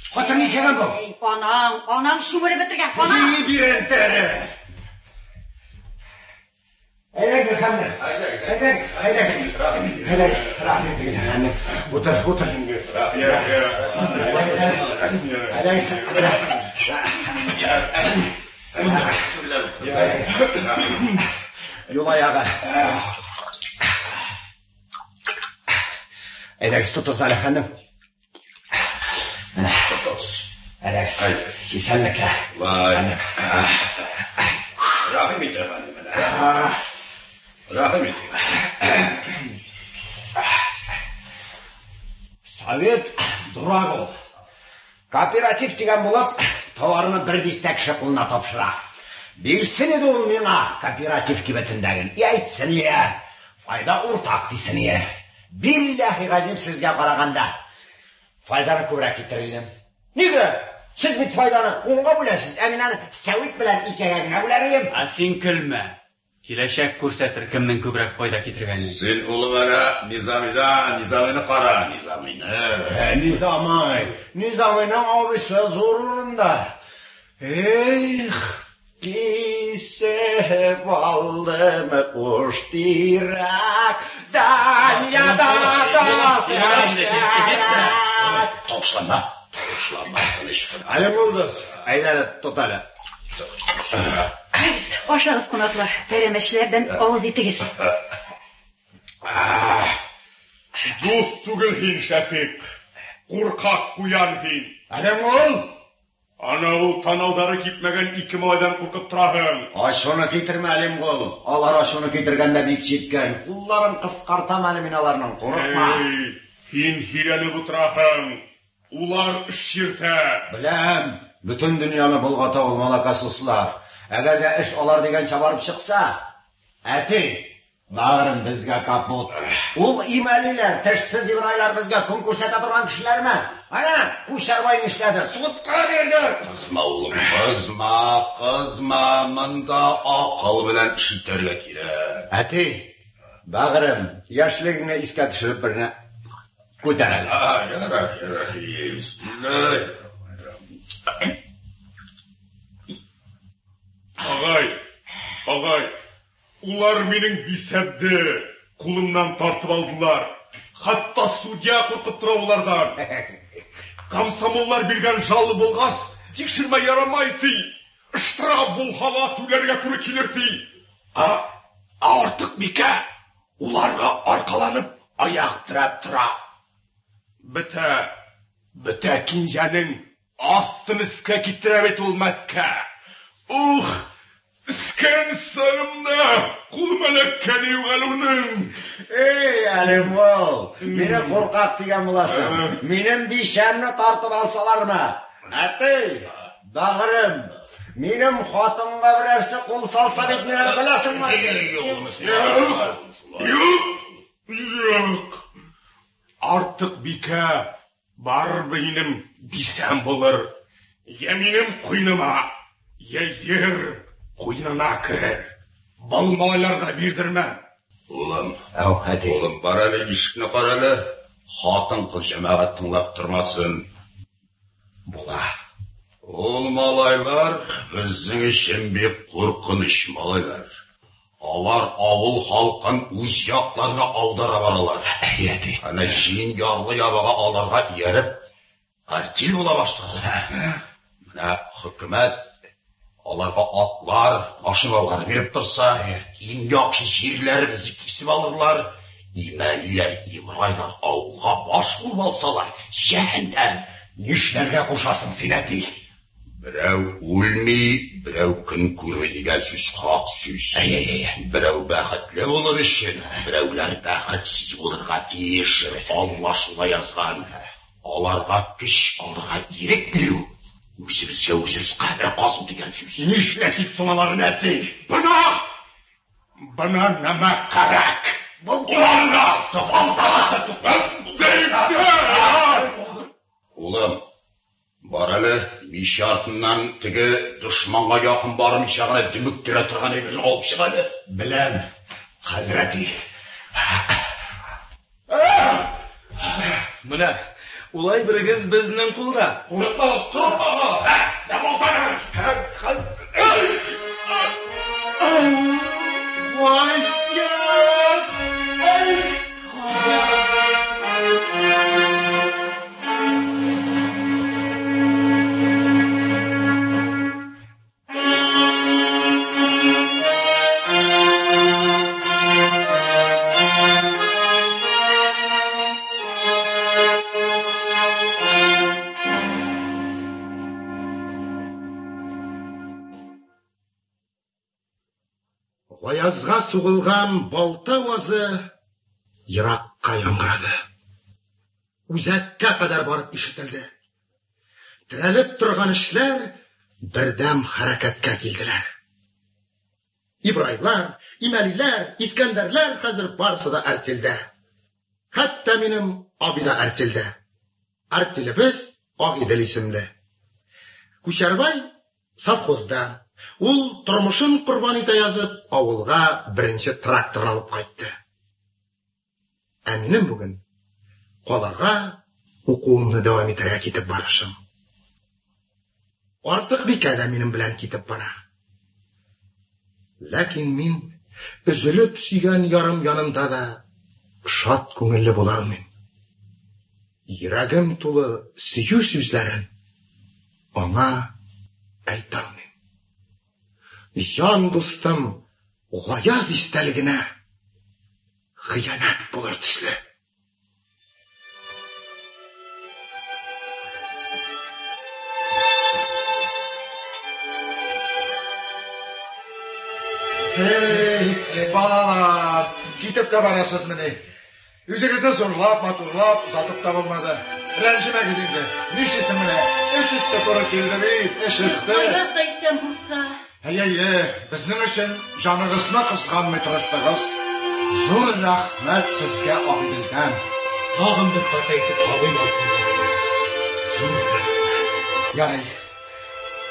Хатын ничәгән бу? Эй, анаң, анаң чүмереп бетергән, анаң. И бирәнтәре! Әйдәгез, әфәндем. Әйдәгез, әйдәгез. Әйдәгез, рәхим итегез, әфәндем. Утыр, утыр. Әйдәгез, әйдәгез. Юл аягы. Әйдәгез, тотыгыз әле, әфәндем. Менә. Әйдәгез. Исәнлеккә. Вай. Рәхим ит, әфәндем. Рәхим итегез. Совет дурак ул. Кооператив дигән булып, товарны бер дистә кеше кулына тапшыра. Бирсен иде ул миңа кооператив кибетендәген. И әйтсен я, файда уртак дисен я. Билләһи газим сезгә караганда файданы күбрәк китерер идем. Нигә? Сез бит файданы унга бүләсез, ә мин аны сәвит белән икегә генә бүләр идем. Ә син көлмә. Киләчәк күрсәтер кемнең күбрәк файда китергәнен. Син, улым, әнә Низамида, Низамины кара, Низамины. Низамый, Низамыйның абыйсы зур урында. Эх, кисеп алдым куш тирәк, дөньяда тас кәрәк. Тавышланма, тавышланма, тыныч кына. Әле булдыз, әйдә әле, тот әле. Әйдәгез, ашагыз, кунаклар. Пәрәмәчләрдән авыз итегез. Дус түгел һин, Шәфикъ. Куркак куян һин. Әле ул? Ана ул танаудары кипмәгән ике малайдан куркып тораһың. Ачуны китермә, Әлимгол. Алар ачуны китергәндә бик җиткән. Кулларын кыскартам әле мин аларның, курыкма. Эй, һин һирәнеп утыраһың. Улар эш йөртә. Беләм, бөтен дөньяны болгата ул малакасуслар. Әгәр дә эш алар дигәнчә барып чыкса, әти, Бәгърем, безгә капут. Ул имәлиләр, тешсез ибрайлар безгә көн күрсәтә торган кешеләрме? Әнә, Күчәрбай нишләде? Судка бирде. Кызма, улым, кызма, кызма, монда акыл белән эш итәргә кирәк. Әти, бәгърем, яшьлегеңне искә төшереп берне күтәр әле. Ярар, ярар, бисмилла. Агай, агай, улар минем бисәмне кулымнан тартып алдылар. Хәтта судья куркып тора улардан. Комсомоллар биргән жалы булгач, тикшермә ярамай ди. Штраф булһа ла түләргә туры килер ди. А, артык бикә уларга аркаланып аяк терәп тора. Бетә, бетә кинҗәнең астын өскә китерә бит ул мәткә. Ух, эскән сагымда кулыма эләккәне юк әле уның. Эй, Әлемгол, мине куркак дигән буласың. Минем бишәмне тартып алсалармы? Әти, бәгърем, минем хатынга берәрсе кул салса бит мине беләсеңме? Юк, юк, юк. Артык бикә барыбер минем бисәм булыр. Я минем куйныма, я ер куенына керер. Был малайларга бирдермәм. Улым, Әү, әти. улым, бар әле, ишекне кара әле. Хатын-кыз җәмәгать тыңлап тормасын. Була. Ул малайлар безнең өчен бик куркыныч малайлар. Алар авыл халкын үз якларына аудара баралар. Әти. Әнә җыен ярлы ябага аларга ияреп, артель була башлады. Менә хөкүмәт аларга атлар, машиналар биреп торса, иң яхшы җирләребезне кисеп алырлар. Имәлиләр, ибрайлар авылга баш булып алсалар, җәһәннәм. Нишләргә кушасың син, әти? Берәү үлми, берәү көн күрми дигән сүз хак сүз. Әй-әй-әй. Берәү бәхетле булыр өчен, берәүләр бәхетсез булырга тиеш. Алла шулай язган. Аларга көч алырга ирек бирү, үзебезгә үзебез кабер казу дигән сүз. Нишләтик соң аларны, әти? Бына, бына нәмә кәрәк. Уларга Улым, бар әле, мич артыннан теге дошманга якын бармыйча гына дөмектерә торган әйберне алып чык әле. Беләм, хәзрәти. Менә, улай берегез безнең кулда. Курыкмагыз, курыкмагыз! Ә, балтаны! Вай, ай, Гаязга сугылган балта авазы еракка яңгырады. Үзәккә кадәр барып ишетелде. Терәлеп торган эшләр бердәм хәрәкәткә килделәр. Ибрайлар, Имәлиләр, Искәндәрләр хәзер барысы да артельдә. Хәтта минем абый да артельдә. Артелебез Агыйдел исемле. Күчәрбай совхозда. Ул тормышын корбан итә язып, авылга беренче трактор алып кайтты. Ә минем бүген калага укуымны дәвам итәргә китеп барышым. Артык бикә дә минем белән китеп бара. Ләкин мин өзелеп сөйгән ярым янында да шат күңелле була алмыйм. Йөрәгем тулы сөю сүзләрен аңа әйтә алмыйм. Җан дустым Гаяз истәлегенә хыянәт булыр төсле. Эй, балалар, китеп тә барасызмыни? Үзегезне зурлап, матурлап, озатып та булмады. Рәнҗемәгез инде. Нишлисең менә? Эш өсте туры килде бит, эш өсте. Гаяз да исән булса. Әй, әй, әй, безнең өчен җаныгызны кызганмый тырыштыгыз. Зур рәхмәт сезгә Агыйделдән. Тагын бер кат әйтеп калыйм, алтыннарым. Зур рәхмәт. Ярый.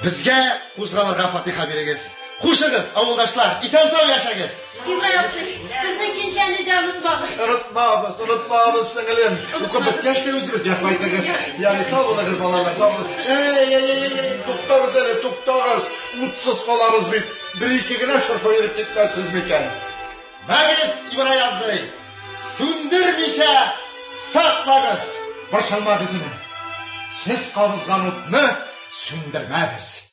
Безгә кузгалырга фатиха бирегез. Хушыгыз, авылдашлар, исән-сау яшәгез. Ибрай абзый, безнең кинҗәне дә онытмагыз. Онытмабыз, онытмабыз, сеңелем. Укып беткәч тә үзебезгә кайтыгыз. Ярый, сау булыгыз, балалар, сау булыгыз. Әй, әй, әй, әй, туктагыз әле, туктагыз. Утсыз калабыз бит. Бер-ике генә шырпы биреп китмәссез микән? Мәгез, Ибрай абзый, сүндермичә саклагыз. Борчылмагыз, энем. Сез кабызган утны сүндермәбез.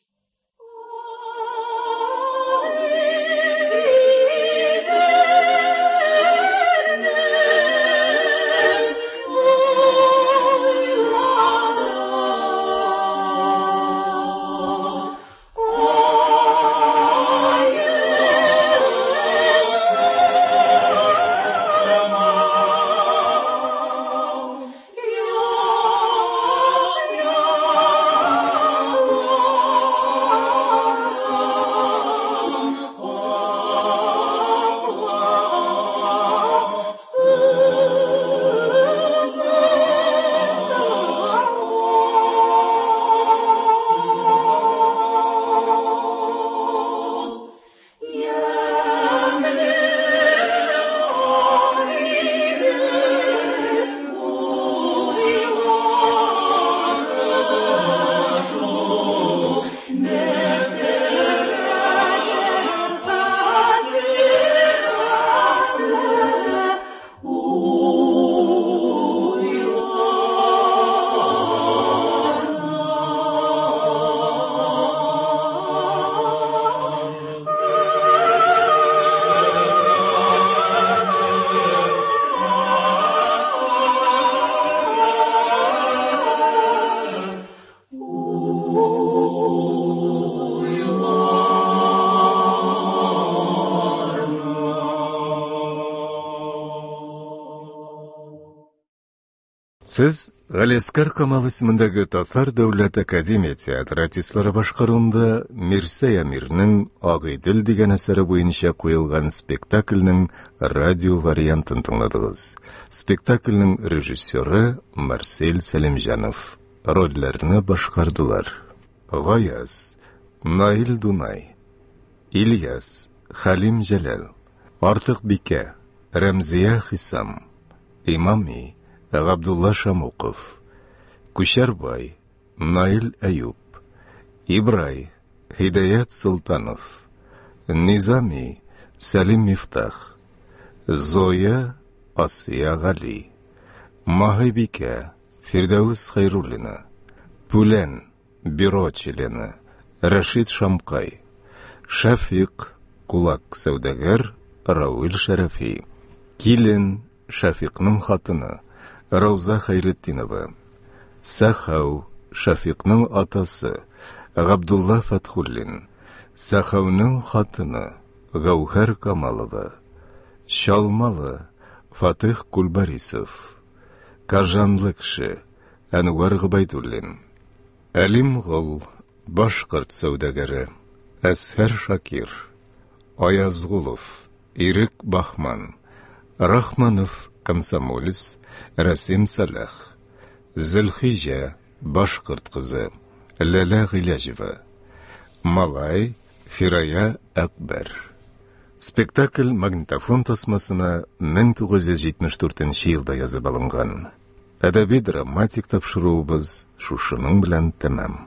Сез Галиәскар Камал исемендәге Татар дәүләт академия театры артистлары башкаруында Мирсәй Әмирнең Агыйдел дигән әсәре буенча куелган спектакльнең радио вариантын тыңладыгыз. Спектакльнең режиссеры Марсель Сәлимҗанов. Рольләрне башкардылар: Гаяз, Наил Дунай, Ильяс, Хәлим Җәләл, Артыкбикә, Рәмзия Хисам, Имами, Габдулла Шамуков, Күчәрбай, Наил Әюп, Ибрай, Һидаят Солтанов, Низами, Сәлим Мифтах, Зоя, Асия Гали, Маһибикә, Фирдәвес Хәйруллина, Пүлән, бюро члены, Рәшит Шамкай, Шәфикъ, кулак сәүдәгәр, Равил Шәрәфи, Килен, Шәфикъның хатыны, Рауза Хәйретдинова, Сәхәү, Шәфикъның атасы, Габдулла Фәтхуллин, Сәхәүнең хатыны, Гәүһәр Камалова, Чалмалы, Фатыйх Кульбарисов, Кажанлы кеше, Әнвәр Гобәйдуллин. Әлим Гол, башкорт сәүдәгәре, Әзһәр Шакир, Аязгулов, Ирек Баһман, Рахманов, комсомолец, Рәсим Сәлах, Зөлхиҗә, башкорт кызы, Ләлә Гыйләҗева, Малай, Фирая Әкбәр. Спектакль магнитофон тасмасына 1974 елда язып алынган. Әдәби-драматик тапшыруыбыз шушының белән тәмам.